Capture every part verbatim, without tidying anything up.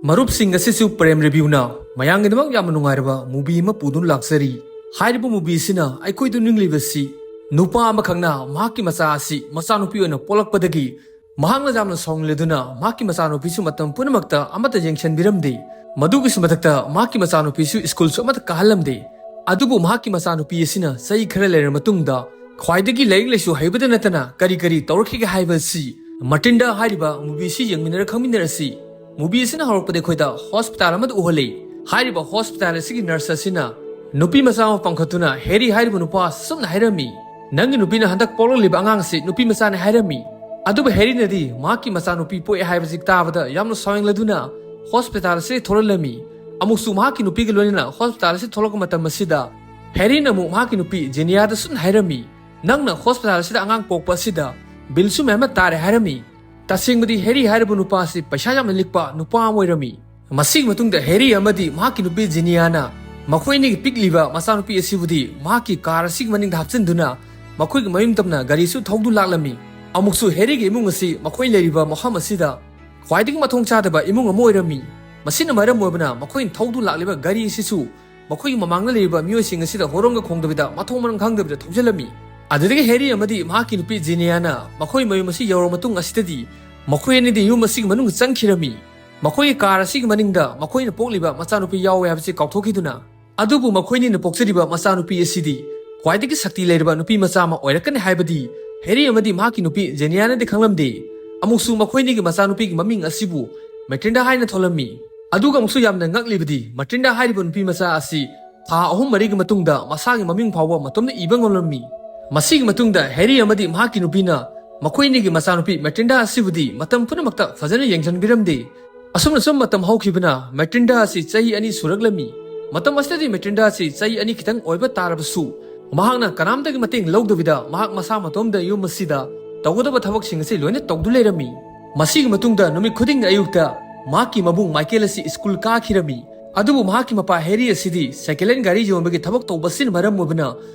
ꯃꯔꯨꯞꯁꯤꯡ, ꯑꯁꯤꯁꯨ ꯄ꯭ꯔꯦꯝ ꯔꯤꯚ꯭ꯌꯨꯅ ꯃꯌꯥꯝꯒꯤꯗꯃꯛ ꯌꯥꯝꯅ ꯅꯨꯡꯉꯥꯏꯔꯕ ꯃꯨꯚꯤ ꯑꯃ ꯄꯨꯗꯨꯅ ꯂꯥꯛꯆꯔꯤ꯫ ꯍꯥꯏꯔꯤꯕ ꯃꯨꯚꯤꯁꯤꯅ ꯑꯩꯈꯣꯏꯗ ꯅꯤꯡꯂꯤꯕꯁꯤ ꯅꯨꯄꯥ ꯑꯃꯈꯛꯅ ꯃꯍꯥꯛꯀꯤ ꯃꯆꯥ ꯑꯁꯤ ꯃꯆꯥꯅꯨꯄꯤ ꯑꯣꯏꯅ ꯄꯣꯛꯂꯛꯄꯗꯒꯤ ꯃꯍꯥꯛꯅ ꯌꯥꯝꯅ ꯁꯥꯎꯅꯤꯡꯂꯗꯨꯅ ꯃꯍꯥꯛꯀꯤ ꯃꯆꯥꯅꯨꯄꯤꯁꯨ ꯃꯇꯝ ꯄꯨꯝꯅꯃꯛꯇ ꯑꯃꯠꯇ ꯌꯦꯡꯁꯤꯟꯕꯤꯔꯝꯗꯦ꯫ ꯃꯗꯨꯒꯤꯁꯨ ꯃꯊꯛꯇ ꯃꯍꯥꯛꯀꯤ ꯃꯆꯥꯅꯨꯄꯤꯁꯨ ꯁ꯭ꯀꯨꯜꯁꯨ ꯑꯃꯠꯇ ꯀꯥꯍꯜꯂꯝꯗꯦ꯫ ꯑꯗꯨꯕꯨ ꯃꯍꯥꯛꯀꯤ ꯃꯆꯥꯅꯨꯄꯤ ꯑꯁꯤꯅ ꯆꯍꯤ ꯈꯔ ꯂꯩꯔꯕ ꯃꯇꯨꯡꯗ ꯈ꯭ꯋꯥꯏꯗꯒꯤ ꯂꯥꯏꯔꯤꯛ ꯂꯥꯏꯁꯨ ꯍꯩꯕꯗ ꯅꯠꯇꯅ ꯀꯔꯤ ꯀꯔꯤ ꯇꯧꯔꯛꯈꯤꯒꯦ ꯍꯥꯏꯕ ꯑꯁꯤ ꯃꯇꯤꯟꯗꯥ ꯍꯥꯏꯔꯤꯕ ꯃꯨꯚꯤꯁꯤ ꯌꯦꯡꯃꯤꯟꯅꯔ ꯈꯪꯃꯤꯟꯅꯔꯁꯤ꯫ ꯃꯨꯚꯤ ꯑꯁꯤꯅ ꯍꯧꯔꯛꯄꯗ ꯑꯩꯈꯣꯏꯗ ꯍꯣꯁꯄꯤꯇꯥꯜ ꯑꯃꯗ ꯎꯍꯜꯂꯤ꯫ ꯍꯥꯏꯔꯤꯕ ꯍꯣꯁꯄꯤꯇꯥꯜ ꯑꯁꯤꯒꯤ ꯅꯔꯁ ꯑꯁꯤꯅ ꯅꯨꯄꯤ ꯃꯆꯥ ꯑꯃ ꯄꯥꯡꯈꯠꯇꯨꯅ ꯍꯦꯔꯤ ꯍꯥꯏꯔꯤꯕ ꯅꯨꯄꯥ ꯑꯁꯨꯝꯅ ꯍꯥꯏꯔꯝꯃꯤ, "ꯅꯪꯒꯤ ꯅꯨꯄꯤꯅ ꯍꯟꯗꯛ ꯄꯣꯛꯂꯛꯂꯤꯕ ꯑꯉꯥꯡ ꯑꯁꯤ ꯅꯨꯄꯤ ꯃꯆꯥꯅꯤ" ꯍꯥꯏꯔꯝꯃꯤ꯫ ꯑꯗꯨꯕꯨ ꯍꯦꯔꯤꯅꯗꯤ ꯃꯍꯥꯛꯀꯤ ꯃꯆꯥꯅꯨꯄꯤ ꯄꯣꯛꯑꯦ ꯍꯥꯏꯕꯁꯤ ꯇꯥꯕꯗ ꯌꯥꯝꯅ ꯁꯥꯎꯅꯤꯡꯂꯗꯨꯅ ꯍꯣꯁꯄꯤꯇꯥꯜ ꯑꯁꯤꯗ ꯊꯣꯛꯂꯛꯂꯝꯃꯤ꯫ ꯑꯃꯨꯛꯁꯨ ꯃꯍꯥꯛꯀꯤ ꯅꯨꯄꯤꯒ ꯂꯣꯏꯅꯅ ꯍꯣꯁꯄꯤꯇꯥꯜ ꯑꯁꯤꯗ ꯊꯣꯛꯂꯛꯄ ꯃꯇꯝ ꯑꯁꯤꯗ ꯍꯦꯔꯤꯅ ꯑꯃꯨꯛ ꯃꯍꯥꯛꯀꯤ ꯅꯨꯄꯤ ꯖꯦꯅꯤꯌꯥꯗ ꯁꯨꯝ ꯍꯥꯏꯔꯝꯃꯤ, "ꯅꯪꯅ ꯍꯣꯁꯄꯤꯇꯥꯜ ꯑꯁꯤꯗ ꯑꯉꯥꯡ ꯄꯣꯛꯄ ꯑꯁꯤꯗ ꯕꯤꯜꯁꯨ ꯃꯌꯥꯝ ꯑꯃ ꯇꯥꯔꯦ" ꯍꯥꯏꯔꯝꯃꯤ꯫ ꯇꯁꯦꯡꯕꯗꯤ ꯍꯦꯔꯤ ꯍꯥꯏꯔꯤꯕ ꯅꯨꯄꯥ ꯑꯁꯤ ꯄꯩꯁꯥ ꯌꯥꯝꯅ ꯂꯤꯛꯄ ꯅꯨꯄꯥ ꯑꯃ ꯑꯣꯏꯔꯝꯃꯤ꯫ ꯃꯁꯤꯒꯤ ꯃꯇꯨꯡꯗ ꯍꯦꯔꯤ ꯑꯃꯗꯤ ꯃꯍꯥꯛꯀꯤ ꯅꯨꯄꯤ ꯖꯦꯅꯤꯌꯥꯅ ꯃꯈꯣꯏ ꯑꯅꯤꯒꯤ ꯄꯤꯛꯂꯤꯕ ꯃꯆꯥꯅꯨꯄꯤ ꯑꯁꯤꯕꯨꯗꯤ ꯃꯍꯥꯛꯀꯤ ꯀꯥꯔ ꯑꯁꯤꯒꯤ ꯃꯅꯤꯡꯗ ꯍꯥꯞꯆꯤꯟꯗꯨꯅ ꯃꯈꯣꯏꯒꯤ ꯃꯌꯨꯝ ꯇꯝꯅ ꯒꯥꯔꯤꯁꯨ ꯊꯧꯗꯨ ꯂꯥꯛꯂꯝꯃꯤ꯫ ꯑꯃꯨꯛꯁꯨ ꯍꯦꯔꯤꯒꯤ ꯏꯃꯨꯡ ꯑꯁꯤ ꯃꯈꯣꯏ ꯂꯩꯔꯤꯕ ꯃꯐꯝ ꯑꯁꯤꯗ ꯈ꯭ꯋꯥꯏꯗꯒꯤ ꯃꯊꯣꯡ ꯆꯥꯗꯕ ꯏꯃꯨꯡ ꯑꯃ ꯑꯣꯏꯔꯝꯃꯤ꯫ ꯃꯁꯤꯅ ꯃꯔꯝ ꯑꯣꯏꯕꯅ ꯃꯈꯣꯏꯅ ꯊꯧꯗꯨ ꯂꯥꯛꯂꯤꯕ ꯒꯥꯔꯤ ꯑꯁꯤꯁꯨ ꯃꯈꯣꯏꯒꯤ ꯃꯃꯥꯡꯗ ꯂꯩꯔꯤꯕ ꯃꯤꯑꯣꯏꯁꯤꯡ ꯑꯁꯤꯗ ꯍꯣꯔꯣꯡꯒ ꯈꯣꯡꯗꯕꯤꯗ ꯃꯊꯣꯡ ꯃꯔꯝ ꯈꯪꯗꯕꯤꯗ ꯊꯧꯖꯤꯜꯂꯝꯃꯤ꯫ ꯑꯗꯨꯗꯒꯤ ꯍꯦꯔꯤ ꯑꯃꯗꯤ ꯃꯍꯥꯛꯀꯤ ꯅꯨꯄꯤ ꯖꯦꯅꯤꯌꯥꯅ ꯃꯈꯣꯏ ꯃꯌꯨꯝ ꯑꯁꯤ ꯌꯧꯔꯕ ꯃꯇꯨꯡ ꯑꯁꯤꯗꯗꯤ ꯃꯈꯣꯏ ꯑꯅꯤꯗꯤ ꯌꯨꯝ ꯑꯁꯤꯒꯤ ꯃꯅꯨꯡꯗ ꯆꯪꯈꯤꯔꯝꯃꯤ꯫ ꯃꯈꯣꯏꯒꯤ ꯀꯥꯔ ꯑꯁꯤꯒꯤ ꯃꯅꯤꯡꯗ ꯃꯈꯣꯏꯅ ꯄꯣꯛꯂꯤꯕ ꯃꯆꯥꯅꯨꯄꯤ ꯌꯥꯎꯋꯦ ꯍꯥꯏꯕꯁꯤ ꯀꯥꯎꯊꯣꯛꯈꯤꯗꯨꯅ, ꯑꯗꯨꯕꯨ ꯃꯈꯣꯏꯅꯤꯅ ꯄꯣꯛꯆꯔꯤꯕ ꯃꯆꯥꯅꯨꯄꯤ ꯑꯁꯤꯗꯤ ꯈ꯭ꯋꯥꯏꯗꯒꯤ ꯁꯛꯇꯤ ꯂꯩꯔꯕ ꯅꯨꯄꯤ ꯃꯆꯥ ꯑꯃ ꯑꯣꯏꯔꯛꯀꯅꯤ ꯍꯥꯏꯕꯗꯤ ꯍꯦꯔꯤ ꯑꯃꯗꯤ ꯃꯍꯥꯛꯀꯤ ꯅꯨꯄꯤ ꯖꯦꯅꯤꯌꯥꯅꯗꯤ ꯈꯪꯂꯝꯗꯦ꯫ ꯑꯃꯨꯛꯁꯨ ꯃꯈꯣꯏꯅꯤꯒꯤ ꯃꯆꯥꯅꯨꯄꯤꯒꯤ ꯃꯃꯤꯡ ꯑꯁꯤꯕꯨ ꯃꯦꯇ꯭ꯔꯤꯟꯗꯥ ꯍꯥꯏꯅ ꯊꯣꯜꯂꯝꯃꯤ꯫ ꯑꯗꯨꯒ ꯑꯃꯨꯛꯁꯨ ꯌꯥꯝꯅ ꯉꯛꯂꯤꯕꯗꯤ ꯃꯦꯇ꯭ꯔꯤꯟꯗꯥ ꯍꯥꯏꯔꯤꯕ ꯅꯨꯄꯤ ꯃꯆꯥ ꯑꯁꯤ ꯊꯥ ꯑꯍꯨꯝ ꯃꯔꯤꯒꯤ ꯃꯇꯨꯡꯗ ꯃꯁꯥꯒꯤ ꯃꯃꯤꯡ ꯐꯥꯎꯕ ꯃꯇꯣꯝꯇ ꯏꯕ ꯉꯝꯂꯝꯃꯤ꯫ ꯃꯁꯤꯒꯤ ꯃꯇꯨꯡꯗ ꯍꯦꯔꯤ ꯑꯃꯗꯤ ꯃꯍꯥꯛꯀꯤ ꯅꯨꯄꯤꯅ ꯃꯈꯣꯏꯅꯤꯒꯤ ꯃꯆꯥꯅꯨꯄꯤ ꯃꯦꯇ꯭ꯔꯤꯟꯗꯥ ꯑꯁꯤꯕꯨꯗꯤ ꯃꯇꯝ ꯄꯨꯝꯅꯃꯛꯇ ꯐꯖꯅ ꯌꯦꯡꯁꯤꯟꯕꯤꯔꯝꯗꯦ꯫ ꯑꯁꯨꯝꯅ ꯁꯨꯝ ꯃꯇꯝ ꯍꯧꯈꯤꯕꯅ ꯃꯦꯇ꯭ꯔꯤꯟꯗꯥ ꯑꯁꯤ ꯆꯍꯤ ꯑꯅꯤ ꯁꯨꯔꯛꯂꯝꯃꯤ꯫ ꯃꯇꯝ ꯑꯁꯤꯗꯗꯤ ꯃꯦꯇ꯭ꯔꯤꯟꯗꯥ ꯑꯁꯤ ꯆꯍꯤ ꯑꯅꯤ ꯈꯤꯇꯪ ꯑꯣꯏꯕ ꯇꯥꯔꯕꯁꯨ ꯃꯍꯥꯛꯅ ꯀꯅꯥꯝꯇꯒꯤ ꯃꯇꯦꯡ ꯂꯧꯗꯕꯤꯗ ꯃꯍꯥꯛ ꯃꯁꯥ ꯃꯇꯣꯝꯗ ꯌꯨꯝ ꯑꯁꯤꯗ ꯇꯧꯒꯗꯕ ꯊꯕꯛꯁꯤꯡ ꯑꯁꯤ ꯂꯣꯏꯅ ꯇꯧꯗꯨ ꯂꯩꯔꯝꯃꯤ꯫ ꯃꯁꯤꯒꯤ ꯃꯇꯨꯡꯗ ꯅꯨꯃꯤꯠ ꯈꯨꯗꯤꯡꯒꯤ ꯑꯌꯨꯛꯇ ꯃꯍꯥꯛꯀꯤ ꯃꯕꯨꯡ ꯃꯥꯏꯀꯦꯜ ꯑꯁꯤ ꯁ꯭ꯀꯨꯜ ꯀꯥꯈꯤꯔꯝꯃꯤ꯫ ꯑꯗꯨꯕꯨ ꯃꯍꯥꯛꯀꯤ ꯃꯄꯥ ꯍꯦꯔꯤ ꯑꯁꯤꯗꯤ ꯁꯦꯀꯦꯟ ꯍꯦꯟ ꯒꯥꯔꯤ ꯌꯣꯟꯕꯒꯤ ꯊꯕꯛ ꯇꯧꯕ ꯑꯁꯤꯅ ꯃꯔꯝ ꯑꯣꯏꯕꯅ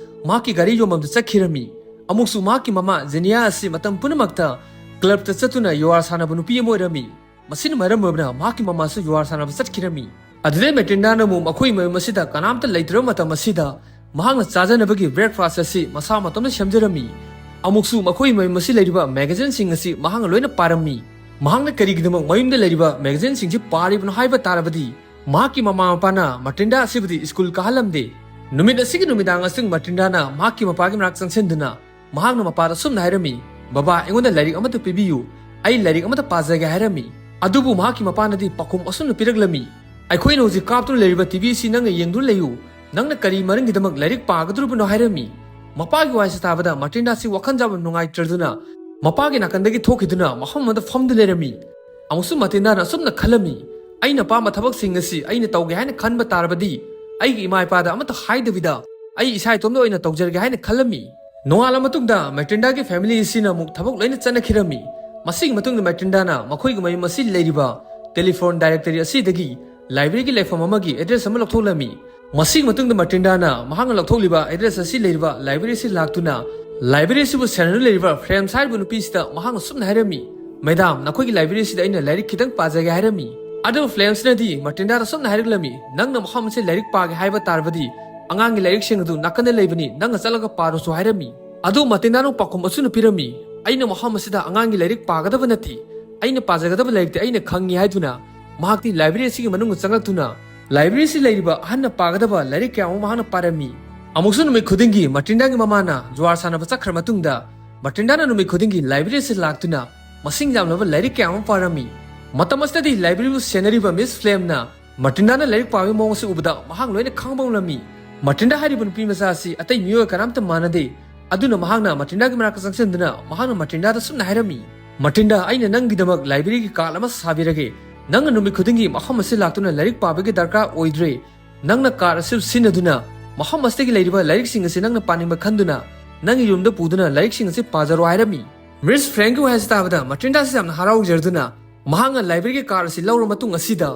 ꯃꯍꯥꯛꯀꯤ ꯒꯥꯔꯤ ꯌꯣꯟꯐꯝꯗ ꯆꯠꯈꯤꯔꯝꯃꯤ꯫ ꯑꯃꯨꯛꯁꯨ ꯃꯍꯥꯛꯀꯤ ꯃꯃꯥ ꯖꯦꯅꯤꯌꯥ ꯑꯁꯤ ꯃꯇꯝ ꯄꯨꯝꯅꯃꯛꯇ ꯀ꯭ꯂꯕꯇ ꯆꯠꯇꯨꯅ ꯌꯣꯒꯥ ꯁꯥꯟꯅꯕ ꯅꯨꯄꯤ ꯑꯃ ꯑꯣꯏꯔꯝꯃꯤ꯫ ꯃꯁꯤꯅ ꯃꯔꯝ ꯑꯣꯏꯗꯨꯅ ꯃꯍꯥꯛꯀꯤ ꯃꯃꯥꯁꯨ ꯖꯨꯋꯥꯔ ꯁꯥꯟꯅꯕ ꯆꯠꯈꯤꯔꯝꯃꯤ꯫ ꯑꯗꯨꯗꯩ ꯃꯦꯇ꯭ꯔꯤꯟꯗꯥꯅ ꯑꯃꯨꯛ ꯃꯈꯣꯏ ꯃꯌꯨꯝ ꯑꯁꯤꯗ ꯀꯅꯥꯝꯇ ꯂꯩꯇ꯭ꯔꯕ ꯃꯇꯝ ꯑꯁꯤꯗ ꯃꯍꯥꯛꯅ ꯆꯥꯖꯅꯕꯒꯤ ꯕ꯭ꯔꯦꯛꯐꯥꯁ ꯑꯁꯤ ꯃꯁꯥ ꯃꯇꯣꯝꯇ ꯁꯦꯝꯖꯔꯝꯃꯤ꯫ ꯑꯃꯨꯛꯁꯨ ꯃꯈꯣꯏ ꯃꯌꯨꯝ ꯑꯁꯤ ꯂꯩꯔꯤꯕ ꯃꯦꯒꯥꯖꯤꯟꯁꯤꯡ ꯑꯁꯤ ꯃꯍꯥꯛꯅ ꯂꯣꯏꯅ ꯄꯥꯔꯝꯃꯤ꯫ ꯃꯍꯥꯛꯅ ꯀꯔꯤꯒꯤꯗꯃꯛ ꯃꯌꯨꯝꯗ ꯂꯩꯔꯤꯕ ꯃꯦꯒꯥꯖꯤꯟꯁꯤꯡꯁꯤ ꯄꯥꯔꯤꯕꯅꯣ ꯍꯥꯏꯕ ꯇꯥꯔꯕꯗꯤ, ꯃꯍꯥꯛꯀꯤ ꯃꯃꯥ ꯃꯄꯥꯅ ꯃꯦꯇ꯭ꯔꯤꯟꯗꯥ ꯑꯁꯤꯕꯨꯗꯤ ꯁ꯭ꯀꯨꯜ ꯀꯥꯍꯜꯂꯝꯗꯦ꯫ ꯅꯨꯃꯤꯠ ꯑꯁꯤꯒꯤ ꯅꯨꯃꯤꯗꯥꯡ ꯑꯁꯤ ꯃꯦꯇ꯭ꯔꯤꯟꯗꯥꯅ ꯃꯍꯥꯛꯀꯤ ꯃꯄꯥꯒꯤ ꯃꯅꯥꯛ ꯆꯪꯁꯤꯟꯗꯨꯅ ꯃꯍꯥꯛꯅ ꯃꯄꯥꯗ ꯁꯨꯝꯅ ꯍꯥꯏꯔꯝꯃꯤ, "ꯕꯕꯥ, ꯑꯩꯉꯣꯟꯗ ꯂꯥꯏꯔꯤꯛ ꯑꯃꯇ ꯄꯤꯕꯤꯌꯨ, ꯑꯩ ꯂꯥꯏꯔꯤꯛ ꯑꯃꯇ ꯄꯥꯖꯒꯦ" ꯍꯥꯏꯔꯝꯃꯤ꯫ ꯑꯗꯨꯕꯨ ꯃꯍꯥꯛꯀꯤ ꯃꯄꯥꯅꯗꯤ ꯄꯥꯎꯈꯨꯝ ꯑꯁꯨꯝꯅ ꯄꯤꯔꯛꯂꯝꯃꯤ, "ꯑꯩꯈꯣꯏꯅ ꯍꯧꯖꯤꯛ ꯀꯥꯞꯇꯨꯅ ꯂꯩꯔꯤꯕ ꯇꯤ ꯚꯤ ꯑꯁꯤ ꯅꯪꯅ ꯌꯦꯡꯗꯨꯅ ꯂꯩꯌꯨ, ꯅꯪꯅ ꯀꯔꯤ ꯃꯔꯝꯒꯤꯗꯃꯛ ꯂꯥꯏꯔꯤꯛ ꯄꯥꯒꯗꯧꯔꯤꯕꯅꯣ?" ꯍꯥꯏꯔꯝꯃꯤ꯫ ꯃꯄꯥꯒꯤ ꯋꯥꯍꯩꯁꯤ ꯇꯥꯕꯗ ꯃꯦꯇ꯭ꯔꯤꯟꯗꯥꯁꯤ ꯋꯥꯈꯜ ꯌꯥꯝꯅ ꯅꯨꯡꯉꯥꯏꯇ꯭ꯔꯗꯨꯅ ꯃꯄꯥꯒꯤ ꯅꯥꯀꯟꯗꯒꯤ ꯊꯣꯛꯈꯤꯗꯨꯅ ꯃꯐꯝ ꯑꯃꯗ ꯐꯝꯗꯨꯅ ꯂꯩꯔꯝꯃꯤ꯫ ꯑꯃꯨꯛꯁꯨ ꯃꯦꯇ꯭ꯔꯤꯟꯗꯥꯅ ꯑꯁꯨꯝꯅ ꯈꯜꯂꯝꯃꯤ, "ꯑꯩꯅ ꯑꯄꯥꯝꯕ ꯊꯕꯛꯁꯤꯡ ꯑꯁꯤ ꯑꯩꯅ ꯇꯧꯒꯦ ꯍꯥꯏꯅ ꯈꯟꯕ ꯇꯥꯔꯕꯗꯤ ꯑꯩꯒꯤ ꯏꯃꯥ ꯏꯄꯥꯗ ꯑꯃꯠꯇ ꯍꯥꯏꯗꯕꯤꯗ ꯑꯩ ꯏꯁꯥ ꯏꯇꯣꯝꯇ ꯑꯣꯏꯅ ꯇꯧꯖꯔꯒꯦ" ꯍꯥꯏꯅ ꯈꯜꯂꯝꯃꯤ꯫ ꯅꯣꯡꯉꯥꯜꯂ ꯃꯇꯨꯡꯗ ꯃꯦꯇ꯭ꯔꯤꯟꯗꯥꯒꯤ ꯐꯦꯃꯤꯂꯤ ꯑꯁꯤꯅ ꯑꯃꯨꯛ ꯊꯕꯛ ꯂꯣꯏꯅ ꯆꯠꯅꯈꯤꯔꯝꯃꯤ꯫ ꯃꯁꯤꯒꯤ ꯃꯇꯨꯡꯗ ꯃꯦꯇ꯭ꯔꯤꯟꯗꯥꯅ ꯃꯈꯣꯏꯒꯤ ꯃꯌꯨꯝ ꯑꯁꯤ ꯂꯩꯔꯤꯕ ꯇꯦꯂꯤꯐꯣꯟ ꯗꯥꯏꯔꯦꯛꯇꯔꯤ ꯑꯁꯤꯗꯒꯤ ꯂꯥꯏꯕ꯭ꯔꯦꯔꯤꯒꯤ ꯂꯩꯐꯝ ꯑꯃꯒꯤ ꯑꯦꯗ꯭ꯔꯦꯁ ꯑꯃ ꯂꯧꯊꯣꯛꯂꯝꯃꯤ꯫ ꯃꯁꯤꯒꯤ ꯃꯇꯨꯡꯗ ꯃꯦꯇ꯭ꯔꯤꯟꯗꯥꯅ ꯃꯍꯥꯛꯅ ꯂꯧꯊꯣꯛꯂꯤꯕ ꯑꯦꯗ꯭ꯔꯦꯁ ꯑꯁꯤ ꯂꯩꯔꯤꯕ ꯂꯥꯏꯕ꯭ꯔꯦꯔꯤ ꯑꯁꯤ ꯂꯥꯛꯇꯨꯅ ꯂꯥꯏꯕ꯭ꯔꯦꯔꯤ ꯑꯁꯤꯕꯨ ꯁꯦꯟꯅꯗꯨꯅ ꯂꯩꯔꯤꯕ ꯐ꯭ꯂꯦꯝꯁ ꯍꯥꯏꯔꯤꯕ ꯅꯨꯄꯤꯁꯤꯗ ꯃꯍꯥꯛꯅ ꯁꯨꯝꯅ ꯍꯥꯏꯔꯝꯃꯤ, "ꯃꯦꯗꯥꯝ, ꯅꯈꯣꯏꯒꯤ ꯂꯥꯏꯕ꯭ꯔꯦꯔꯤ ꯑꯁꯤꯗ ꯑꯩꯅ ꯂꯥꯏꯔꯤꯛ ꯈꯤꯇꯪ ꯄꯥꯖꯒꯦ" ꯍꯥꯏꯔꯝꯃꯤ꯫ ꯑꯗꯨꯕꯨ ꯐ꯭ꯂꯦꯝꯁꯅꯗꯤ ꯃꯦꯇ꯭ꯔꯤꯟꯗꯥꯗ ꯁꯨꯝꯅ ꯍꯥꯏꯔꯛꯂꯝꯃꯤ, "ꯅꯪꯅ ꯃꯐꯝ ꯑꯁꯤ ꯂꯥꯏꯔꯤꯛ ꯄꯥꯒꯦ ꯍꯥꯏꯕ ꯇꯥꯔꯕꯗꯤ ꯑꯉꯥꯡꯒꯤ ꯂꯥꯏꯔꯤꯛꯁꯤꯡ ꯑꯗꯨ ꯅꯥꯀꯟꯗ ꯂꯩꯕꯅꯤ, ꯅꯪꯅ ꯆꯠꯂꯒ ꯄꯥꯔꯨꯁꯨ" ꯍꯥꯏꯔꯝꯃꯤ꯫ ꯑꯗꯨ ꯃꯦꯇ꯭ꯔꯤꯟꯗꯥꯅ ꯄꯥꯎꯈꯨꯝ ꯑꯁꯨꯝꯅ ꯄꯤꯔꯝꯃꯤ, "ꯑꯩꯅ ꯃꯐꯝ ꯑꯁꯤꯗ ꯑꯉꯥꯡꯒꯤ ꯂꯥꯏꯔꯤꯛ ꯄꯥꯒꯗꯕ ꯅꯠꯇꯦ, ꯑꯩꯅ ꯄꯥꯖꯒꯗꯕ ꯂꯥꯏꯔꯤꯛꯇꯤ ꯑꯩꯅ ꯈꯪꯉꯤ" ꯍꯥꯏꯗꯨꯅ ꯃꯍꯥꯛꯇꯤ ꯂꯥꯏꯕ꯭ꯔꯦꯔꯤ ꯑꯁꯤꯒꯤ ꯃꯅꯨꯡꯗ ꯆꯪꯂꯛꯇꯨꯅ ꯂꯥꯏꯕ꯭ꯔꯦꯔꯤ ꯑꯁꯤ ꯂꯩꯔꯤꯕ ꯑꯍꯟꯅ ꯄꯥꯒꯗꯕ ꯂꯥꯏꯔꯤꯛ ꯀꯌꯥ ꯑꯃ ꯃꯍꯥꯛꯅ ꯄꯥꯔꯝꯃꯤ꯫ ꯑꯃꯨꯛꯁꯨ ꯅꯨꯃꯤꯠ ꯈꯨꯗꯤꯡꯒꯤ ꯃꯦꯇ꯭ꯔꯤꯟꯗꯥꯒꯤ ꯃꯃꯥꯅ ꯖꯨꯋꯥꯔ ꯁꯥꯟꯅꯕ ꯆꯠꯈ꯭ꯔ ꯃꯇꯨꯡꯗ ꯃꯦꯇ꯭ꯔꯤꯟꯗꯥꯅ ꯅꯨꯃꯤꯠ ꯈꯨꯗꯤꯡꯒꯤ ꯂꯥꯏꯕ꯭ꯔꯦꯔꯤ ꯑꯁꯤ ꯂꯥꯛꯇꯨꯅ ꯃꯁꯤꯡ ꯌꯥꯝꯂꯕ ꯂꯥꯏꯔꯤꯛ ꯀꯌꯥ ꯑꯃ ꯄꯥꯔꯝꯃꯤ꯫ ꯃꯇꯝ ꯑꯁꯤꯗꯗꯤ ꯂꯥꯏꯕ꯭ꯔꯦꯔꯤꯕꯨ ꯁꯦꯟꯅꯔꯤꯕ ꯃꯤꯁ ꯐ꯭ꯂꯦꯝꯅ ꯃꯦꯇ꯭ꯔꯤꯟꯗꯥꯅ ꯂꯥꯏꯔꯤꯛ ꯄꯥꯕꯒꯤ ꯃꯑꯣꯡ ꯑꯁꯤ ꯎꯕꯗ ꯃꯍꯥꯛ ꯂꯣꯏꯅ ꯈꯪꯕ ꯉꯝꯂꯝꯃꯤ꯫ ꯃꯦꯇ꯭ꯔꯤꯟꯗꯥ ꯍꯥꯏꯔꯤꯕ ꯅꯨꯄꯤ ꯃꯆꯥ ꯑꯁꯤ ꯑꯇꯩ ꯃꯤꯑꯣꯏ ꯀꯅꯥꯝꯇ ꯃꯥꯟꯅꯗꯦ꯫ ꯑꯗꯨꯅ ꯃꯍꯥꯛꯅ ꯃꯦꯇ꯭ꯔꯤꯟꯗꯥꯒꯤ ꯃꯅꯥꯛꯇ ꯆꯪꯁꯤꯟꯗꯨꯅ ꯃꯍꯥꯛꯅ ꯃꯦꯇ꯭ꯔꯤꯟꯗꯥꯗ ꯁꯨꯝꯅ ꯍꯥꯏꯔꯝꯃꯤ, "ꯃꯦꯇ꯭ꯔꯤꯟꯗꯥ, ꯑꯩꯅ ꯅꯪꯒꯤꯗꯃꯛ ꯂꯥꯏꯕ꯭ꯔꯦꯔꯤꯒꯤ ꯀꯥꯔꯗ ꯑꯃ ꯁꯥꯕꯤꯔꯒꯦ꯫ ꯅꯪꯅ ꯅꯨꯃꯤꯠ ꯈꯨꯗꯤꯡꯒꯤ ꯃꯐꯝ ꯑꯁꯤ ꯂꯥꯛꯇꯨꯅ ꯂꯥꯏꯔꯤꯛ ꯄꯥꯕꯒꯤ ꯗꯔꯀꯥꯔ ꯑꯣꯏꯗ꯭ꯔꯦ꯫ ꯅꯪꯅ ꯀꯥꯔꯗ ꯑꯁꯤ ꯁꯤꯖꯤꯟꯅꯗꯨꯅ ꯃꯐꯝ ꯑꯁꯤꯗꯒꯤ ꯂꯩꯔꯤꯕ ꯂꯥꯏꯔꯤꯛꯁꯤꯡ ꯑꯁꯤ ꯅꯪꯅ ꯄꯥꯅꯤꯡꯕ ꯈꯟꯗꯨꯅ ꯅꯪꯒꯤ ꯔꯨꯝꯗ ꯄꯨꯗꯨꯅ ꯂꯥꯏꯔꯤꯛꯁꯤꯡ ꯑꯁꯤ ꯄꯥꯖꯔꯣ" ꯍꯥꯏꯔꯝꯃꯤ꯫ ꯃꯤꯁ ꯐ꯭ꯂꯦꯝꯒꯤ ꯋꯥꯍꯩ ꯑꯁꯤ ꯇꯥꯕꯗ ꯃꯦꯇ꯭ꯔꯤꯟꯗꯥꯁꯤ ꯌꯥꯝꯅ ꯍꯔꯥꯎꯖꯔꯗꯨꯅ ꯃꯍꯥꯛꯅ ꯂꯥꯏꯕ꯭ꯔꯦꯔꯤꯒꯤ ꯀꯥꯔꯗ ꯑꯁꯤ ꯂꯧꯔ ꯃꯇꯨꯡ ꯑꯁꯤꯗ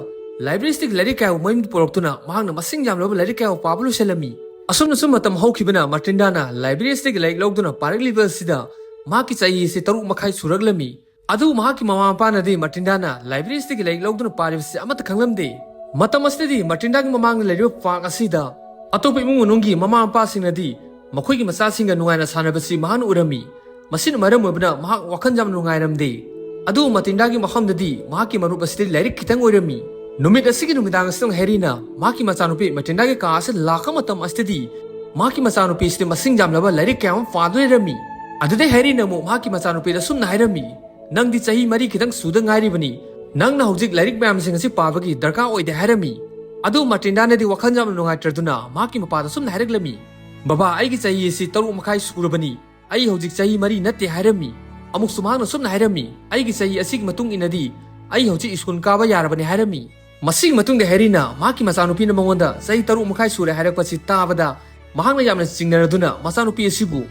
ꯂꯥꯏꯕ꯭ꯔꯦꯔꯤꯁꯤꯗꯒꯤ ꯂꯥꯏꯔꯤꯛ ꯀꯌꯥꯕꯨ ꯃꯌꯨꯝꯗ ꯄꯨꯔꯛꯇꯨꯅ ꯃꯍꯥꯛꯅ ꯃꯁꯤꯡ ꯌꯥꯝꯂꯕ ꯂꯥꯏꯔꯤꯛ ꯀꯌꯥꯕꯨ ꯄꯥꯕ ꯂꯣꯏꯁꯤꯜꯂꯝꯃꯤ꯫ ꯑꯁꯨꯝꯅꯁꯨ ꯃꯇꯝ ꯍꯧꯈꯤꯕꯅ ꯃꯦꯇ꯭ꯔꯤꯟꯗꯥꯅ ꯂꯥꯏꯕ꯭ꯔꯦꯔꯤ ꯑꯁꯤꯗꯒꯤ ꯂꯥꯏꯔꯤꯛ ꯂꯧꯗꯨꯅ ꯄꯥꯔꯛꯂꯤꯕ ꯑꯁꯤꯗ ꯃꯍꯥꯛꯀꯤ ꯆꯍꯤ ꯑꯁꯤ ꯇꯔꯨꯛ ꯃꯈꯥꯏ ꯁꯨꯔꯛꯂꯝꯃꯤ꯫ ꯑꯗꯨꯕꯨ ꯃꯍꯥꯛꯀꯤ ꯃꯃꯥ ꯃꯄꯥꯅꯗꯤ ꯃꯥꯔꯇꯤꯟꯗꯥꯅ ꯂꯥꯏꯕ꯭ꯔꯦꯔꯤꯁꯤꯗꯒꯤ ꯂꯥꯏꯔꯤꯛ ꯂꯧꯗꯨꯅ ꯄꯥꯔꯤꯕꯁꯤ ꯑꯃꯠꯇ ꯈꯪꯂꯝꯗꯦ꯫ ꯃꯇꯝ ꯑꯁꯤꯗꯗꯤ ꯃꯥꯔꯇꯤꯟꯗꯥꯒꯤ ꯃꯃꯥꯡꯗ ꯂꯩꯔꯤꯕ ꯄꯥꯔꯛ ꯑꯁꯤꯗ ꯑꯇꯣꯞꯄ ꯏꯃꯨꯡ ꯃꯅꯨꯡꯒꯤ ꯃꯃꯥ ꯃꯄꯥꯁꯤꯡꯅꯗꯤ ꯃꯈꯣꯏꯒꯤ ꯃꯆꯥꯁꯤꯡꯒ ꯅꯨꯡꯉꯥꯏꯅ ꯁꯥꯟꯅꯕꯁꯤ ꯃꯍꯥꯛꯅ ꯎꯔꯝꯃꯤ꯫ ꯃꯁꯤꯅ ꯃꯔꯝ ꯑꯣꯏꯕꯅ ꯃꯍꯥꯛ ꯋꯥꯈꯜ ꯌꯥꯝꯅ ꯅꯨꯡꯉꯥꯏꯔꯝꯗꯦ꯫ ꯑꯗꯨꯕꯨ ꯃꯥꯔꯇꯤꯟꯗꯥꯒꯤ ꯃꯐꯝꯗꯗꯤ ꯃꯍꯥꯛꯀꯤ ꯃꯔꯨꯞ ꯑꯁꯤꯗꯤ ꯂꯥꯏꯔꯤꯛ ꯈꯤꯇꯪ ꯑꯣꯏꯔꯝꯃꯤ꯫ ꯅꯨꯃꯤꯠ ꯑꯁꯤꯒꯤ ꯅꯨꯃꯤꯗꯥꯡ ꯑꯁꯤꯗ ꯍꯦꯔꯤꯅ ꯃꯍꯥꯛꯀꯤ ꯃꯆꯥꯅꯨꯄꯤ ꯃꯥꯔꯇꯤꯟꯗꯥꯒꯤ ꯀꯥ ꯑꯁꯤꯗ ꯂꯥꯛꯄ ꯃꯇꯝ ꯑꯁꯤꯗꯗꯤ ꯃꯍꯥꯛꯀꯤ ꯃꯆꯥꯅꯨꯄꯤ ꯑꯁꯤꯗꯤ ꯃꯁꯤꯡ ꯌꯥꯝꯂꯕ ꯂꯥꯏꯔꯤꯛ ꯀꯌꯥ ꯑꯃ ꯄꯥꯗꯨꯅ ꯂꯩꯔꯝꯃꯤ꯫ ꯑꯗꯨꯗꯩ ꯍꯦꯔꯤꯅ ꯑꯃꯨꯛ ꯃꯍꯥꯛꯀꯤ ꯃꯆꯥꯅꯨꯄꯤꯗ ꯑꯁꯨꯝꯅ ꯍꯥꯏꯔꯝꯃꯤ, "ꯅꯪꯗꯤ ꯆꯍꯤ ꯃꯔꯤ ꯈꯤꯇꯪ ꯁꯨꯗ ꯉꯥꯏꯔꯤꯕꯅꯤ꯫ ꯅꯪꯅ ꯍꯧꯖꯤꯛ ꯂꯥꯏꯔꯤꯛ ꯃꯌꯥꯝꯁꯤꯡ ꯑꯁꯤ ꯄꯥꯕꯒꯤ ꯗꯔꯀꯥꯔ ꯑꯣꯏꯗꯦ" ꯍꯥꯏꯔꯝꯃꯤ꯫ ꯑꯗꯨ ꯃꯥꯔꯇꯤꯟꯗꯥꯅꯗꯤ ꯋꯥꯈꯜ ꯌꯥꯝꯅ ꯅꯨꯡꯉꯥꯏꯇ꯭ꯔꯗꯨꯅ ꯃꯍꯥꯛꯀꯤ ꯃꯄꯥꯗ ꯑꯁꯨꯝꯅ ꯍꯥꯏꯔꯛꯂꯝꯃꯤ, "ꯕꯕꯥ, ꯑꯩꯒꯤ ꯆꯍꯤ ꯑꯁꯤ ꯇꯔꯨꯛ ꯃꯈꯥꯏ ꯁꯨꯔꯕꯅꯤ꯫ ꯑꯩ ꯍꯧꯖꯤꯛ ꯆꯍꯤ ꯃꯔꯤ ꯅꯠꯇꯦ" ꯍꯥꯏꯔꯝꯃꯤ꯫ ꯑꯃꯨꯛꯁꯨ ꯃꯍꯥꯛꯅ ꯑꯁꯨꯝꯅ ꯍꯥꯏꯔꯝꯃꯤ, "ꯑꯩꯒꯤ ꯆꯍꯤ ꯑꯁꯤꯒꯤ ꯃꯇꯨꯡ ꯏꯟꯅꯗꯤ ꯑꯩ ꯍꯧꯖꯤꯛ ꯁ꯭ꯀꯨꯜ ꯀꯥꯕ ꯌꯥꯔꯕꯅꯤ" ꯍꯥꯏꯔꯝꯃꯤ꯫ ꯃꯁꯤꯒꯤ ꯃꯇꯨꯡꯗ ꯍꯦꯔꯤꯅ ꯃꯍꯥꯛꯀꯤ ꯃꯆꯥꯅꯨꯄꯤꯅ ꯃꯉꯣꯟꯗ ꯆꯍꯤ ꯇꯔꯨꯛ ꯃꯈꯥꯏ ꯁꯨꯔꯦ ꯍꯥꯏꯔꯛꯄꯁꯤ ꯇꯥꯕꯗ ꯃꯍꯥꯛꯅ ꯌꯥꯝꯅ ꯆꯤꯡꯅꯔꯗꯨꯅ ꯃꯆꯥꯅꯨꯄꯤ ꯑꯁꯤꯕꯨ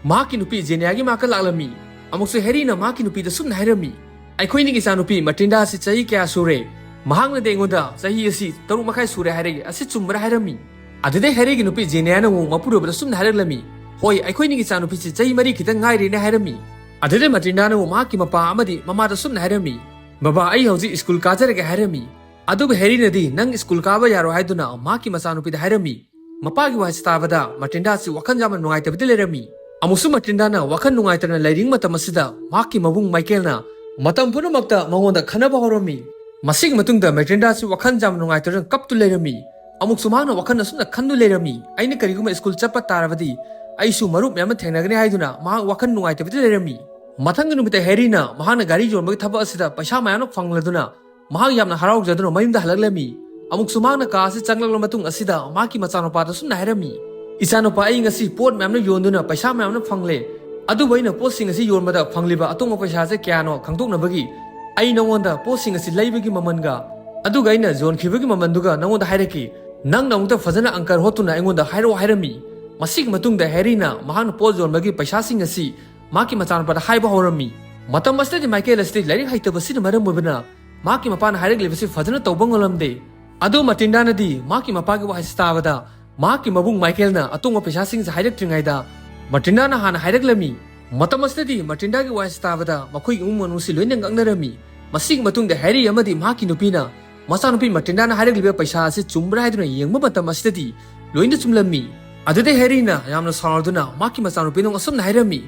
ꯃꯍꯥꯛꯀꯤ ꯅꯨꯄꯤ ꯖꯦꯅꯤꯌꯥꯒꯤ ꯃꯅꯥꯛꯇ ꯂꯥꯛꯂꯝꯃꯤ꯫ ꯑꯃꯨꯛꯁꯨ ꯍꯦꯔꯤꯅ ꯃꯍꯥꯛꯀꯤ ꯅꯨꯄꯤꯗ ꯁꯨꯝꯅ ꯍꯥꯏꯔꯝꯃꯤ, "ꯑꯩꯈꯣꯏꯅꯤꯒꯤ ꯏꯆꯥꯅꯨꯄꯤ ꯃꯥꯔꯇꯤꯟꯗꯥ ꯑꯁꯤ ꯆꯍꯤ ꯀꯌꯥ ꯁꯨꯔꯦ? ꯃꯍꯥꯛꯅꯗꯤ ꯑꯩꯉꯣꯟꯗ ꯆꯍꯤ ꯑꯁꯤ ꯇꯔꯨꯛ ꯃꯈꯥꯏ ꯁꯨꯔꯦ ꯍꯥꯏꯔꯛꯏ, ꯑꯁꯤ ꯆꯨꯝꯕ꯭ꯔꯥ?" ꯍꯥꯏꯔꯝꯃꯤ꯫ ꯑꯗꯨꯗꯩ ꯍꯦꯔꯤꯒꯤ ꯅꯨꯄꯤ ꯖꯦꯅꯤꯌꯥꯅ ꯑꯃꯨꯛ ꯃꯄꯨꯔꯣꯏꯕꯗ ꯁꯨꯝꯅ ꯍꯥꯏꯔꯛꯂꯝꯃꯤ, "ꯍꯣꯏ, ꯑꯩꯈꯣꯏꯅꯤꯒꯤ ꯏꯆꯥꯅꯨꯄꯤꯁꯤ ꯆꯍꯤ ꯃꯔꯤ ꯈꯤꯇꯪ ꯉꯥꯏꯔꯤꯅꯦ" ꯍꯥꯏꯔꯝꯃꯤ꯫ ꯑꯗꯨꯗꯩ ꯃꯥꯔꯇꯤꯟꯗꯥꯅ ꯑꯃꯨꯛ ꯃꯍꯥꯛꯀꯤ ꯃꯄꯥ ꯑꯃꯗꯤ ꯃꯃꯥꯗ ꯁꯨꯝꯅ ꯍꯥꯏꯔꯝꯃꯤ, "ꯕꯕꯥ, ꯑꯩ ꯍꯧꯖꯤꯛ ꯁ꯭ꯀꯨꯜ ꯀꯥꯖꯔꯒꯦ" ꯍꯥꯏꯔꯝꯃꯤ꯫ ꯑꯗꯨꯕꯨ ꯍꯦꯔꯤꯅꯗꯤ, "ꯅꯪ ꯁ꯭ꯀꯨꯜ ꯀꯥꯕ ꯌꯥꯔꯣꯏ" ꯍꯥꯏꯗꯨꯅ ꯃꯍꯥꯛꯀꯤ ꯃꯆꯥꯅꯨꯄꯤꯗ ꯍꯥꯏꯔꯝꯃꯤ꯫ ꯃꯄꯥꯒꯤ ꯋꯥꯍꯩꯁꯤ ꯇꯥꯕꯗ ꯃꯥꯔꯇꯤꯟꯗꯥꯁꯤ ꯋꯥꯈꯜ ꯌꯥꯝꯅ ꯅꯨꯡꯉꯥꯏꯇꯕꯗꯤ ꯂꯩꯔꯝꯃꯤ꯫ ꯑꯃꯨꯛꯁꯨ ꯃꯥꯔꯇꯤꯟꯗꯥꯅ ꯋꯥꯈꯜ ꯅꯨꯡꯉꯥꯏꯇꯅ ꯂꯩꯔꯤꯉꯩ ꯃꯇꯝ ꯑꯁꯤꯗ ꯃꯍꯥꯛꯀꯤ ꯃꯕꯨꯡ ꯃꯥꯏꯀꯦꯜꯅ ꯃꯇꯝ ꯄꯨꯝꯅꯃꯛꯇ ꯃꯉꯣꯟꯗ ꯈꯟꯅꯕ ꯍꯧꯔꯝꯃꯤ꯫ ꯃꯁꯤꯒꯤ ꯃꯇꯨꯡꯗ ꯃꯥꯔꯇꯤꯟꯗꯥꯁꯤ ꯋꯥꯈꯜ ꯌꯥꯝꯅ ꯅꯨꯡꯉꯥꯏꯇꯗꯨꯅ ꯀꯞꯇꯨ ꯂꯩꯔꯝꯃꯤ꯫ ꯑꯃꯨꯛꯁꯨ ꯃꯍꯥꯛꯅ ꯋꯥꯈꯜ ꯑꯁꯨꯝꯅ ꯈꯟꯗꯨ ꯂꯩꯔꯝꯃꯤ, "ꯑꯩꯅ ꯀꯔꯤꯒꯨꯝꯕ ꯁ꯭ꯀꯨꯜ ꯆꯠꯄ ꯇꯥꯔꯕꯗꯤ ꯑꯩꯁꯨ ꯃꯔꯨꯞ ꯃꯌꯥꯝ ꯑꯃ ꯊꯦꯡꯅꯒꯅꯤ" ꯍꯥꯏꯗꯨꯅ ꯃꯍꯥꯛ ꯋꯥꯈꯜ ꯅꯨꯡꯉꯥꯏꯇꯕꯗꯤ ꯂꯩꯔꯝꯃꯤ꯫ ꯃꯊꯪꯒꯤ ꯅꯨꯃꯤꯠꯇ ꯍꯦꯔꯤꯅ ꯃꯍꯥꯛꯅ ꯒꯥꯔꯤ ꯌꯣꯟꯕꯒꯤ ꯊꯕꯛ ꯑꯁꯤꯗ ꯄꯩꯁꯥ ꯃꯌꯥꯝ ꯑꯃ ꯐꯪꯂꯗꯨꯅ ꯃꯍꯥꯛ ꯌꯥꯝꯅ ꯍꯔꯥꯎꯖꯗꯨꯅ ꯃꯌꯨꯝꯗ ꯍꯜꯂꯛꯂꯝꯃꯤ꯫ ꯑꯃꯨꯛꯁꯨ ꯃꯍꯥꯛꯅ ꯀꯥ ꯑꯁꯤ ꯆꯪꯂꯛꯂꯕ ꯃꯇꯨꯡ ꯑꯁꯤꯗ ꯃꯍꯥꯛꯀꯤ ꯃꯆꯥꯅꯨꯄꯥꯗ ꯁꯨꯝꯅ ꯍꯥꯏꯔꯝꯃꯤ, "ꯏꯆꯥꯅꯨꯄꯥ, ꯑꯩ ꯉꯁꯤ ꯄꯣꯠ ꯃꯌꯥꯝꯅ ꯌꯣꯟꯗꯨꯅ ꯄꯩꯁꯥ ꯃꯌꯥꯝꯅ ꯐꯪꯂꯦ꯫ ꯑꯗꯨꯕꯨ ꯑꯩꯅ ꯄꯣꯠꯁꯤꯡ ꯑꯁꯤ ꯌꯣꯟꯕꯗ ꯐꯪꯂꯤꯕ ꯑꯇꯣꯡꯕ ꯄꯩꯁꯥꯁꯦ ꯀꯌꯥꯅꯣ ꯈꯪꯗꯣꯛꯅꯕꯒꯤ ꯑꯩ ꯅꯉꯣꯟꯗ ꯄꯣꯠꯁꯤꯡ ꯑꯁꯤ ꯂꯩꯕꯒꯤ ꯃꯃꯜꯒ ꯑꯗꯨꯒ ꯑꯩꯅ ꯌꯣꯟꯈꯤꯕꯒꯤ ꯃꯃꯜꯗꯨꯒ ꯅꯉꯣꯟꯗ ꯍꯥꯏꯔꯛꯀꯦ꯫ ꯅꯪꯅ ꯑꯃꯨꯛꯇ ꯐꯖꯅ ꯑꯪꯀꯔ ꯍꯣꯠꯇꯨꯅ ꯑꯩꯉꯣꯟꯗ ꯍꯥꯏꯔꯛꯑꯣ" ꯍꯥꯏꯔꯝꯃꯤ꯫ ꯃꯁꯤꯒꯤ ꯃꯇꯨꯡꯗ ꯍꯦꯔꯤꯅ ꯃꯍꯥꯛꯅ ꯄꯣꯠ ꯌꯣꯟꯕꯒꯤ ꯄꯩꯁꯥꯁꯤꯡ ꯑꯁꯤ ꯃꯍꯥꯛꯀꯤ ꯃꯆꯥꯅꯨꯄꯥꯗ ꯍꯥꯏꯕ ꯍꯧꯔꯝꯃꯤ꯫ ꯃꯇꯝ ꯑꯁꯤꯗꯗꯤ ꯃꯥꯏꯀꯦꯜ ꯑꯁꯤꯗꯤ ꯂꯥꯏꯔꯤꯛ ꯍꯩꯇꯕꯁꯤꯅ ꯃꯔꯝ ꯑꯣꯏꯕꯅ ꯃꯍꯥꯛꯀꯤ ꯃꯄꯥꯅ ꯍꯥꯏꯔꯛꯂꯤꯕꯁꯤ ꯐꯖꯅ ꯇꯧꯕ ꯉꯝꯂꯝꯗꯦ꯫ ꯑꯗꯨ ꯃꯥꯔꯇꯤꯟꯗꯥꯅꯗꯤ ꯃꯍꯥꯛꯀꯤ ꯃꯄꯥꯒꯤ ꯋꯥꯍꯩꯁꯤ ꯇꯥꯕꯗ ꯃꯍꯥꯛꯀꯤ ꯃꯕꯨꯡ ꯃꯥꯏꯀꯦꯜꯅ ꯑꯇꯣꯡꯕ ꯄꯩꯁꯥꯁꯤꯡꯁꯦ ꯍꯥꯏꯔꯛꯇ꯭ꯔꯤꯉꯩꯗ ꯃꯥꯔꯇꯤꯟꯗꯥꯅ ꯍꯥꯟꯅ ꯍꯥꯏꯔꯛꯂꯝꯃꯤ꯫ ꯃꯇꯝ ꯑꯁꯤꯗꯗꯤ ꯃꯥꯔꯇꯤꯟꯗꯥꯒꯤ ꯋꯥꯍꯩꯁꯤ ꯇꯥꯕꯗ ꯃꯈꯣꯏꯒꯤ ꯏꯃꯨꯡ ꯃꯅꯨꯡꯁꯤ ꯂꯣꯏꯅ ꯉꯛꯅꯔꯝꯃꯤ꯫ ꯃꯁꯤꯒꯤ ꯃꯇꯨꯡꯗ ꯍꯦꯔꯤ ꯑꯃꯗꯤ ꯃꯍꯥꯛꯀꯤ ꯅꯨꯄꯤꯅ ꯃꯆꯥꯅꯨꯄꯤ ꯃꯥꯔꯇꯤꯟꯗꯥꯅ ꯍꯥꯏꯔꯛꯂꯤꯕ ꯄꯩꯁꯥ ꯑꯁꯤ ꯆꯨꯝꯕ꯭ꯔꯥ ꯍꯥꯏꯗꯨꯅ ꯌꯦꯡꯕ ꯃꯇꯝ ꯑꯁꯤꯗꯗꯤ ꯂꯣꯏꯅ ꯆꯨꯝꯂꯝꯃꯤ꯫ ꯑꯗꯨꯗ ꯍꯦꯔꯤꯅ ꯌꯥꯝꯅ ꯁꯥꯎꯔꯗꯨꯅ ꯃꯍꯥꯛꯀꯤ ꯃꯆꯥꯅꯨꯄꯤꯗ ꯑꯁꯨꯝꯅ ꯍꯥꯏꯔꯝꯃꯤ,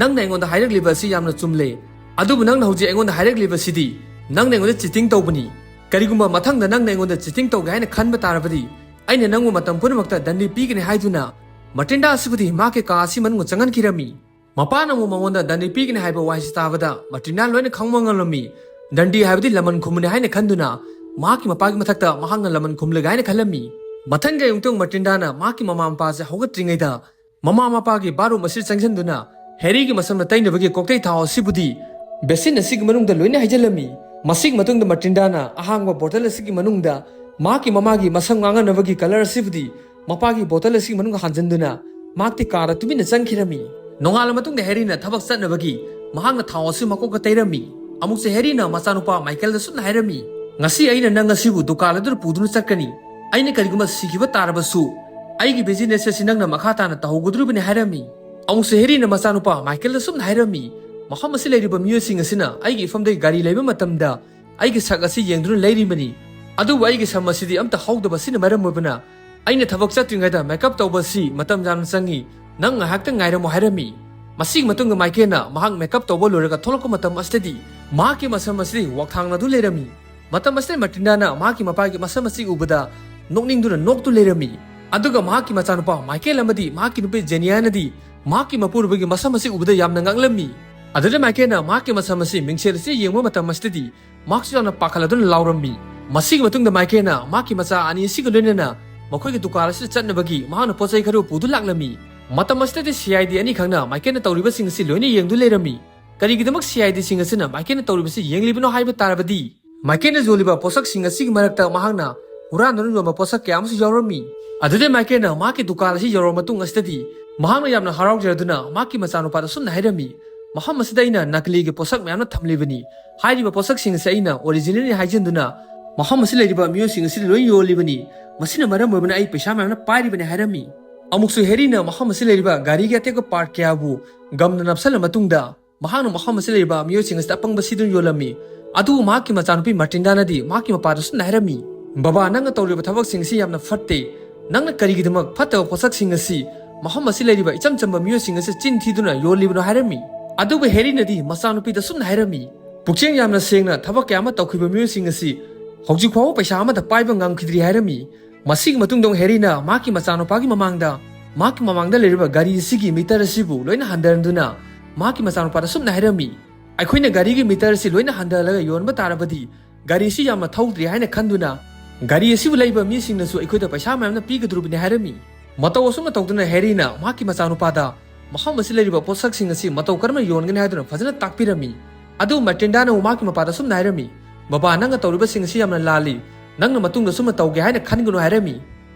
"ꯅꯪꯅ ꯑꯩꯉꯣꯟꯗ ꯍꯥꯏꯔꯛꯂꯤꯕ ꯑꯁꯤ ꯌꯥꯝꯅ ꯆꯨꯝꯂꯦ, ꯑꯗꯨꯕꯨ ꯅꯪꯅ ꯍꯧꯖꯤꯛ ꯑꯩꯉꯣꯟꯗ ꯍꯥꯏꯔꯛꯂꯤꯕꯁꯤꯗꯤ ꯅꯪꯅ ꯑꯩꯉꯣꯟꯗ ꯆꯤꯇꯤꯡ ꯇꯧꯕꯅꯤ꯫ ꯀꯔꯤꯒꯨꯝꯕ ꯃꯊꯪꯗ ꯅꯪꯅ ꯑꯩꯉꯣꯟꯗ ꯆꯤꯇꯤꯡ ꯇꯧꯒꯦ ꯍꯥꯏꯅ ꯈꯟꯕ ꯇꯥꯔꯕꯗꯤ ꯑꯩꯅ ꯅꯪꯕꯨ ꯃꯇꯝ ꯄꯨꯝꯅꯃꯛꯇ ꯗꯟꯗꯤ ꯄꯤꯒꯅꯤ" ꯍꯥꯏꯗꯨꯅ ꯃꯥꯔꯇꯤꯟꯗꯥ ꯑꯁꯤꯕꯨꯗꯤ ꯃꯍꯥꯛꯀꯤ ꯀꯥ ꯑꯁꯤ ꯃꯅꯨꯡꯗ ꯆꯪꯍꯟꯈꯤꯔꯝꯃꯤ꯫ ꯃꯄꯥꯅ ꯑꯃꯨꯛ ꯃꯉꯣꯟꯗ ꯗꯟꯗꯤ ꯄꯤꯒꯅꯤ ꯍꯥꯏꯕ ꯋꯥꯍꯩꯁꯤ ꯇꯥꯕꯗ ꯃꯥꯔꯇꯤꯟꯗꯥ ꯂꯣꯏꯅ ꯈꯪꯕ ꯉꯝꯂꯝꯃꯤ꯫ ꯗꯟꯗꯤ ꯍꯥꯏꯕꯗꯤ ꯂꯃꯟ ꯈꯨꯝꯕꯅꯤ ꯍꯥꯏꯅ ꯈꯟꯗꯨꯅ ꯃꯍꯥꯛꯀꯤ ꯃꯄꯥꯒꯤ ꯃꯊꯛꯇ ꯃꯍꯥꯛꯅ ꯂꯃꯟ ꯈꯨꯝꯂꯒ ꯍꯥꯏꯅ ꯈꯜꯂꯝꯃꯤ꯫ ꯃꯊꯪꯒꯤ ꯑꯌꯨꯛꯇ ꯃꯥꯔꯇꯤꯟꯗꯥꯅ ꯃꯍꯥꯛꯀꯤ ꯃꯃꯥ ꯃꯄꯥꯁꯦ ꯍꯧꯒꯠꯇ꯭ꯔꯤꯉꯩꯗ ꯃꯃꯥ ꯃꯄꯥꯒꯤ ꯕꯥꯠꯔꯨꯝ ꯑꯁꯤ ꯆꯪꯁꯤꯟꯗꯨꯅ ꯍꯦꯔꯤꯒꯤ ꯃꯁꯝꯅ ꯇꯩꯅꯕꯒꯤ ꯀꯣꯛꯇꯩ ꯊꯥꯎ ꯑꯁꯤꯕꯨꯗꯤ ꯕꯦꯁꯤꯟ ꯑꯁꯤꯒꯤ ꯃꯅꯨꯡꯗ ꯂꯣꯏꯅ ꯍꯩꯖꯤꯜꯂꯝꯃꯤ꯫ ꯃꯁꯤꯒꯤ ꯃꯇꯨꯡꯗ ꯃꯥꯔꯇꯤꯟꯗꯥꯅ ꯑꯍꯥꯡꯕ ꯕꯣꯇꯜ ꯑꯁꯤꯒꯤ ꯃꯅꯨꯡꯗ ꯃꯍꯥꯛꯀꯤ ꯃꯃꯥꯒꯤ ꯃꯁꯝ ꯉꯥꯡꯍꯟꯅꯕꯒꯤ ꯀꯂꯔ ꯑꯁꯤꯕꯨꯗꯤ ꯃꯄꯥꯒꯤ ꯕꯣꯇꯜ ꯑꯁꯤꯒꯤ ꯃꯅꯨꯡꯗ ꯍꯥꯟꯖꯤꯟꯗꯨꯅ ꯃꯍꯥꯛꯇꯤ ꯀꯥꯗ ꯇꯨꯃꯤꯟꯅ ꯆꯪꯈꯤꯔꯝꯃꯤ꯫ ꯅꯣꯡꯉꯥꯜꯂ ꯃꯇꯨꯡꯗ ꯍꯦꯔꯤꯅ ꯊꯕꯛ ꯆꯠꯅꯕꯒꯤ ꯃꯍꯥꯛꯅ ꯊꯥꯎ ꯑꯁꯤ ꯃꯀꯣꯛꯇ ꯇꯩꯔꯝꯃꯤ꯫ ꯑꯃꯨꯛꯁꯦ ꯍꯦꯔꯤꯅ ꯃꯆꯥꯅꯨꯄꯥ ꯃꯥꯏꯀꯦꯜꯗ ꯁꯨꯝꯅ ꯍꯥꯏꯔꯝꯃꯤ, "ꯉꯁꯤ ꯑꯩꯅ ꯅꯪ ꯑꯁꯤꯕꯨ ꯗꯨꯀꯥꯟ ꯑꯗꯨꯗ ꯄꯨꯗꯨꯅ ꯆꯠꯀꯅꯤ꯫ ꯑꯩꯅ ꯀꯔꯤꯒꯨꯝꯕ ꯁꯤꯈꯤꯕ ꯇꯥꯔꯕꯁꯨ ꯑꯩꯒꯤ ꯕꯤꯖꯤꯅꯦꯁ ꯑꯁꯤ ꯅꯪꯅ ꯃꯈꯥ ꯇꯥꯅ ꯇꯧꯍꯧꯒꯗꯧꯔꯤꯕꯅꯤ" ꯍꯥꯏꯔꯝꯃꯤ꯫ ꯑꯃꯨꯛꯁꯦ ꯍꯦꯔꯤꯅ ꯃꯆꯥꯅꯨꯄꯥ ꯃꯥꯏꯀꯦꯜꯗ ꯁꯨꯝꯅ ꯍꯥꯏꯔꯝꯃꯤ, "ꯃꯐꯝ ꯑꯁꯤ ꯂꯩꯔꯤꯕ ꯃꯤꯑꯣꯏꯁꯤꯡ ꯑꯁꯤꯅ ꯑꯩꯒꯤ ꯏꯐꯝꯗꯒꯤ ꯒꯥꯔꯤ ꯂꯩꯕ ꯃꯇꯝꯗ ꯑꯩꯒꯤ ꯁꯛ ꯑꯁꯤ ꯌꯦꯡꯗꯨꯅ ꯂꯩꯔꯤꯕꯅꯤ꯫ ꯑꯗꯨꯕꯨ ꯑꯩꯒꯤ ꯁꯝ ꯑꯁꯤꯗꯤ ꯑꯝꯇ ꯍꯧꯗꯕ ꯑꯁꯤꯅ ꯃꯔꯝ ꯑꯣꯏꯕꯅ ꯑꯩꯅ ꯊꯕꯛ ꯆꯠꯇ꯭ꯔꯤꯉꯩꯗ ꯃꯦꯀꯞ ꯇꯧꯕ ꯑꯁꯤ ꯃꯇꯝ ꯌꯥꯝꯅ ꯆꯪꯏ꯫ ꯅꯪ ꯉꯥꯏꯍꯥꯛꯇꯪ ꯉꯥꯏꯔꯝꯃꯨ" ꯍꯥꯏꯔꯝꯃꯤ꯫ ꯃꯁꯤꯒꯤ ꯃꯇꯨꯡꯗ ꯃꯥꯏꯀꯦꯜꯅ ꯃꯍꯥꯛ ꯃꯦꯀꯞ ꯇꯧꯕ ꯂꯣꯏꯔꯒ ꯊꯣꯛꯂꯛꯄ ꯃꯇꯝ ꯑꯁꯤꯗꯗꯤ ꯃꯍꯥꯛꯀꯤ ꯃꯁꯝ ꯑꯁꯤꯗꯤ ꯋꯥꯛꯊꯥꯡꯅꯗꯨ ꯂꯩꯔꯝꯃꯤ꯫ ꯃꯇꯝ ꯑꯁꯤꯗ ꯃꯥꯔꯇꯤꯟꯗꯥꯅ ꯃꯍꯥꯛꯀꯤ ꯃꯄꯥꯒꯤ ꯃꯁꯝ ꯑꯁꯤ ꯎꯕꯗ ꯅꯣꯛꯅꯤꯡꯗꯨꯅ ꯅꯣꯛꯇꯨ ꯂꯩꯔꯝꯃꯤ꯫ ꯑꯗꯨꯒ ꯃꯍꯥꯛꯀꯤ ꯃꯆꯥꯅꯨꯄꯥ ꯃꯥꯏꯀꯦꯜ ꯑꯃꯗꯤ ꯃꯍꯥꯛꯀꯤ ꯅꯨꯄꯤ ꯖꯦꯅꯤꯌꯥꯅꯗꯤ ꯃꯍꯥꯛꯀꯤ ꯃꯄꯨꯔꯣꯏꯕꯒꯤ ꯃꯁꯝ ꯑꯁꯤ ꯎꯕꯗ ꯌꯥꯝꯅ ꯉꯛꯂꯝꯃꯤ꯫ ꯑꯗꯨꯗ ꯃꯥꯏꯀꯦꯜꯅ ꯃꯍꯥꯛꯀꯤ ꯃꯁꯝ ꯑꯁꯤ ꯃꯤꯡꯁꯦꯜ ꯑꯁꯤ ꯌꯦꯡꯕ ꯃꯇꯝ ꯑꯁꯤꯗꯗꯤ ꯃꯍꯥꯛꯁꯨ ꯌꯥꯝꯅ ꯄꯥꯈꯠꯂꯗꯨꯅ ꯂꯥꯎꯔꯝꯃꯤ꯫ ꯃꯁꯤꯒꯤ ꯃꯇꯨꯡꯗ ꯃꯥꯏꯀꯦꯜꯅ ꯃꯍꯥꯛꯀꯤ ꯃꯆꯥ ꯑꯅꯤ ꯑꯁꯤꯒ ꯂꯣꯏꯅꯅ ꯃꯈꯣꯏꯒꯤ ꯗꯨꯀꯥꯟ ꯑꯁꯤꯗ ꯆꯠꯅꯕꯒꯤ ꯃꯍꯥꯛꯅ ꯄꯣꯠ ꯆꯩ ꯈꯔ ꯄꯨꯗꯨꯅ ꯂꯥꯛꯂꯝꯃꯤ꯫ ꯃꯇꯝ ꯑꯁꯤꯗꯗꯤ ꯁꯤ ꯑꯥꯏ ꯗꯤ ꯑꯅꯤꯈꯛꯅ ꯃꯥꯏꯀꯦꯜꯅ ꯇꯧꯔꯤꯕꯁꯤꯡ ꯑꯁꯤ ꯂꯣꯏꯅ ꯌꯦꯡꯗꯨꯅ ꯂꯩꯔꯝꯃꯤ꯫ ꯀꯔꯤꯒꯤꯗꯃꯛ ꯁꯤ ꯑꯥꯏ ꯗꯤꯁꯤꯡ ꯑꯁꯤꯅ ꯃꯥꯏꯀꯦꯜꯅ ꯇꯧꯔꯤꯕꯁꯤ ꯌꯦꯡꯂꯤꯕꯅꯣ ꯍꯥꯏꯕ ꯇꯥꯔꯕꯗꯤ, ꯃꯥꯏꯀꯦꯜꯅ ꯌꯣꯜꯂꯤꯕ ꯄꯣꯠꯁꯛꯁꯤꯡ ꯑꯁꯤꯒꯤ ꯃꯔꯛꯇ ꯃꯍꯥꯛꯅ ꯍꯨꯔꯥꯟꯗꯨꯅ ꯌꯣꯟꯕ ꯄꯣꯠꯁꯛ ꯀꯌꯥ ꯑꯃꯁꯨ ꯌꯥꯎꯔꯝꯃꯤ꯫ ꯑꯗꯨꯗꯩ ꯃꯥꯏꯀꯦꯜꯅ ꯃꯍꯥꯛꯀꯤ ꯗꯨꯀꯥꯟ ꯑꯁꯤ ꯌꯧꯔꯕ ꯃꯇꯨꯡ ꯑꯁꯤꯗꯗꯤ ꯃꯍꯥꯛꯅ ꯌꯥꯝꯅ ꯍꯔꯥꯎꯖꯔꯗꯨꯅ ꯃꯍꯥꯛꯀꯤ ꯃꯆꯥꯅꯨꯄꯥꯗ ꯁꯨꯝꯅ ꯍꯥꯏꯔꯝꯃꯤ, "ꯃꯐꯝ ꯑꯁꯤꯗ ꯑꯩꯅ ꯅꯀꯂꯤꯒꯤ ꯄꯣꯠꯁꯛ ꯃꯌꯥꯝꯅ ꯊꯝꯂꯤꯕꯅꯤ꯫ ꯍꯥꯏꯔꯤꯕ ꯄꯣꯠꯁꯛꯁꯤꯡ ꯑꯁꯤ ꯑꯩꯅ ꯑꯣꯔꯤꯖꯤꯅꯦꯜꯅꯤ ꯍꯥꯏꯖꯤꯟꯗꯨꯅ ꯃꯐꯝ ꯑꯁꯤ ꯂꯩꯔꯤꯕ ꯃꯤꯑꯣꯏꯁꯤꯡ ꯑꯁꯤꯗ ꯂꯣꯏ ꯌꯣꯜꯂꯤꯕꯅꯤ꯫ ꯃꯁꯤꯅ ꯃꯔꯝ ꯑꯣꯏꯕꯅ ꯑꯩ ꯄꯩꯁꯥ ꯃꯌꯥꯝꯅ ꯄꯥꯏꯔꯤꯕꯅꯤ" ꯍꯥꯏꯔꯝꯃꯤ꯫ ꯑꯃꯨꯛꯁꯨ ꯍꯦꯔꯤꯅ ꯃꯐꯝ ꯑꯁꯤ ꯂꯩꯔꯤꯕ ꯒꯥꯔꯤꯒꯤ ꯑꯇꯦꯛꯄ ꯄꯥꯔꯠ ꯀꯌꯥꯕꯨ ꯒꯝꯅ ꯅꯞꯁꯜꯂ ꯃꯇꯨꯡꯗ, ꯃꯍꯥꯛꯅ ꯃꯐꯝ ꯑꯁꯤ ꯂꯩꯔꯤꯕ ꯃꯤꯑꯣꯏꯁꯤꯡ ꯑꯁꯤꯗ ꯑꯄꯪꯕ ꯁꯤꯗꯨꯅ ꯌꯣꯜꯂꯝꯃꯤ꯫ ꯑꯗꯨꯕꯨ ꯃꯍꯥꯛꯀꯤ ꯃꯆꯥꯅꯨꯄꯤ ꯃꯥꯔꯇꯤꯟꯗꯥꯅꯗꯤ ꯃꯍꯥꯛꯀꯤ ꯃꯄꯥꯗ ꯁꯨꯝꯅ ꯍꯥꯏꯔꯝꯃꯤ, "ꯕꯕꯥ, ꯅꯪꯅ ꯇꯧꯔꯤꯕ ꯊꯕꯛꯁꯤꯡ ꯑꯁꯤ ꯌꯥꯝꯅ ꯐꯠꯇꯦ꯫ ꯅꯪꯅ ꯀꯔꯤꯒꯤꯗꯃꯛ ꯐꯠꯇꯕ ꯄꯣꯠꯁꯛꯁꯤꯡ ꯑꯁꯤ ꯃꯐꯝ ꯑꯁꯤ ꯂꯩꯔꯤꯕ ꯏꯆꯝ ꯆꯝꯕ ꯃꯤꯑꯣꯏꯁꯤꯡ ꯑꯁꯤ ꯆꯤꯟ ꯊꯤꯗꯨꯅ ꯌꯣꯜꯂꯤꯕꯅꯣ?" ꯍꯥꯏꯔꯝꯃꯤ꯫ ꯑꯗꯨꯕꯨ ꯍꯦꯔꯤꯅꯗꯤ ꯃꯆꯥꯅꯨꯄꯤꯗ ꯁꯨꯝꯅ ꯍꯥꯏꯔꯝꯃꯤ, "ꯄꯨꯛꯆꯦꯜ ꯌꯥꯝꯅ ꯁꯦꯡꯅ ꯊꯕꯛ ꯀꯌꯥ ꯑꯃ ꯇꯧꯈꯤꯕ ꯃꯤꯑꯣꯏꯁꯤꯡ ꯑꯁꯤ ꯍꯧꯖꯤꯛ ꯐꯥꯎꯕ ꯄꯩꯁꯥ ꯑꯃꯠꯇ ꯄꯥꯏꯕ ꯉꯝꯈꯤꯗ꯭ꯔꯤ" ꯍꯥꯏꯔꯝꯃꯤ꯫ ꯃꯁꯤꯒꯤ ꯃꯇꯨꯡꯗ ꯑꯃꯨꯛ ꯍꯦꯔꯤꯅ ꯃꯍꯥꯛꯀꯤ ꯃꯆꯥꯅꯨꯄꯥꯒꯤ ꯃꯃꯥꯡꯗ, ꯃꯍꯥꯛꯀꯤ ꯃꯃꯥꯡꯗ ꯂꯩꯔꯤꯕ ꯒꯥꯔꯤ ꯑꯁꯤꯒꯤ ꯃꯤꯇꯔ ꯑꯁꯤꯕꯨ ꯂꯣꯏꯅ ꯍꯟꯊꯍꯟꯗꯨꯅ ꯃꯍꯥꯛꯀꯤ ꯃꯆꯥꯅꯨꯄꯥꯗ ꯁꯨꯝꯅ ꯍꯥꯏꯔꯝꯃꯤ, "ꯑꯩꯈꯣꯏꯅ ꯒꯥꯔꯤꯒꯤ ꯃꯤꯇꯔ ꯑꯁꯤ ꯂꯣꯏꯅ ꯍꯟꯊꯍꯜꯂꯒ ꯌꯣꯟꯕ ꯇꯥꯔꯕꯗꯤ ꯒꯥꯔꯤ ꯑꯁꯤ ꯌꯥꯝꯅ ꯊꯧꯗ꯭ꯔꯦ ꯍꯥꯏꯅ ꯈꯟꯗꯨꯅ ꯒꯥꯔꯤ ꯑꯁꯤꯕꯨ ꯂꯩꯕ ꯃꯤꯁꯤꯡꯅꯁꯨ ꯑꯩꯈꯣꯏꯗ ꯄꯩꯁꯥ ꯃꯌꯥꯝꯅ ꯄꯤꯒꯗꯧꯔꯤꯕꯅꯤ" ꯍꯥꯏꯔꯝꯃꯤ꯫ ꯃꯇꯧ ꯑꯁꯨꯝꯅ ꯇꯧꯗꯨꯅ ꯍꯦꯔꯤꯅ ꯃꯍꯥꯛꯀꯤ ꯃꯆꯥꯅꯨꯄꯥꯗ ꯃꯐꯝ ꯑꯁꯤ ꯂꯩꯔꯤꯕ ꯄꯣꯠꯁꯛꯁꯤꯡ ꯑꯁꯤ ꯃꯇꯧ ꯀꯔꯝꯅ ꯌꯣꯟꯒꯅꯤ ꯍꯥꯏꯗꯨꯅ ꯐꯖꯅ ꯇꯥꯛꯄꯤꯔꯝꯃꯤ꯫ ꯑꯗꯨꯕꯨ ꯃꯥꯔꯇꯤꯟꯗꯥꯅ ꯑꯃꯨꯛ ꯃꯍꯥꯛꯀꯤ ꯃꯄꯥꯗ ꯁꯨꯝꯅ ꯍꯥꯏꯔꯝꯃꯤ, "ꯕꯕꯥ, ꯅꯪꯅ ꯇꯧꯔꯤꯕꯁꯤꯡ ꯑꯁꯤ ꯌꯥꯝꯅ ꯂꯥꯜꯂꯤ꯫ ꯅꯪꯅ ꯃꯇꯨꯡꯗ ꯁꯨꯝꯅ ꯇꯧꯒꯦ ꯍꯥꯏꯅ ꯈꯟꯒꯅꯨ" ꯍꯥꯏꯔꯝꯃꯤ꯫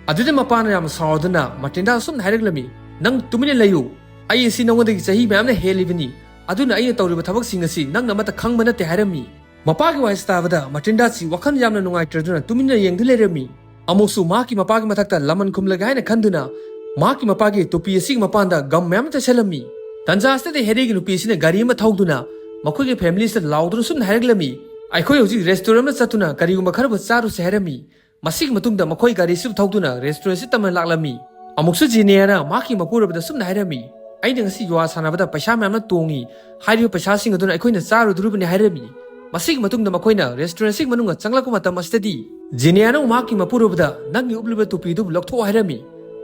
ꯑꯗꯨꯗꯤ ꯃꯄꯥꯅ ꯌꯥꯝꯅ ꯁꯥꯎꯗꯨꯅ ꯃꯥꯔꯇꯤꯟꯗꯥ ꯁꯨꯝꯅ ꯍꯥꯏꯔꯛꯂꯝꯃꯤ, "ꯅꯪ ꯇꯨꯃꯤꯟꯅ ꯂꯩꯌꯨ꯫ ꯑꯩ ꯑꯁꯤ ꯅꯉꯣꯟꯗꯒꯤ ꯆꯍꯤ ꯃꯌꯥꯝꯅ ꯍꯦꯜꯂꯤꯕꯅꯤ꯫ ꯑꯗꯨꯅ ꯑꯩꯅ ꯇꯧꯔꯤꯕ ꯊꯕꯛꯁꯤꯡ ꯑꯁꯤ ꯅꯪꯅ ꯑꯃꯠꯇ ꯈꯪꯕ ꯅꯠꯇꯦ" ꯍꯥꯏꯔꯝꯃꯤ꯫ ꯃꯄꯥꯒꯤ ꯋꯥꯍꯩꯁꯤ ꯇꯥꯕꯗ ꯃꯥꯔꯇꯤꯟꯗꯥꯁꯤ ꯋꯥꯈꯜ ꯌꯥꯝꯅ ꯅꯨꯡꯉꯥꯏꯇ꯭ꯔꯗꯨꯅ ꯇꯨꯃꯤꯟꯅ ꯌꯦꯡꯗꯨꯅ ꯂꯩꯔꯝꯃꯤ꯫ ꯑꯃꯨꯛꯁꯨ ꯃꯍꯥꯛꯀꯤ ꯃꯄꯥꯒꯤ ꯃꯊꯛꯇ ꯂꯃꯟ ꯈꯨꯝꯂꯒꯦ ꯍꯥꯏꯅ ꯈꯟꯗꯨꯅ ꯃꯍꯥꯛꯀꯤ ꯃꯄꯥꯒꯤ ꯇꯨꯄꯤ ꯑꯁꯤꯒꯤ ꯃꯄꯥꯟꯗ ꯒꯝ ꯃꯌꯥꯝ ꯑꯃ ꯇꯩꯁꯜꯂꯝꯃꯤ꯫ ꯇꯟꯖꯥ ꯑꯁꯤꯗꯗꯤ ꯍꯦꯔꯤꯒꯤ ꯅꯨꯄꯤ ꯑꯁꯤꯅ ꯒꯥꯔꯤ ꯑꯃ ꯊꯧꯗꯨꯅ ꯃꯈꯣꯏꯒꯤ ꯐꯦꯃꯤꯂꯤꯁꯤꯗ ꯂꯥꯎꯗꯨꯅ ꯁꯨꯝꯅ ꯍꯥꯏꯔꯛꯂꯝꯃꯤ, "ꯑꯩꯈꯣꯏ ꯍꯧꯖꯤꯛ ꯔꯦꯁꯇꯨꯔꯦꯟ ꯑꯃ ꯆꯠꯇꯨꯅ ꯀꯔꯤꯒꯨꯝꯕ ꯈꯔꯕꯨ ꯆꯥꯔꯨꯁꯦ" ꯍꯥꯏꯔꯝꯃꯤ꯫ ꯃꯁꯤꯒꯤ ꯃꯇꯨꯡꯗ ꯃꯈꯣꯏ ꯒꯥꯔꯤ ꯑꯁꯤꯕꯨ ꯊꯧꯗꯨꯅ ꯔꯦꯁꯇꯨꯔꯦꯟ ꯑꯁꯤ ꯇꯝꯅ ꯂꯥꯛꯂꯝꯃꯤ꯫ ꯑꯃꯨꯛꯁꯨ ꯖꯦꯅꯤꯌꯥꯅ ꯃꯍꯥꯛꯀꯤ ꯃꯄꯨꯔꯣꯏꯕꯗ ꯁꯨꯝꯅ ꯍꯥꯏꯔꯝꯃꯤ, "ꯑꯩꯅ ꯉꯁꯤ ꯌꯨꯍꯥ ꯁꯥꯟꯅꯕꯗ ꯄꯩꯁꯥ ꯃꯌꯥꯝꯅ ꯇꯣꯡꯉꯤ꯫ ꯍꯥꯏꯔꯤꯕ ꯄꯩꯁꯥꯁꯤꯡ ꯑꯗꯨꯅ ꯑꯩꯈꯣꯏꯅ ꯆꯥꯔꯨꯗꯣꯔꯤꯕꯅꯤ" ꯍꯥꯏꯔꯝꯃꯤ꯫ ꯃꯁꯤꯒꯤ ꯃꯇꯨꯡꯗ ꯃꯈꯣꯏꯅ ꯔꯦꯁꯇꯨꯔꯦꯟ ꯑꯁꯤꯒꯤ ꯃꯅꯨꯡꯗ ꯆꯪꯂꯛꯄ ꯃꯇꯝ ꯑꯁꯤꯗꯗꯤ ꯖꯦꯅꯤꯌꯥꯅ ꯑꯃꯨꯛ ꯃꯍꯥꯛꯀꯤ ꯃꯄꯨꯔꯣꯏꯕꯗ, "ꯅꯪꯒꯤ ꯎꯞꯂꯤꯕ ꯇꯨꯄꯤꯗꯨꯕꯨ ꯂꯧꯊꯣꯛꯑꯣ" ꯍꯥꯏꯔꯝꯃꯤ꯫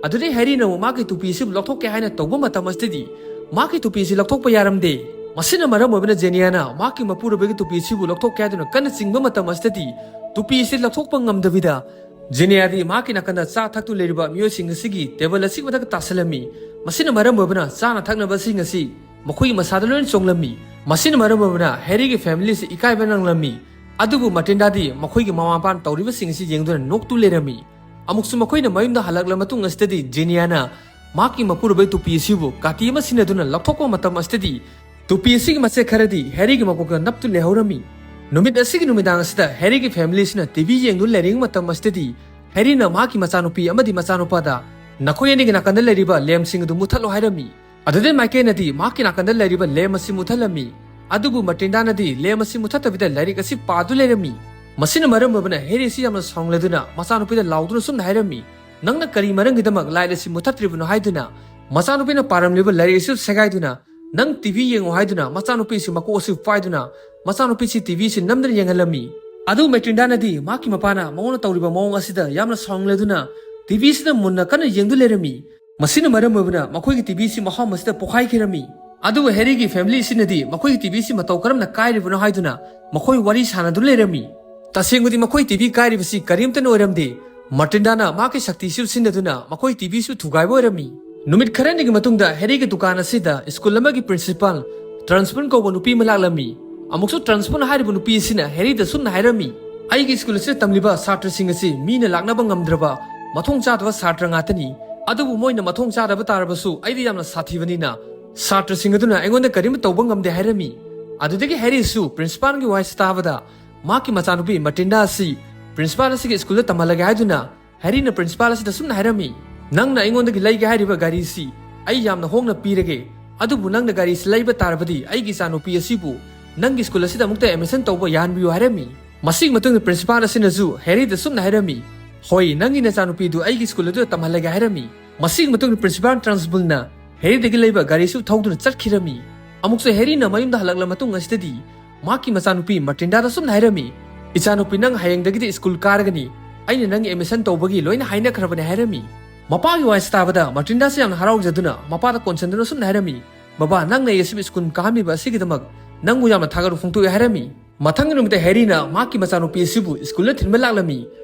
ꯑꯗꯨꯗꯩ ꯍꯦꯔꯤꯅ ꯑꯃꯨꯛ ꯃꯍꯥꯛꯀꯤ ꯇꯨꯄꯤ ꯑꯁꯤꯕꯨ ꯂꯧꯊꯣꯛꯀꯦ ꯍꯥꯏꯅ ꯇꯧꯕ ꯃꯇꯝ ꯑꯁꯤꯗꯗꯤ ꯃꯍꯥꯛꯀꯤ ꯇꯨꯄꯤ ꯑꯁꯤ ꯂꯧꯊꯣꯛꯄ ꯌꯥꯔꯝꯗꯦ꯫ ꯃꯁꯤꯅ ꯃꯔꯝ ꯑꯣꯏꯕꯅ ꯖꯦꯅꯤꯌꯥꯅ ꯃꯍꯥꯛꯀꯤ ꯃꯄꯨꯔꯣꯏꯕꯒꯤ ꯇꯨꯄꯤ ꯑꯁꯤꯕꯨ ꯂꯧꯊꯣꯛꯀꯦ ꯍꯥꯏꯗꯨꯅ ꯀꯟꯅ ꯆꯤꯡꯕ ꯃꯇꯝ ꯑꯁꯤꯗꯗꯤ ꯇꯨꯄꯤ ꯑꯁꯤ ꯂꯧꯊꯣꯛꯄ ꯉꯝꯗꯕꯤꯗ ꯖꯦꯅꯤꯌꯥꯗꯤ ꯃꯍꯥꯛꯀꯤ ꯅꯥꯀꯟꯗ ꯆꯥ ꯊꯛꯇꯨꯅ ꯂꯩꯔꯤꯕ ꯃꯤꯑꯣꯏꯁꯤꯡ ꯑꯁꯤꯒꯤ ꯇꯦꯕꯜ ꯑꯁꯤꯒꯤ ꯃꯊꯛꯇ ꯇꯥꯁꯤꯜꯂꯝꯃꯤ꯫ ꯃꯁꯤꯅ ꯃꯔꯝ ꯑꯣꯏꯕꯅ ꯆꯥꯅ ꯊꯛꯅꯕꯁꯤꯡ ꯑꯁꯤ ꯃꯈꯣꯏꯒꯤ ꯃꯁꯥꯗ ꯂꯣꯏꯅ ꯆꯣꯡꯂꯝꯃꯤ꯫ ꯃꯁꯤꯅ ꯃꯔꯝ ꯑꯣꯏꯕꯅ ꯍꯦꯔꯤꯒꯤ ꯐꯦꯃꯤꯂꯤ ꯑꯁꯤ ꯏꯀꯥꯏꯕ ꯅꯪꯂꯝꯃꯤ꯫ ꯑꯗꯨꯕꯨ ꯃꯥꯔꯇꯤꯟꯗꯥꯗꯤ ꯃꯈꯣꯏꯒꯤ ꯃꯃꯥ ꯃꯄꯥꯅ ꯇꯧꯔꯤꯕꯁꯤꯡ ꯑꯁꯤ ꯌꯦꯡꯗꯨꯅ ꯅꯣꯛꯇꯨ ꯂꯩꯔꯝꯃꯤ꯫ ꯑꯃꯨꯛꯁꯨ ꯃꯈꯣꯏꯅ ꯃꯌꯨꯝꯗ ꯍꯜꯂꯛꯂꯕ ꯃꯇꯨꯡ ꯑꯁꯤꯗꯗꯤ ꯖꯦꯅꯤꯌꯥꯅ ꯃꯍꯥꯛꯀꯤ ꯃꯄꯨꯔꯣꯏꯕꯒꯤ ꯇꯨꯄꯤ ꯑꯁꯤꯕꯨ ꯀꯥꯇꯤ ꯑꯃ ꯁꯤꯖꯤꯟꯅꯗꯨꯅ ꯂꯧꯊꯣꯛꯄ ꯃꯇꯝ ꯑꯁꯤꯗꯗꯤ ꯇꯨꯄꯤ ꯑꯁꯤꯒꯤ ꯃꯆꯦꯠ ꯈꯔꯗꯤ ꯍꯦꯔꯤꯒꯤ ꯃꯀꯣꯛꯇ ꯅꯞꯇꯨꯅ ꯂꯩꯍꯧꯔꯝꯃꯤ꯫ ꯅꯨꯃꯤꯠ ꯑꯁꯤꯒꯤ ꯅꯨꯃꯤꯗꯥꯡ ꯑꯁꯤꯗ ꯍꯦꯔꯤꯒꯤ ꯐꯦꯃꯤꯂꯤ ꯑꯁꯤꯅ ꯇꯤꯚꯤ ꯌꯦꯡꯗꯨꯅ ꯂꯩꯔꯤꯉꯩ ꯃꯇꯝ ꯑꯁꯤꯗꯗꯤ ꯍꯦꯔꯤꯅ ꯃꯍꯥꯛꯀꯤ ꯃꯆꯥꯅꯨꯄꯤ ꯑꯃꯗꯤ ꯃꯆꯥꯅꯨꯄꯥꯗ "ꯅꯈꯣꯏ ꯑꯅꯤꯒꯤ ꯅꯥꯀꯟꯗ ꯂꯩꯔꯤꯕ ꯂꯦꯝꯁꯤꯡ ꯑꯗꯨ ꯃꯨꯠꯊꯠꯂꯣ" ꯍꯥꯏꯔꯝꯃꯤ꯫ ꯑꯗꯨꯗꯩ ꯃꯥꯏꯀꯦꯜꯅꯗꯤ ꯃꯍꯥꯛꯀꯤ ꯅꯥꯀꯟꯗ ꯂꯩꯔꯤꯕ ꯂꯦꯝ ꯑꯁꯤ ꯃꯨꯠꯊꯠꯂꯝꯃꯤ꯫ ꯑꯗꯨꯕꯨ ꯃꯥꯔꯇꯤꯟꯗꯥꯅꯗꯤ ꯂꯦꯝ ꯑꯁꯤ ꯃꯨꯠꯊꯠꯇꯕꯤꯗ ꯂꯥꯏꯔꯤꯛ ꯑꯁꯤ ꯄꯥꯗꯨ ꯂꯩꯔꯝꯃꯤ꯫ ꯃꯁꯤꯅ ꯃꯔꯝ ꯑꯣꯏꯕꯅ ꯍꯦꯔꯤ ꯑꯁꯤ ꯌꯥꯝꯅ ꯁꯥꯎꯅꯤꯡꯂꯗꯨꯅ ꯃꯆꯥꯅꯨꯄꯤꯗ ꯂꯥꯎꯗꯨꯅ ꯁꯨꯝꯅ ꯍꯥꯏꯔꯝꯃꯤ, "ꯅꯪꯅ ꯀꯔꯤ ꯃꯔꯝꯒꯤꯗꯃꯛ ꯂꯥꯏꯠ ꯑꯁꯤ ꯃꯨꯠꯊꯠꯇ꯭ꯔꯤꯕꯅꯣ?" ꯍꯥꯏꯗꯨꯅ ꯃꯆꯥꯅꯨꯄꯤꯅ ꯄꯥꯔꯝꯂꯤꯕ ꯂꯥꯏꯔꯤꯛ ꯑꯁꯤ ꯁꯦꯒꯥꯏꯗꯨꯅ, "ꯅꯪ ꯇꯤꯚꯤ ꯌꯦꯡꯉꯨ" ꯍꯥꯏꯗꯨꯅ ꯃꯆꯥꯅꯨꯄꯤꯁꯤ ꯃꯀꯣꯛ ꯑꯁꯤ ꯄꯥꯏꯗꯨꯅ ꯃꯆꯥꯅꯨꯄꯤꯁꯤ ꯇꯤꯚꯤꯁꯤ ꯅꯝꯗꯅ ꯌꯦꯡꯍꯜꯂꯝꯃꯤ꯫ ꯑꯗꯨ ꯃꯦꯇ꯭ꯔꯤꯟꯗꯥꯅꯗꯤ ꯃꯍꯥꯛꯀꯤ ꯃꯄꯥꯅ ꯃꯉꯣꯟꯗ ꯇꯧꯔꯤꯕ ꯃꯑꯣꯡ ꯑꯁꯤꯗ ꯌꯥꯝꯅ ꯁꯥꯎꯅꯤꯡꯂꯗꯨꯅ ꯇꯤꯚꯤꯁꯤꯗ ꯃꯨꯟꯅ ꯀꯟꯅ ꯌꯦꯡꯗꯨ ꯂꯩꯔꯝꯃꯤ꯫ ꯃꯁꯤꯅ ꯃꯔꯝ ꯑꯣꯏꯕꯅ ꯃꯈꯣꯏꯒꯤ ꯇꯤꯚꯤꯁꯤ ꯃꯐꯝ ꯑꯁꯤꯗ ꯄꯣꯈꯥꯏꯈꯤꯔꯝꯃꯤ꯫ ꯑꯗꯨꯕꯨ ꯍꯦꯔꯤꯒꯤ ꯐꯦꯃꯤꯂꯤ ꯑꯁꯤꯅꯗꯤ ꯃꯈꯣꯏꯒꯤ ꯇꯤꯚꯤꯁꯤ ꯃꯇꯧ ꯀꯔꯝꯅ ꯀꯥꯏꯔꯤꯕꯅꯣ ꯍꯥꯏꯗꯨꯅ ꯃꯈꯣꯏ ꯋꯥꯔꯤ ꯁꯥꯟꯅꯗꯨꯅ ꯂꯩꯔꯝꯃꯤ꯫ ꯇꯁꯦꯡꯕꯗꯤ ꯃꯈꯣꯏ ꯇꯤꯚꯤ ꯀꯥꯏꯔꯤꯕꯁꯤ ꯀꯔꯤꯝꯇꯅ ꯑꯣꯏꯔꯝꯗꯦ꯫ ꯃꯥꯔꯇꯤꯟꯗꯥꯅ ꯃꯍꯥꯛꯀꯤ ꯁꯛꯇꯤꯁꯨ ꯁꯤꯖꯤꯟꯅꯗꯨꯅ ꯃꯈꯣꯏ ꯇꯤꯚꯤꯁꯨ ꯊꯨꯒꯥꯏꯕ ꯑꯣꯏꯔꯝꯃꯤ꯫ ꯅꯨꯃꯤꯠ ꯈꯔꯅꯤꯒꯤ ꯃꯇꯨꯡꯗ ꯍꯦꯔꯤꯒꯤ ꯗꯨꯀꯥꯟ ꯑꯁꯤꯗ ꯁ꯭ꯀꯨꯜ ꯑꯃꯒꯤ ꯄ꯭ꯔꯤꯟꯁꯤꯄꯥꯜ ꯇ꯭ꯔꯥꯟꯁꯄꯨꯟ ꯀꯧꯕ ꯅꯨꯄꯤ ꯑꯃ ꯂꯥꯛꯂꯝꯃꯤ꯫ ꯑꯃꯨꯛꯁꯨ ꯇ꯭ꯔꯥꯟꯁꯄꯨꯟ ꯍꯥꯏꯔꯤꯕ ꯅꯨꯄꯤ ꯑꯁꯤꯅ ꯍꯦꯔꯤꯗ ꯁꯨꯝꯅ ꯍꯥꯏꯔꯝꯃꯤ, "ꯑꯩꯒꯤ ꯁ꯭ꯀꯨꯜ ꯑꯁꯤꯗ ꯇꯝꯂꯤꯕ ꯁꯥꯇ꯭ꯔꯁꯤꯡ ꯑꯁꯤ ꯃꯤꯅ ꯂꯥꯛꯅꯕ ꯉꯝꯗ꯭ꯔꯕ ꯃꯊꯣꯡ ꯆꯥꯗꯕ ꯁꯥꯇ꯭ꯔ ꯉꯥꯛꯇꯅꯤ꯫ ꯑꯗꯨꯕꯨ ꯃꯣꯏꯅ ꯃꯊꯣꯡ ꯆꯥꯗꯕ ꯇꯥꯔꯕꯁꯨ ꯑꯩꯗꯤ ꯌꯥꯝꯅ ꯁꯥꯊꯤꯕꯅꯤꯅ ꯁꯥꯇ꯭ꯔꯁꯤꯡ ꯑꯗꯨꯅ ꯑꯩꯉꯣꯟꯗ ꯀꯔꯤꯝꯇ ꯇꯧꯕ ꯉꯝꯗꯦ" ꯍꯥꯏꯔꯝꯃꯤ꯫ ꯑꯗꯨꯗꯒꯤ ꯍꯦꯔꯤꯁꯨ ꯄ꯭ꯔꯤꯟꯁꯤꯄꯥꯜꯒꯤ ꯋꯥꯍꯩꯁꯤ ꯇꯥꯕꯗ ꯃꯍꯥꯛꯀꯤ ꯃꯆꯥꯅꯨꯄꯤ ꯃꯥꯔꯇꯤꯟꯗꯥ ꯑꯁꯤ ꯄ꯭ꯔꯤꯟꯁꯤꯄꯥꯜ ꯑꯁꯤꯒꯤ ꯁ꯭ꯀꯨꯜꯗ ꯇꯝꯍꯜꯂꯒꯦ ꯍꯥꯏꯗꯨꯅ ꯍꯦꯔꯤꯅ ꯄ꯭ꯔꯤꯟꯁꯤꯄꯥꯜ ꯑꯁꯤꯗ ꯁꯨꯝꯅ ꯍꯥꯏꯔꯝꯃꯤ, "ꯅꯪꯅ ꯑꯩꯉꯣꯟꯗꯒꯤ ꯂꯩꯒꯦ ꯍꯥꯏꯔꯤꯕ ꯒꯥꯔꯤꯁꯤ ꯑꯩ ꯌꯥꯝꯅ ꯍꯣꯡꯅ ꯄꯤꯔꯒꯦ, ꯑꯗꯨꯕꯨ ꯅꯪꯅ ꯒꯥꯔꯤꯁꯤ ꯂꯩꯕ ꯇꯥꯔꯕꯗꯤ ꯑꯩꯒꯤ ꯏꯆꯥꯅꯨꯄꯤ ꯑꯁꯤꯕꯨ ꯅꯪꯒꯤ ꯁ꯭ꯀꯨꯜ ꯑꯁꯤꯗ ꯑꯃꯨꯛꯇ ꯑꯦꯗꯃꯤꯁꯟ ꯇꯧꯕ ꯌꯥꯍꯟꯕꯤꯌꯨ" ꯍꯥꯏꯔꯝꯃꯤ꯫ ꯃꯁꯤꯒꯤ ꯃꯇꯨꯡꯗ ꯄ꯭ꯔꯤꯟꯁꯤꯄꯥꯜ ꯑꯁꯤꯅꯁꯨ ꯍꯦꯔꯤꯗ ꯁꯨꯝꯅ ꯍꯥꯏꯔꯝꯃꯤ, "ꯍꯣꯏ, ꯅꯪꯒꯤ ꯅꯆꯥꯅꯨꯄꯤꯗꯨ ꯑꯩꯒꯤ ꯁ꯭ꯀꯨꯜ ꯑꯗꯨꯗ ꯇꯝꯍꯜꯂꯒꯦ" ꯍꯥꯏꯔꯝꯃꯤ꯫ ꯃꯁꯤꯒꯤ ꯃꯇꯨꯡꯗ ꯄ꯭ꯔꯤꯟꯁꯤꯄꯥꯜ ꯇ꯭ꯔꯥꯟꯁꯕꯨꯜꯅ ꯍꯦꯔꯤꯗꯒꯤ ꯂꯩꯕ ꯒꯥꯔꯤꯁꯨ ꯊꯧꯗꯨꯅ ꯆꯠꯈꯤꯔꯝꯃꯤ꯫ ꯑꯃꯨꯛꯁꯨ ꯍꯦꯔꯤꯅ ꯃꯌꯨꯝꯗ ꯍꯜꯂꯛꯂ ꯃꯇꯨꯡ ꯑꯁꯤꯗꯗꯤ ꯃꯍꯥꯛꯀꯤ ꯃꯆꯥꯅꯨꯄꯤ ꯃꯥꯔꯇꯤꯟꯗꯥꯗ ꯁꯨꯝꯅ ꯍꯥꯏꯔꯝꯃꯤ, "ꯏꯆꯥꯅꯨꯄꯤ, ꯅꯪ ꯍꯌꯦꯡꯗꯒꯤꯗꯤ ꯁ꯭ꯀꯨꯜ ꯀꯥꯔꯒꯅꯤ꯫ ꯑꯩꯅ ꯅꯪꯒꯤ ꯑꯦꯗꯃꯤꯁꯟ ꯇꯧꯕꯒꯤ ꯂꯣꯏꯅ ꯍꯥꯏꯅꯈ꯭ꯔꯕꯅꯦ" ꯍꯥꯏꯔꯝꯃꯤ꯫ ꯃꯄꯥꯒꯤ ꯋꯥꯁꯤ ꯇꯥꯕꯗ ꯃꯥꯔꯇꯤꯟꯗꯥꯁꯤ ꯌꯥꯝꯅ ꯍꯔꯥꯎꯖꯗꯨꯅ ꯃꯄꯥꯗ ꯀꯣꯟꯁꯤꯟꯗꯨꯅ ꯁꯨꯝꯅ ꯍꯥꯏꯔꯝꯃꯤ, "ꯕꯕꯥ, ꯅꯪꯅ ꯑꯩ ꯑꯁꯤꯕꯨ ꯁ꯭ꯀꯨꯜ ꯀꯥꯍꯟꯕꯤꯕ ꯑꯁꯤꯒꯤꯗꯃꯛ ꯅꯪꯕꯨ ꯌꯥꯝꯅ ꯊꯥꯒꯠꯄ ꯐꯣꯡꯗꯣꯛꯏ" ꯍꯥꯏꯔꯝꯃꯤ꯫ ꯃꯊꯪꯒꯤ ꯅꯨꯃꯤꯠꯇ ꯍꯦꯔꯤꯅ ꯃꯍꯥꯛꯀꯤ ꯃꯆꯥꯅꯨꯄꯤ ꯑꯁꯤꯕꯨ ꯁ꯭ꯀꯨꯜꯗ ꯊꯤꯟꯕ ꯂꯥꯛꯂꯝꯃꯤ꯫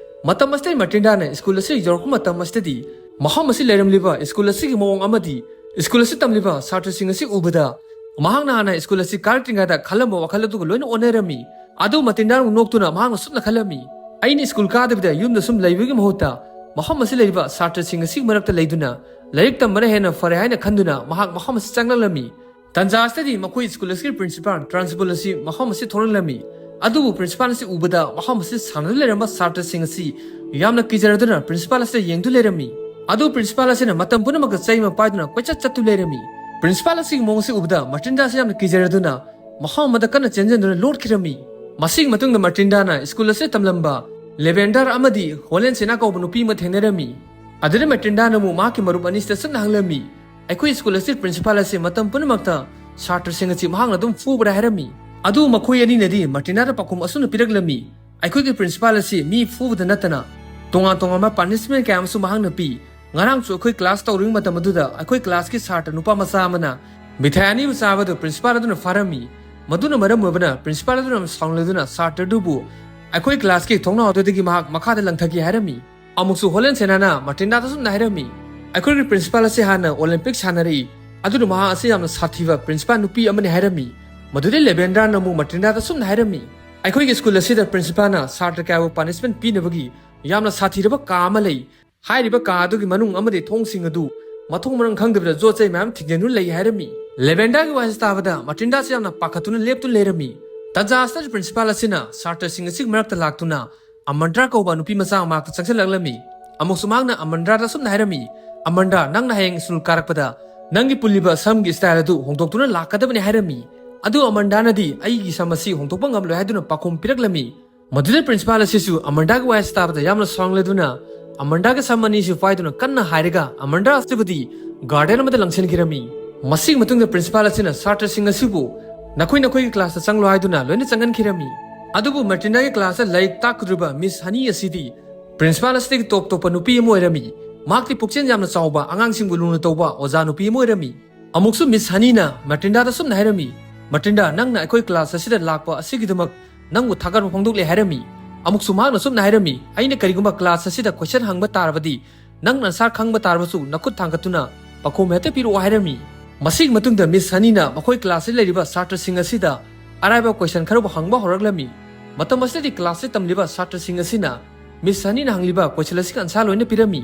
ꯃꯇꯝ ꯑꯁꯤꯗ ꯃꯥꯔꯇꯤꯟꯗꯥꯅ ꯁ꯭ꯀꯨꯜ ꯑꯁꯤꯗ ꯌꯧꯔꯛꯄ ꯃꯇꯝ ꯑꯁꯤꯗꯗꯤ ꯃꯐꯝ ꯑꯁꯤ ꯂꯩꯔꯝꯂꯤꯕ ꯁ꯭ꯀꯨꯜ ꯑꯁꯤꯒꯤ ꯃꯑꯣꯡ ꯑꯃꯗꯤ ꯁ꯭ꯀꯨꯜ ꯑꯁꯤ ꯇꯝꯂꯤꯕ ꯁꯥꯇ꯭ꯔꯁꯤꯡ ꯑꯁꯤ ꯎꯕꯗ ꯃꯍꯥꯛꯅ ꯍꯥꯟꯅ ꯁ꯭ꯀꯨꯜ ꯑꯁꯤ ꯀꯥꯔꯛꯇ꯭ꯔꯤꯉꯩꯗ ꯈꯜꯂꯝꯕ ꯋꯥꯈꯜ ꯑꯗꯨꯒ ꯂꯣꯏꯅ ꯑꯣꯟꯅꯔꯝꯃꯤ꯫ ꯑꯗꯨ ꯃꯥꯔꯇꯤꯟꯗꯥꯅ ꯅꯣꯛꯇꯨꯅ ꯃꯍꯥꯛꯅ ꯁꯨꯝꯅ ꯈꯜꯂꯝꯃꯤ, "ꯑꯩꯅ ꯁ꯭ꯀꯨꯜ ꯀꯥꯗꯕꯤꯗ ꯌꯨꯝꯗ ꯁꯨꯝ ꯂꯩꯕꯒꯤ ꯃꯍꯨꯠꯇ ꯃꯐꯝ ꯑꯁꯤ ꯂꯩꯔꯤꯕ ꯁꯥꯇ꯭ꯔꯁꯤꯡ ꯑꯁꯤꯒꯤ ꯃꯔꯛꯇ ꯂꯩꯗꯨꯅ ꯂꯥꯏꯔꯤꯛ ꯇꯝꯕꯅ ꯍꯦꯟꯅ ꯐꯔꯦ" ꯍꯥꯏꯅ ꯈꯟꯗꯨꯅ ꯃꯍꯥꯛ ꯃꯐꯝ ꯑꯁꯤ ꯆꯪꯂꯛꯂꯝꯃꯤ꯫ ꯇꯟꯖꯥ ꯑꯁꯤꯗꯗꯤ ꯃꯈꯣꯏ ꯁ꯭ꯀꯨꯜ ꯑꯁꯤꯒꯤ ꯄ꯭ꯔꯤꯟꯁꯤꯄꯥꯜ ꯇ꯭ꯔꯥꯟꯁꯕꯨꯜ ꯑꯁꯤ ꯃꯐꯝ ꯑꯁꯤ ꯊꯣꯛꯂꯛꯂꯝꯃꯤ꯫ ꯑꯗꯨꯕꯨ ꯄ꯭ꯔꯤꯟꯁꯤꯄꯥꯜ ꯑꯁꯤ ꯎꯕꯗ ꯃꯐꯝ ꯑꯁꯤ ꯁꯥꯟꯅꯗꯨꯅ ꯂꯩꯔꯝꯕ ꯁꯥꯇ꯭ꯔꯁꯤꯡ ꯑꯁꯤ ꯌꯥꯝꯅ ꯀꯤꯖꯔꯗꯨꯅ ꯄ꯭ꯔꯤꯟꯁꯤꯄꯥꯜ ꯑꯁꯤꯗ ꯌꯦꯡꯗꯨꯅ ꯂꯩꯔꯝꯃꯤ꯫ ꯑꯗꯨ ꯄ꯭ꯔꯤꯟꯁꯤꯄꯥꯜ ꯑꯁꯤꯅ ꯃꯇꯝ ꯄꯨꯝꯅꯃꯛꯇ ꯆꯩ ꯑꯃ ꯄꯥꯏꯗꯨꯅ ꯀꯣꯏꯆꯠ ꯆꯠꯇꯨ ꯂꯩꯔꯝꯃꯤ꯫ ꯄ꯭ꯔꯤꯟꯁꯤꯄꯥꯜ ꯑꯁꯤꯒꯤ ꯃꯑꯣꯡ ꯑꯁꯤ ꯎꯕꯗ ꯃꯥꯔꯇꯤꯟꯗꯥ ꯑꯁꯤ ꯌꯥꯝꯅ ꯀꯤꯖꯔꯗꯨꯅ ꯃꯐꯝ ꯑꯃꯗ ꯀꯟꯅ ꯆꯦꯟꯖꯟꯗꯨꯅ ꯂꯣꯠꯈꯤꯔꯝꯃꯤ꯫ ꯃꯁꯤꯒꯤ ꯃꯇꯨꯡꯗ ꯃꯥꯔꯇꯤꯟꯗꯥꯅ ꯁ꯭ꯀꯨꯜ ꯑꯁꯤꯗ ꯇꯝꯂꯝꯕ ꯂꯦꯕꯦꯟꯗꯔ ꯑꯃꯗꯤ ꯍꯣꯂꯦꯟꯁꯦꯅꯥ ꯀꯧꯕ ꯅꯨꯄꯤ ꯑꯃ ꯊꯦꯡꯅꯔꯝꯃꯤ꯫ ꯑꯗꯨꯗ ꯃꯥꯔꯇꯤꯟꯗꯥꯅ ꯑꯃꯨꯛ ꯃꯍꯥꯛꯀꯤ ꯃꯔꯨꯞ ꯑꯅꯤꯁꯤꯗ ꯆꯨꯝꯅ ꯍꯪꯂꯝꯃꯤ, "ꯑꯩꯈꯣꯏ ꯁ꯭ꯀꯨꯜ ꯑꯁꯤ ꯄ꯭ꯔꯤꯟꯁꯤꯄꯥꯜ ꯑꯁꯤ ꯃꯇꯝ ꯄꯨꯝꯅꯃꯛꯇ ꯁꯥꯇ꯭ꯔꯁꯤꯡ ꯑꯁꯤ ꯃꯍꯥꯛꯅ ꯑꯗꯨꯝ ꯐꯨꯕ꯭ꯔꯥ?" ꯍꯥꯏꯔꯝꯃꯤ꯫ ꯑꯗꯨ ꯃꯈꯣꯏ ꯑꯅꯤꯅꯗꯤ ꯃꯥꯔꯇꯤꯟꯗꯥꯗ ꯄꯥꯎꯈꯨꯝ ꯑꯁꯨꯝꯅ ꯄꯤꯔꯛꯂꯝꯃꯤ, "ꯑꯩꯈꯣꯏꯒꯤ ꯄ꯭ꯔꯤꯟꯁꯤꯄꯥꯜ ꯑꯁꯤ ꯃꯤ ꯐꯨꯕꯗ ꯅꯠꯇꯅ ꯇꯣꯉꯥꯟ ꯇꯣꯉꯥꯟꯕ ꯄꯥꯅꯤꯁꯃꯦꯟ ꯀꯌꯥ ꯑꯃꯁꯨ ꯃꯍꯥꯛꯅ ꯄꯤ꯫ ꯉꯔꯥꯡꯁꯨ ꯑꯩꯈꯣꯏ ꯀ꯭ꯂꯥꯁ ꯇꯧꯔꯤꯉꯩ ꯃꯇꯝ ꯑꯗꯨꯗ ꯑꯩꯈꯣꯏ ꯀ꯭ꯂꯥꯁꯀꯤ ꯁꯥꯇ꯭ꯔ ꯅꯨꯄꯥ ꯃꯆꯥ ꯑꯃꯅ ꯃꯤꯊꯥꯏ ꯑꯅꯤ ꯑꯃ ꯆꯥꯕꯗꯨ ꯄ꯭ꯔꯤꯟꯁꯤꯄꯥꯜ ꯑꯗꯨꯅ ꯐꯥꯔꯝꯃꯤ꯫ ꯃꯗꯨꯅ ꯃꯔꯝ ꯑꯣꯏꯕꯅ ꯄ꯭ꯔꯤꯟꯁꯤꯄꯥꯜ ꯑꯗꯨꯅ ꯁꯥꯎꯅꯤꯡꯂꯗꯨꯅ ꯁꯥꯇ꯭ꯔꯗꯨꯕꯨ ꯑꯩꯈꯣꯏ ꯀ꯭ꯂꯥꯁꯀꯤ ꯊꯣꯡꯅꯥꯎ ꯑꯗꯨꯗꯒꯤ ꯃꯍꯥꯛ ꯃꯈꯥꯗ ꯂꯪꯊꯈꯤ" ꯍꯥꯏꯔꯝꯃꯤ꯫ ꯑꯃꯨꯛꯁꯨ ꯍꯣꯂꯦꯟ ꯁꯦꯅꯥꯅ ꯃꯥꯔꯇꯤꯟꯗꯥꯗ ꯑꯁꯨꯝꯅ ꯍꯥꯏꯔꯝꯃꯤ, "ꯑꯩꯈꯣꯏꯒꯤ ꯄ꯭ꯔꯤꯟꯁꯤꯄꯥꯜ ꯑꯁꯤ ꯍꯥꯟꯅ ꯑꯣꯂꯦꯝꯄꯤꯛ ꯁꯥꯟꯅꯔꯛꯏ, ꯑꯗꯨꯅ ꯃꯍꯥꯛ ꯑꯁꯤ ꯌꯥꯝꯅ ꯁꯥꯊꯤꯕ ꯄ꯭ꯔꯤꯟꯁꯤꯄꯥꯜ ꯅꯨꯄꯤ ꯑꯃꯅꯤ" ꯍꯥꯏꯔꯝꯃꯤ꯫ ꯃꯗꯨꯗꯩ ꯂꯦꯕꯦꯟꯗ꯭ꯔꯥꯅ ꯑꯃꯨꯛ ꯃꯥꯔꯇꯤꯟꯗꯥꯗ ꯑꯁꯨꯝꯅ ꯍꯥꯏꯔꯝꯃꯤ, "ꯑꯩꯈꯣꯏꯒꯤ ꯁ꯭ꯀꯨꯜ ꯑꯁꯤꯗ ꯄ꯭ꯔꯤꯟꯁꯤꯄꯥꯜꯅ ꯁꯥꯇ꯭ꯔ ꯀꯌꯥꯕꯨ ꯄꯥꯅꯤꯁꯃꯦꯟ ꯄꯤꯅꯕꯒꯤ ꯌꯥꯝꯅ ꯁꯥꯊꯤꯔꯕ ꯀꯥ ꯑꯃ ꯂꯩ꯫ ꯍꯥꯏꯔꯤꯕ ꯀꯥ ꯑꯗꯨꯒꯤ ꯃꯅꯨꯡ ꯑꯃꯗꯤ ꯊꯣꯡꯁꯤꯡ ꯑꯗꯨ ꯃꯊꯣꯡ ꯃꯔꯝ ꯈꯪꯗꯕꯤꯗ ꯌꯣꯠ ꯆꯩ ꯃꯌꯥꯝ ꯊꯤꯡꯖꯤꯟꯗꯨꯅ ꯂꯩ" ꯍꯥꯏꯔꯝꯃꯤ꯫ ꯂꯦꯕꯦꯟꯗ꯭ꯔꯥꯒꯤ ꯋꯥꯍꯩꯁꯤ ꯇꯥꯕꯗ ꯃꯥꯔꯇꯤꯟꯗꯥꯁꯤ ꯌꯥꯝꯅ ꯄꯥꯈꯠꯇꯨꯅ ꯂꯦꯞꯇꯨꯅ ꯂꯩꯔꯝꯃꯤ꯫ ꯇꯟꯖꯥ ꯑꯁꯤꯗ ꯄ꯭ꯔꯤꯟꯁꯤꯄꯥꯜ ꯑꯁꯤꯅ ꯁꯥꯇ꯭ꯔꯁꯤꯡ ꯑꯁꯤꯒꯤ ꯃꯔꯛꯇ ꯂꯥꯛꯇꯨꯅ ꯑꯃꯟꯗ꯭ꯔꯥ ꯀꯧꯕ ꯅꯨꯄꯤ ꯃꯆꯥ ꯑꯃ ꯃꯍꯥꯛꯇ ꯆꯪꯁꯤꯜꯂꯛꯂꯝꯃꯤ꯫ ꯑꯃꯨꯛꯁꯨ ꯃꯍꯥꯛꯅ ꯑꯃꯟꯗ꯭ꯔꯥꯗ ꯑꯁꯨꯝꯅ ꯍꯥꯏꯔꯝꯃꯤ, "ꯑꯃꯟꯗ꯭ꯔꯥ, ꯅꯪꯅ ꯍꯌꯦꯡ ꯁ꯭ꯀꯨꯜ ꯀꯥꯔꯛꯄꯗ ꯅꯪꯒꯤ ꯄꯨꯜꯂꯤꯕ ꯁꯝꯒꯤ ꯁ꯭ꯇꯥꯏꯜ ꯑꯗꯨ ꯍꯣꯡꯗꯣꯛꯇꯨꯅ ꯂꯥꯛꯀꯗꯕꯅꯤ" ꯍꯥꯏꯔꯝꯃꯤ꯫ ꯑꯗꯨ ꯑꯃꯟꯗ꯭ꯔꯥꯅꯗꯤ ꯑꯩꯒꯤ ꯁꯝ ꯑꯁꯤ ꯍꯣꯡꯗꯣꯛꯄ ꯉꯝꯂꯣꯏ ꯍꯥꯏꯗꯨꯅ ꯄꯥꯎꯈꯨꯝ ꯄꯤꯔꯛꯂꯝꯃꯤ꯫ ꯃꯗꯨꯗ ꯄ꯭ꯔꯤꯟꯁꯤꯄꯥꯜ ꯑꯁꯤꯁꯨ ꯑꯃꯟꯗ꯭ꯔꯥꯒꯤ ꯋꯥꯍꯩꯁꯤ ꯇꯥꯕꯗ ꯌꯥꯝꯅ ꯁꯥꯎꯅꯤꯡꯂꯗꯨꯅ ꯑꯃꯟꯗ꯭ꯔꯥꯒꯤ ꯁꯝ ꯑꯅꯤꯁꯤ ꯄꯥꯏꯗꯨꯅ ꯀꯟꯅ ꯍꯥꯏꯔꯒ ꯑꯃꯟꯗ꯭ꯔꯥ ꯑꯁꯤꯕꯨꯗꯤ ꯒꯥꯔꯗꯦꯟ ꯑꯃꯗ ꯂꯪꯁꯤꯟꯈꯤꯔꯝꯃꯤ꯫ ꯃꯁꯤꯒꯤ ꯃꯇꯨꯡꯗ ꯄ꯭ꯔꯤꯟꯁꯤꯄꯥꯜ ꯑꯁꯤꯅ ꯁꯥꯇ꯭ꯔꯁꯤꯡ ꯑꯁꯤꯕꯨ "ꯅꯈꯣꯏ ꯅꯈꯣꯏꯒꯤ ꯀ꯭ꯂꯥꯁꯇ ꯆꯪꯂꯣ" ꯍꯥꯏꯗꯨꯅ ꯂꯣꯏꯅ ꯆꯪꯍꯟꯈꯤꯔꯝꯃꯤ꯫ ꯑꯗꯨꯕꯨ ꯃꯥꯔꯇꯤꯟꯗꯥꯒꯤ ꯀ꯭ꯂꯥꯁꯇ ꯂꯥꯏꯔꯤꯛ ꯇꯥꯛꯀꯗꯧꯔꯤꯕ ꯃꯤꯁ ꯍꯅꯤ ꯑꯁꯤꯗꯤ ꯄ꯭ꯔꯤꯟꯁꯤꯄꯥꯜ ꯑꯁꯤꯗꯒꯤ ꯇꯣꯞ ꯇꯣꯞꯄ ꯅꯨꯄꯤ ꯑꯃ ꯑꯣꯏꯔꯝꯃꯤ꯫ ꯃꯍꯥꯛꯇꯤ ꯄꯨꯛꯆꯦꯜ ꯌꯥꯝꯅ ꯆꯥꯎꯕ, ꯑꯉꯥꯡꯁꯤꯡꯕꯨ ꯂꯨꯅ ꯇꯧꯕ ꯑꯣꯖꯥ ꯅꯨꯄꯤ ꯑꯃ ꯑꯣꯏꯔꯝꯃꯤ꯫ ꯑꯃꯨꯛꯁꯨ ꯃꯤꯁ ꯍꯅꯤꯅ ꯃꯥꯔꯇꯤꯟꯗꯥꯗ ꯁꯨꯝꯅ ꯍꯥꯏꯔꯝꯃꯤ, "ꯃꯥꯔꯇꯤꯟꯗꯥ, ꯅꯪꯅ ꯑꯩꯈꯣꯏ ꯀ꯭ꯂꯥꯁ ꯑꯁꯤꯗ ꯂꯥꯛꯄ ꯑꯁꯤꯒꯤꯗꯃꯛ ꯅꯪꯕꯨ ꯊꯥꯒꯠꯄ ꯐꯣꯡꯗꯣꯛꯂꯦ" ꯍꯥꯏꯔꯝꯃꯤ꯫ ꯑꯃꯨꯛꯁꯨ ꯃꯍꯥꯛꯅ ꯁꯨꯝꯅ ꯍꯥꯏꯔꯝꯃꯤ, "ꯑꯩꯅ ꯀꯔꯤꯒꯨꯝꯕ ꯀ꯭ꯂꯥꯁ ꯑꯁꯤꯗ ꯀꯣꯏꯁꯟ ꯍꯪꯕ ꯇꯥꯔꯕꯗꯤ ꯅꯪꯅ ꯑꯟꯁꯥꯔ ꯈꯪꯕ ꯇꯥꯔꯕꯁꯨ ꯅꯈꯨꯠ ꯊꯥꯡꯒꯠꯇꯨꯅ ꯄꯥꯈꯨꯝ ꯍꯦꯛꯇ ꯄꯤꯔꯛꯑꯣ" ꯍꯥꯏꯔꯝꯃꯤ꯫ ꯃꯁꯤꯒꯤ ꯃꯇꯨꯡꯗ ꯃꯤꯁ ꯍꯅꯤꯅ ꯃꯈꯣꯏ ꯀ꯭ꯂꯥꯁꯇ ꯂꯩꯔꯤꯕ ꯁꯥꯇ꯭ꯔꯁꯤꯡ ꯑꯁꯤꯗ ꯑꯔꯥꯏꯕ ꯀꯣꯏꯁꯟ ꯈꯔꯕꯨ ꯍꯪꯕ ꯍꯧꯔꯛꯂꯝꯃꯤ꯫ ꯃꯇꯝ ꯑꯁꯤꯗꯗꯤ ꯀ꯭ꯂꯥꯁꯇ ꯇꯝꯂꯤꯕ ꯁꯥꯇ꯭ꯔꯁꯤꯡ ꯑꯁꯤꯅ ꯃꯤꯁ ꯍꯅꯤꯅ ꯍꯪꯂꯤꯕ ꯀꯣꯏꯁꯟ ꯑꯁꯤꯒꯤ ꯑꯟꯁꯥꯔ ꯂꯣꯏꯅ ꯄꯤꯔꯝꯃꯤ꯫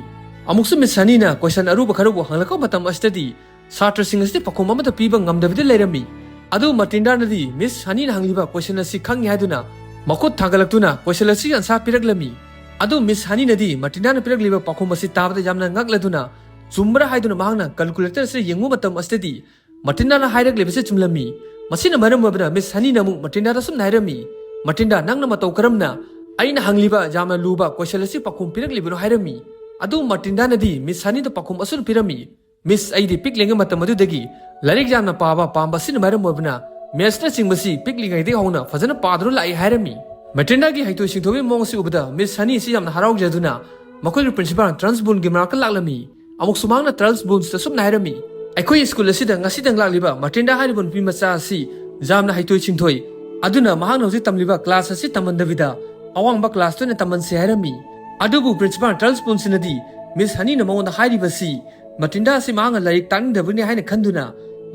ꯑꯃꯨꯛꯁꯨ ꯃꯤꯁ ꯍꯅꯤꯅ ꯀꯣꯏꯁꯟ ꯑꯔꯨꯕ ꯈꯔꯕꯨ ꯍꯪꯂꯛꯄ ꯃꯇꯝ ꯑꯁꯤꯗꯗꯤ ꯁꯥꯇ꯭ꯔꯁꯤꯡ ꯑꯁꯤꯗꯤ ꯄꯥꯎꯈꯨꯝ ꯑꯃꯠꯇ ꯄꯤꯕ ꯉꯝꯗꯕꯤꯗ ꯂꯩꯔꯝꯃꯤ꯫ ꯑꯗꯨꯕꯨ ꯃꯥꯔꯇꯤꯟꯗꯥꯅꯗꯤ ꯃꯤꯁ ꯍꯅꯤꯅ ꯍꯪꯂꯤꯕ ꯀꯣꯏꯁꯟ ꯑꯁꯤ ꯈꯪꯏ ꯍꯥꯏꯗꯨꯅ ꯃꯈꯨꯠ ꯊꯥꯡꯒꯠꯂꯛꯇꯨꯅ ꯀꯣꯏꯁꯟ ꯑꯁꯤꯒꯤ ꯑꯟꯁꯥꯔ ꯄꯤꯔꯛꯂꯝꯃꯤ꯫ ꯑꯗꯨ ꯃꯤꯁ ꯍꯅꯤꯅꯗꯤ ꯃꯥꯔꯇꯤꯟꯗꯥꯅ ꯄꯤꯔꯛꯂꯤꯕ ꯄꯥꯎꯈꯨꯝ ꯑꯁꯤ ꯇꯥꯕꯗ ꯌꯥꯝꯅ ꯉꯛꯂꯗꯨꯅ, ꯆꯨꯝꯕ꯭ꯔꯥ ꯍꯥꯏꯗꯨꯅ ꯃꯍꯥꯛꯅ ꯀꯥꯜꯀꯨꯂꯦꯇꯔ ꯑꯁꯤ ꯌꯦꯡꯕ ꯃꯇꯝ ꯑꯁꯤꯗꯗꯤ ꯃꯥꯔꯇꯤꯟꯗꯥꯅ ꯍꯥꯏꯔꯛꯂꯤꯕꯁꯤ ꯆꯨꯝꯂꯝꯃꯤ꯫ ꯃꯁꯤꯅ ꯃꯔꯝ ꯑꯣꯏꯕꯅ ꯃꯤꯁ ꯍꯅꯤꯅ ꯑꯃꯨꯛ ꯃꯥꯔꯇꯤꯟꯗꯥꯗ ꯑꯁꯨꯝꯅ ꯍꯥꯏꯔꯝꯃꯤ, "ꯃꯥꯔꯇꯤꯟꯗꯥ, ꯅꯪꯅ ꯃꯇꯧ ꯀꯔꯝꯅ ꯑꯩꯅ ꯍꯪꯂꯤꯕ ꯌꯥꯝꯅ ꯂꯨꯕ ꯀꯣꯏꯁꯟ ꯑꯁꯤ ꯄꯥꯎꯈꯨꯝ ꯄꯤꯔꯛꯂꯤꯕꯅꯣ?" ꯍꯥꯏꯔꯝꯃꯤ꯫ ꯑꯗꯨ ꯃꯥꯔꯇꯤꯟꯗꯥꯅꯗꯤ ꯃꯤꯁ ꯍꯅꯤꯗ ꯄꯥꯎꯈꯨꯝ ꯑꯁꯨꯝꯅ ꯄꯤꯔꯝꯃꯤ, "ꯃꯤꯁ, ꯑꯩꯗꯤ ꯄꯤꯛꯂꯤꯉꯩ ꯃꯇꯝ ꯑꯗꯨꯗꯒꯤ ꯂꯥꯏꯔꯤꯛ ꯌꯥꯝꯅ ꯄꯥꯕ ꯄꯥꯝꯕ ꯑꯁꯤꯅ ꯃꯔꯝ ꯑꯣꯏꯕꯅ ꯃꯦꯠꯁꯅꯆꯤꯡꯕꯁꯤ ꯄꯤꯛꯂꯤꯉꯩꯗꯒꯤ ꯍꯧꯅ ꯐꯖꯅ ꯄꯥꯗꯨꯅ ꯂꯥꯛꯏ" ꯍꯥꯏꯔꯝꯃꯤ꯫ ꯃꯥꯔꯇꯤꯟꯗꯥꯒꯤ ꯍꯩꯊꯣꯏ ꯁꯤꯡꯊꯣꯏꯕꯒꯤ ꯃꯑꯣꯡ ꯑꯁꯤ ꯎꯕꯗ ꯃꯤꯁ ꯍꯅꯤ ꯑꯁꯤ ꯌꯥꯝꯅ ꯍꯔꯥꯎꯖꯗꯨꯅ ꯃꯈꯣꯏꯒꯤ ꯄ꯭ꯔꯤꯟꯁꯤꯄꯥꯜ ꯇ꯭ꯔꯟꯁ ꯕꯨꯟꯒꯤ ꯃꯅꯥꯛꯇ ꯂꯥꯛꯂꯝꯃꯤ꯫ ꯑꯃꯨꯛꯁꯨ ꯃꯍꯥꯛꯅ ꯇ꯭ꯔꯟꯁ ꯕꯨꯟꯁꯇ ꯑꯁꯨꯝꯅ ꯍꯥꯏꯔꯝꯃꯤ, "ꯑꯩꯈꯣꯏ ꯁ꯭ꯀꯨꯜ ꯑꯁꯤꯗ ꯉꯁꯤꯗꯪ ꯂꯥꯛꯂꯤꯕ ꯃꯥꯔꯇꯤꯟꯗꯥ ꯍꯥꯏꯔꯤꯕ ꯅꯨꯄꯤ ꯃꯆꯥ ꯑꯁꯤ ꯌꯥꯝꯅ ꯍꯩꯊꯣꯏ ꯁꯤꯡꯊꯣꯏ, ꯑꯗꯨꯅ ꯃꯍꯥꯛꯅ ꯍꯧꯖꯤꯛ ꯇꯝꯂꯤꯕ ꯀ꯭ꯂꯥꯁ ꯑꯁꯤ ꯇꯝꯍꯟꯗꯕꯤꯗ ꯑꯋꯥꯡꯕ ꯀ꯭ꯂꯥꯁꯇ ꯑꯣꯏꯅ ꯇꯝꯍꯟꯁꯤ" ꯍꯥꯏꯔꯝꯃꯤ꯫ ꯑꯗꯨꯕꯨ ꯄ꯭ꯔꯤꯟꯁꯤꯄꯥꯜ ꯇ꯭ꯔꯟꯁ ꯕꯨꯟꯁꯤꯅꯗꯤ ꯃꯤꯁ ꯍꯅꯤꯅ ꯃꯉꯣꯟꯗ ꯍꯥꯏꯔꯤꯕꯁꯤ ꯃꯥꯔꯇꯤꯟꯗꯥ ꯑꯁꯤ ꯃꯍꯥꯛꯅ ꯂꯥꯏꯔꯤꯛ ꯇꯥꯛꯅꯤꯡꯗꯕꯅꯤ ꯍꯥꯏꯅ ꯈꯟꯗꯨꯅ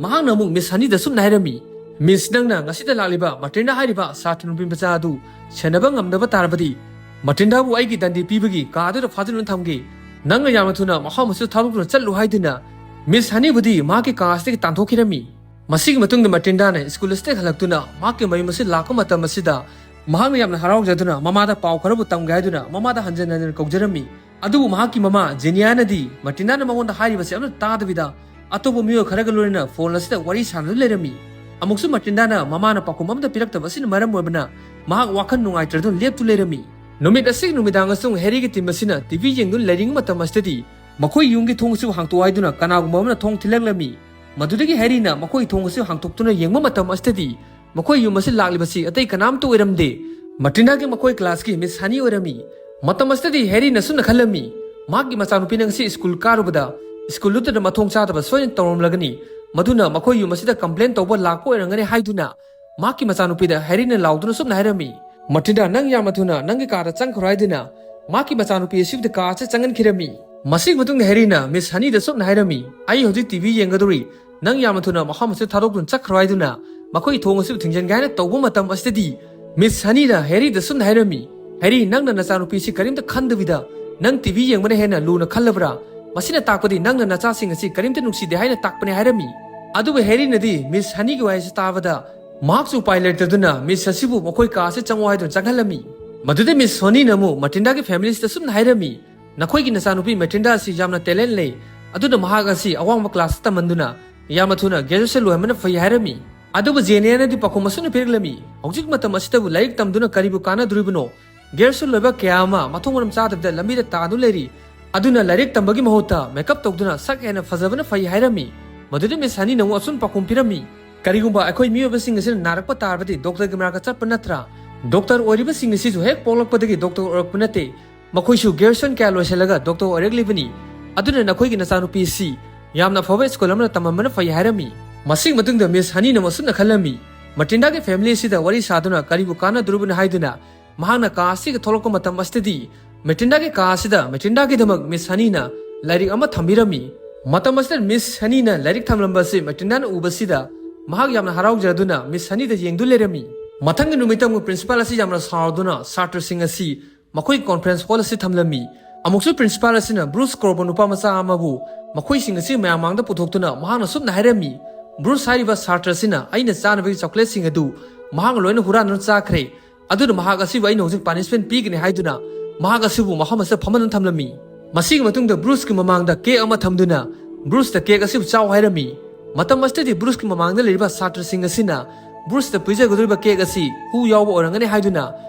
ꯃꯍꯥꯛꯅ ꯑꯃꯨꯛ ꯃꯤꯁ ꯍꯅꯤꯗ ꯑꯁꯨꯝꯅ ꯍꯥꯏꯔꯝꯃꯤ, "ꯃꯤꯁ, ꯅꯪꯅ ꯉꯁꯤꯗ ꯂꯥꯛꯂꯤꯕ ꯃꯥꯔꯇꯤꯟꯗꯥ ꯍꯥꯏꯔꯤꯕ ꯁꯥꯇ꯭ꯔ ꯅꯨꯄꯤ ꯃꯆꯥ ꯑꯗꯨ ꯁꯦꯟꯅꯕ ꯉꯝꯗꯕ ꯇꯥꯔꯕꯗꯤ ꯃꯥꯔꯇꯤꯟꯗꯥꯕꯨ ꯑꯩꯒꯤ ꯗꯟꯗꯤ ꯄꯤꯕꯒꯤ ꯀꯥ ꯑꯗꯨꯗ ꯐꯥꯖꯤꯟꯗꯨꯅ ꯊꯝꯒꯦ꯫ ꯅꯪꯅ ꯌꯥꯝꯅ ꯊꯨꯅ ꯃꯐꯝ ꯑꯁꯤꯗ ꯊꯥꯗꯣꯛꯇꯨꯅ ꯆꯠꯂꯨ" ꯍꯥꯏꯗꯨꯅ ꯃꯤꯁ ꯍꯅꯤꯕꯨꯗꯤ ꯃꯍꯥꯛꯀꯤ ꯀꯥ ꯑꯁꯤꯗꯒꯤ ꯇꯥꯟꯊꯣꯛꯈꯤꯔꯝꯃꯤ꯫ ꯃꯁꯤꯒꯤ ꯃꯇꯨꯡꯗ ꯃꯥꯔꯇꯤꯟꯗꯥꯅ ꯁ꯭ꯀꯨꯜ ꯑꯁꯤꯗ ꯍꯜꯂꯛꯇꯨꯅ ꯃꯍꯥꯛꯀꯤ ꯃꯌꯨꯝ ꯑꯁꯤ ꯂꯥꯛꯄ ꯃꯇꯝ ꯑꯁꯤꯗ ꯃꯍꯥꯛꯅ ꯌꯥꯝꯅ ꯍꯔꯥꯎꯖꯗꯨꯅ ꯃꯃꯥꯗ ꯄꯥꯎ ꯈꯔꯕꯨ ꯇꯝꯒꯦ ꯍꯥꯏꯗꯨꯅ ꯃꯃꯥꯗ ꯍꯟꯖꯤꯟ ꯍꯟꯖꯤꯟ ꯀꯧꯖꯔꯝꯃꯤ꯫ ꯑꯗꯨꯕꯨ ꯃꯍꯥꯛꯀꯤ ꯃꯃꯥ ꯖꯦꯅꯤꯌꯥꯅꯗꯤ ꯃꯥꯔꯇꯤꯟꯗꯥꯅ ꯃꯉꯣꯟꯗ ꯍꯥꯏꯔꯤꯕꯁꯤ ꯑꯃꯠꯇ ꯇꯥꯗꯕꯤꯗ ꯑꯇꯣꯞꯄ ꯃꯤꯑꯣꯏ ꯈꯔꯒ ꯂꯣꯏꯅꯅ ꯐꯣꯟ ꯑꯁꯤꯗ ꯋꯥꯔꯤ ꯁꯥꯟꯅꯗꯨꯅ ꯂꯩꯔꯝꯃꯤ꯫ ꯑꯃꯨꯛꯁꯨ ꯃꯥꯔꯇꯤꯟꯗꯥꯅ ꯃꯃꯥꯅ ꯄꯥꯎꯈꯨꯝ ꯑꯃꯠꯇ ꯄꯤꯔꯛꯇꯕ ꯑꯁꯤꯅ ꯃꯔꯝ ꯑꯣꯏꯕꯅ ꯃꯍꯥꯛ ꯋꯥꯈꯜ ꯅꯨꯡꯉꯥꯏꯇ꯭ꯔꯗꯨꯅ ꯂꯦꯞꯇꯨꯅ ꯂꯩꯔꯝꯃꯤ꯫ ꯅꯨꯃꯤꯠ ꯑꯁꯤꯒꯤ ꯅꯨꯃꯤꯗꯥꯡ ꯑꯁꯤꯗ ꯍꯦꯔꯤꯒꯤ ꯇꯤꯝ ꯑꯁꯤꯅ ꯇꯤ ꯚꯤ ꯌꯦꯡꯗꯨꯅ ꯂꯩꯔꯤꯉꯩ ꯃꯇꯝ ꯑꯁꯤꯗꯗꯤ ꯃꯈꯣꯏ ꯌꯨꯝꯒꯤ ꯊꯣꯡ ꯑꯁꯤꯕꯨ ꯍꯥꯡꯇꯣꯛꯎ ꯍꯥꯏꯗꯨꯅ ꯀꯅꯥꯒꯨꯝꯕ ꯑꯃꯅ ꯊꯣꯡ ꯊꯤꯜꯂꯛꯂꯝꯃꯤ꯫ ꯃꯗꯨꯗꯒꯤ ꯍꯦꯔꯤꯅ ꯃꯈꯣꯏ ꯊꯣꯡ ꯑꯁꯤ ꯍꯥꯡꯇꯣꯛꯇꯨꯅ ꯌꯦꯡꯕ ꯃꯇꯝ ꯑꯁꯤꯗꯗꯤ ꯃꯈꯣꯏ ꯌꯨꯝ ꯑꯁꯤ ꯂꯥꯛꯂꯤꯕꯁꯤ ꯑꯇꯩ ꯀꯅꯥꯝꯇ ꯑꯣꯏꯔꯝꯗꯦ꯫ ꯃꯥꯔꯇꯤꯟꯗꯥꯒꯤ ꯃꯈꯣꯏ ꯀ꯭ꯂꯥꯁꯀꯤ ꯃꯤꯁ ꯍꯅꯤ ꯑꯣꯏꯔꯝꯃꯤ꯫ ꯃꯇꯝ ꯑꯁꯤꯗꯗꯤ ꯍꯦꯔꯤꯅ ꯑꯁꯨꯝꯅ ꯈꯜꯂꯝꯃꯤ, ꯃꯍꯥꯛꯀꯤ ꯃꯆꯥꯅꯨꯄꯤꯅ ꯉꯁꯤ ꯁ꯭ꯀꯨꯜ ꯀꯥꯔꯨꯕꯗ ꯁ꯭ꯀꯨꯜꯗꯨꯗ ꯃꯊꯣꯡ ꯆꯥꯗꯕ ꯁꯣꯏꯗꯅ ꯇꯧꯔꯝꯂꯒꯅꯤ꯫ ꯃꯗꯨꯅ ꯃꯈꯣꯏ ꯌꯨꯝ ꯑꯁꯤꯗ ꯀꯝꯄ꯭ꯂꯦꯟ ꯇꯧꯕ ꯂꯥꯛꯄ ꯑꯣꯏꯔꯝꯒꯅꯤ ꯍꯥꯏꯗꯨꯅ ꯃꯍꯥꯛꯀꯤ ꯃꯆꯥꯅꯨꯄꯤꯗ ꯍꯦꯔꯤꯅ ꯂꯥꯎꯗꯨꯅ ꯑꯁꯨꯝꯅ ꯍꯥꯏꯔꯝꯃꯤ, "ꯃꯥꯔꯇꯤꯟꯗꯥ, ꯅꯪ ꯌꯥꯝꯅ ꯊꯨꯅ ꯅꯪꯒꯤ ꯀꯥꯗ ꯆꯪꯈ꯭ꯔꯣ" ꯍꯥꯏꯗꯨꯅ ꯃꯍꯥꯛꯀꯤ ꯃꯆꯥꯅꯨꯄꯤ ꯑꯁꯤꯕꯨꯗꯤ ꯀꯥ ꯑꯁꯤꯗ ꯆꯪꯍꯟꯈꯤꯔꯝꯃꯤ꯫ ꯃꯁꯤꯒꯤ ꯃꯇꯨꯡꯗ ꯍꯦꯔꯤꯅ ꯃꯤꯁ ꯍꯅꯤꯗ ꯑꯁꯨꯝꯅ ꯍꯥꯏꯔꯝꯃꯤ, "ꯑꯩ ꯍꯧꯖꯤꯛ ꯇꯤ ꯚꯤ ꯌꯦꯡꯒꯗꯧꯔꯤ, ꯅꯪ ꯌꯥꯝꯅ ꯊꯨꯅ ꯃꯐꯝ ꯑꯁꯤꯗ ꯊꯥꯗꯣꯛꯇꯨꯅ ꯆꯠꯈ꯭ꯔꯣ" ꯍꯥꯏꯗꯨꯅ ꯃꯈꯣꯏꯒꯤ ꯊꯣꯡ ꯑꯁꯤꯕꯨ ꯊꯤꯡꯖꯤꯟꯒꯦ ꯍꯥꯏꯅ ꯇꯧꯕ ꯃꯇꯝ ꯑꯁꯤꯗꯗꯤ ꯃꯤꯁ ꯍꯅꯤꯅ ꯍꯦꯔꯤꯗ ꯑꯁꯨꯝꯅ ꯍꯥꯏꯔꯝꯃꯤ, "ꯍꯦꯔꯤ, ꯅꯪꯅ ꯅꯆꯥꯅꯨꯄꯤ ꯑꯁꯤ ꯀꯔꯤꯝꯇ ꯈꯟꯗꯕꯤꯗ ꯅꯪ ꯇꯤ ꯚꯤ ꯌꯦꯡꯕꯅ ꯍꯦꯟꯅ ꯂꯨꯅ ꯈꯜꯂꯕ꯭ꯔꯥ? ꯃꯁꯤꯅ ꯇꯥꯛꯄꯗꯤ ꯅꯪꯅ ꯅꯆꯥꯁꯤꯡ ꯑꯁꯤ ꯀꯔꯤꯝꯇ ꯅꯨꯡꯁꯤꯗꯦ ꯍꯥꯏꯅ ꯇꯥꯛꯄꯅꯤ" ꯍꯥꯏꯔꯝꯃꯤ꯫ ꯑꯗꯨꯕꯨ ꯍꯦꯔꯤꯅꯗꯤ ꯃꯤꯁ ꯍꯅꯤꯒꯤ ꯋꯥꯍꯩꯁꯤ ꯇꯥꯕꯗ ꯃꯍꯥꯛꯁꯨ ꯎꯄꯥꯏ ꯂꯩꯇꯗꯨꯅ ꯃꯤꯁ ꯑꯁꯤꯕꯨ ꯃꯈꯣꯏ ꯀꯥ ꯑꯁꯤꯗ ꯆꯪꯉꯨ ꯍꯥꯏꯗꯨꯅ ꯆꯪꯍꯜꯂꯝꯃꯤ꯫ ꯃꯗꯨꯗ ꯃꯤꯁ ꯁꯣꯅꯤꯅ ꯑꯃꯨꯛ ꯃꯇꯤꯟꯗꯥꯒꯤ ꯐꯦꯃꯤꯂꯤꯁꯤꯗ ꯁꯨꯝꯅ ꯍꯥꯏꯔꯝꯃꯤ, "ꯅꯈꯣꯏꯒꯤ ꯅꯆꯥꯅꯨꯄꯤ ꯃꯇꯤꯟꯗꯥ ꯑꯁꯤ ꯌꯥꯝꯅ ꯇꯦꯂꯦꯟ ꯂꯩ, ꯑꯗꯨꯅ ꯃꯍꯥꯛ ꯑꯁꯤ ꯑꯋꯥꯡꯕ ꯀ꯭ꯂꯥꯁꯇ ꯇꯝꯍꯟꯗꯨꯅ ꯌꯥꯝꯅ ꯊꯨꯅ ꯒ꯭ꯔꯦꯖꯨꯑꯦꯁꯟ ꯂꯣꯏꯍꯟꯕꯅ ꯐꯩ" ꯍꯥꯏꯔꯝꯃꯤ꯫ ꯑꯗꯨꯕꯨ ꯖꯦꯅꯤꯌꯥꯅꯗꯤ ꯄꯥꯎꯈꯨꯝ ꯑꯁꯨꯝꯅ ꯄꯤꯔꯛꯂꯝꯃꯤ, "ꯍꯧꯖꯤꯛ ꯃꯇꯝ ꯑꯁꯤꯗꯕꯨ ꯂꯥꯏꯔꯤꯛ ꯇꯝꯗꯨꯅ ꯀꯔꯤꯕꯨ ꯀꯥꯟꯅꯗꯣꯔꯤꯕꯅꯣ? ꯒ꯭ꯔꯦꯖꯨꯑꯦꯁꯟ ꯂꯣꯏꯕ ꯀꯌꯥ ꯑꯃ ꯃꯊꯣꯡ ꯃꯔꯝ ꯆꯥꯗꯕꯤꯗ ꯂꯝꯕꯤꯗ ꯇꯥꯗꯨꯅ ꯂꯩꯔꯤ꯫ ꯑꯗꯨꯅ ꯂꯥꯏꯔꯤꯛ ꯇꯝꯕꯒꯤ ꯃꯍꯨꯠꯇ ꯃꯦꯀꯞ ꯇꯧꯗꯨꯅ ꯁꯛ ꯍꯦꯟꯅ ꯐꯖꯕꯅ ꯐꯩ" ꯍꯥꯏꯔꯝꯃꯤ꯫ ꯃꯗꯨꯗ ꯃꯤꯁ ꯍꯅꯤꯅ ꯑꯃꯨꯛ ꯑꯁꯨꯝ ꯄꯥꯎꯈꯨꯝ ꯄꯤꯔꯝꯃꯤ, "ꯀꯔꯤꯒꯨꯝꯕ ꯑꯩꯈꯣꯏ ꯃꯤꯑꯣꯏꯕꯁꯤꯡ ꯑꯁꯤꯅ ꯅꯥꯔꯛꯄ ꯇꯥꯔꯕꯗꯤ ꯗꯣꯛꯇꯔꯒꯤ ꯃꯅꯥꯛꯇ ꯆꯠꯄ ꯅꯠꯇ꯭ꯔꯥ? ꯗꯣꯛꯇꯔ ꯑꯣꯏꯔꯤꯕꯁꯤꯡ ꯑꯁꯤꯁꯨ ꯍꯦꯛ ꯄꯣꯛꯂꯛꯄꯗꯒꯤ ꯗꯣꯛꯇꯔ ꯑꯣꯏꯔꯛꯄ ꯅꯠꯇꯦ꯫ ꯃꯈꯣꯏꯁꯨ ꯒ꯭ꯔꯦꯖꯨꯑꯦꯁꯟ ꯀꯌꯥ ꯂꯣꯏꯁꯤꯜꯂꯒ ꯗꯣꯛꯇꯔ ꯑꯣꯏꯔꯛꯂꯤꯕꯅꯤ꯫ ꯑꯗꯨꯅ ꯅꯈꯣꯏꯒꯤ ꯅꯆꯥꯅꯨꯄꯤ ꯑꯁꯤ ꯌꯥꯝꯅ ꯑꯐꯕ ꯁ꯭ꯀꯨꯜ ꯑꯃꯗ ꯇꯝꯍꯟꯕꯅ ꯐꯩ" ꯍꯥꯏꯔꯝꯃꯤ꯫ ꯃꯁꯤꯒꯤ ꯃꯇꯨꯡꯗ ꯃꯤꯁ ꯍꯅꯤꯅ ꯑꯃꯨꯛ ꯑꯁꯨꯝꯅ ꯈꯜꯂꯝꯃꯤ, "ꯃꯇꯤꯟꯗꯥꯒꯤ ꯐꯦꯃꯤꯂꯤ ꯑꯁꯤꯗ ꯋꯥꯔꯤ ꯁꯥꯗꯨꯅ ꯀꯔꯤꯕꯨ ꯀꯥꯟꯅꯗꯣꯔꯤꯕꯅꯣ?" ꯍꯥꯏꯗꯨꯅ ꯃꯍꯥꯛꯅ ꯀꯥ ꯑꯁꯤꯒ ꯊꯣꯛꯂꯛꯄ ꯃꯇꯝ ꯑꯁꯤꯗꯗꯤ ꯃꯇꯤꯟꯗꯥꯒꯤ ꯀꯥ ꯑꯁꯤꯗ ꯃꯇꯤꯟꯗꯥꯒꯤꯗꯃꯛ ꯃꯤꯁ ꯍꯅꯤꯅ ꯂꯥꯏꯔꯤꯛ ꯑꯃ ꯊꯝꯕꯤꯔꯝꯃꯤ꯫ ꯃꯇꯝ ꯑꯁꯤꯗ ꯃꯤꯁ ꯍꯅꯤꯅ ꯂꯥꯏꯔꯤꯛ ꯊꯝꯂꯝꯕ ꯑꯁꯤ ꯃꯇꯤꯟꯗꯥꯅ ꯎꯕꯁꯤꯗ ꯃꯍꯥꯛ ꯌꯥꯝꯅ ꯍꯔꯥꯎꯖꯗꯨꯅ ꯃꯤꯁ ꯍꯅꯤꯗ ꯌꯦꯡꯗꯨꯅ ꯂꯩꯔꯝꯃꯤ꯫ ꯃꯊꯪꯒꯤ ꯅꯨꯃꯤꯠꯇ ꯑꯃꯨꯛ ꯄ꯭ꯔꯤꯟꯁꯤꯄꯥꯜ ꯑꯁꯤ ꯌꯥꯝꯅ ꯁꯥꯎꯗꯨꯅ ꯁꯥꯇ꯭ꯔꯁꯤꯡ ꯑꯁꯤ ꯃꯈꯣꯏ ꯀꯣꯟꯐ꯭ꯔꯦꯟꯁ ꯍꯣꯜ ꯑꯁꯤ ꯊꯝꯂꯝꯃꯤ꯫ ꯑꯃꯨꯛꯁꯨ ꯄ꯭ꯔꯤꯟꯁꯤꯄꯥꯜ ꯑꯁꯤꯅ ꯕ꯭ꯔꯨꯁ ꯀꯧꯔꯕ ꯅꯨꯄꯥ ꯃꯆꯥ ꯑꯃꯕꯨ ꯃꯈꯣꯏꯁꯤꯡ ꯑꯁꯤ ꯃꯌꯥꯝ ꯃꯥꯡꯗ ꯄꯨꯊꯣꯛꯇꯨꯅ ꯃꯍꯥꯛꯅ ꯁꯨꯝꯅ ꯍꯥꯏꯔꯝꯃꯤ, "ꯕ꯭ꯔꯨꯁ ꯍꯥꯏꯔꯤꯕ ꯁꯥꯇ꯭ꯔ ꯑꯁꯤꯅ ꯑꯩꯅ ꯆꯥꯅꯕꯒꯤ ꯆꯣꯀ꯭ꯂꯦꯠꯁꯤꯡ ꯑꯗꯨ ꯃꯍꯥꯛꯅ ꯂꯣꯏꯅ ꯍꯨꯔꯥꯟꯗꯨꯅ ꯆꯥꯈ꯭ꯔꯦ꯫ ꯑꯗꯨꯅ ꯃꯍꯥꯛ ꯑꯁꯤꯕꯨ ꯑꯩꯅ ꯍꯧꯖꯤꯛ ꯄꯥꯅꯤꯁꯃꯦꯟ ꯄꯤꯒꯅꯤ" ꯍꯥꯏꯗꯨꯅ ꯃꯍꯥꯛ ꯑꯁꯤꯕꯨ ꯃꯐꯝ ꯑꯁꯤꯗ ꯐꯝꯍꯟꯗꯨꯅ ꯊꯝꯂꯝꯃꯤ꯫ ꯃꯁꯤꯒꯤ ꯃꯇꯨꯡꯗ ꯕ꯭ꯔꯨꯁꯀꯤ ꯃꯃꯥꯡꯗ ꯀꯦꯛ ꯑꯃ ꯊꯝꯗꯨꯅ ꯕ꯭ꯔꯨꯁꯇ ꯀꯦꯛ ꯑꯁꯤꯕꯨ ꯆꯥꯎ ꯍꯥꯏꯔꯝꯃꯤ꯫ ꯃꯇꯝ ꯑꯁꯤꯗꯗꯤ ꯕ꯭ꯔꯨꯁꯀꯤ ꯃꯃꯥꯡꯗ ꯂꯩꯔꯤꯕ ꯁꯥꯇ꯭ꯔꯁꯤꯡ ꯑꯁꯤꯅ ꯕ꯭ꯔꯨꯁꯇ ꯄꯤꯖꯒꯗꯧꯔꯤꯕ ꯀꯦꯛ ꯑꯁꯤ ꯍꯨ ꯌꯥꯎꯕ ꯑꯣꯏꯔꯝꯒꯅꯤ ꯍꯥꯏꯗꯨꯅ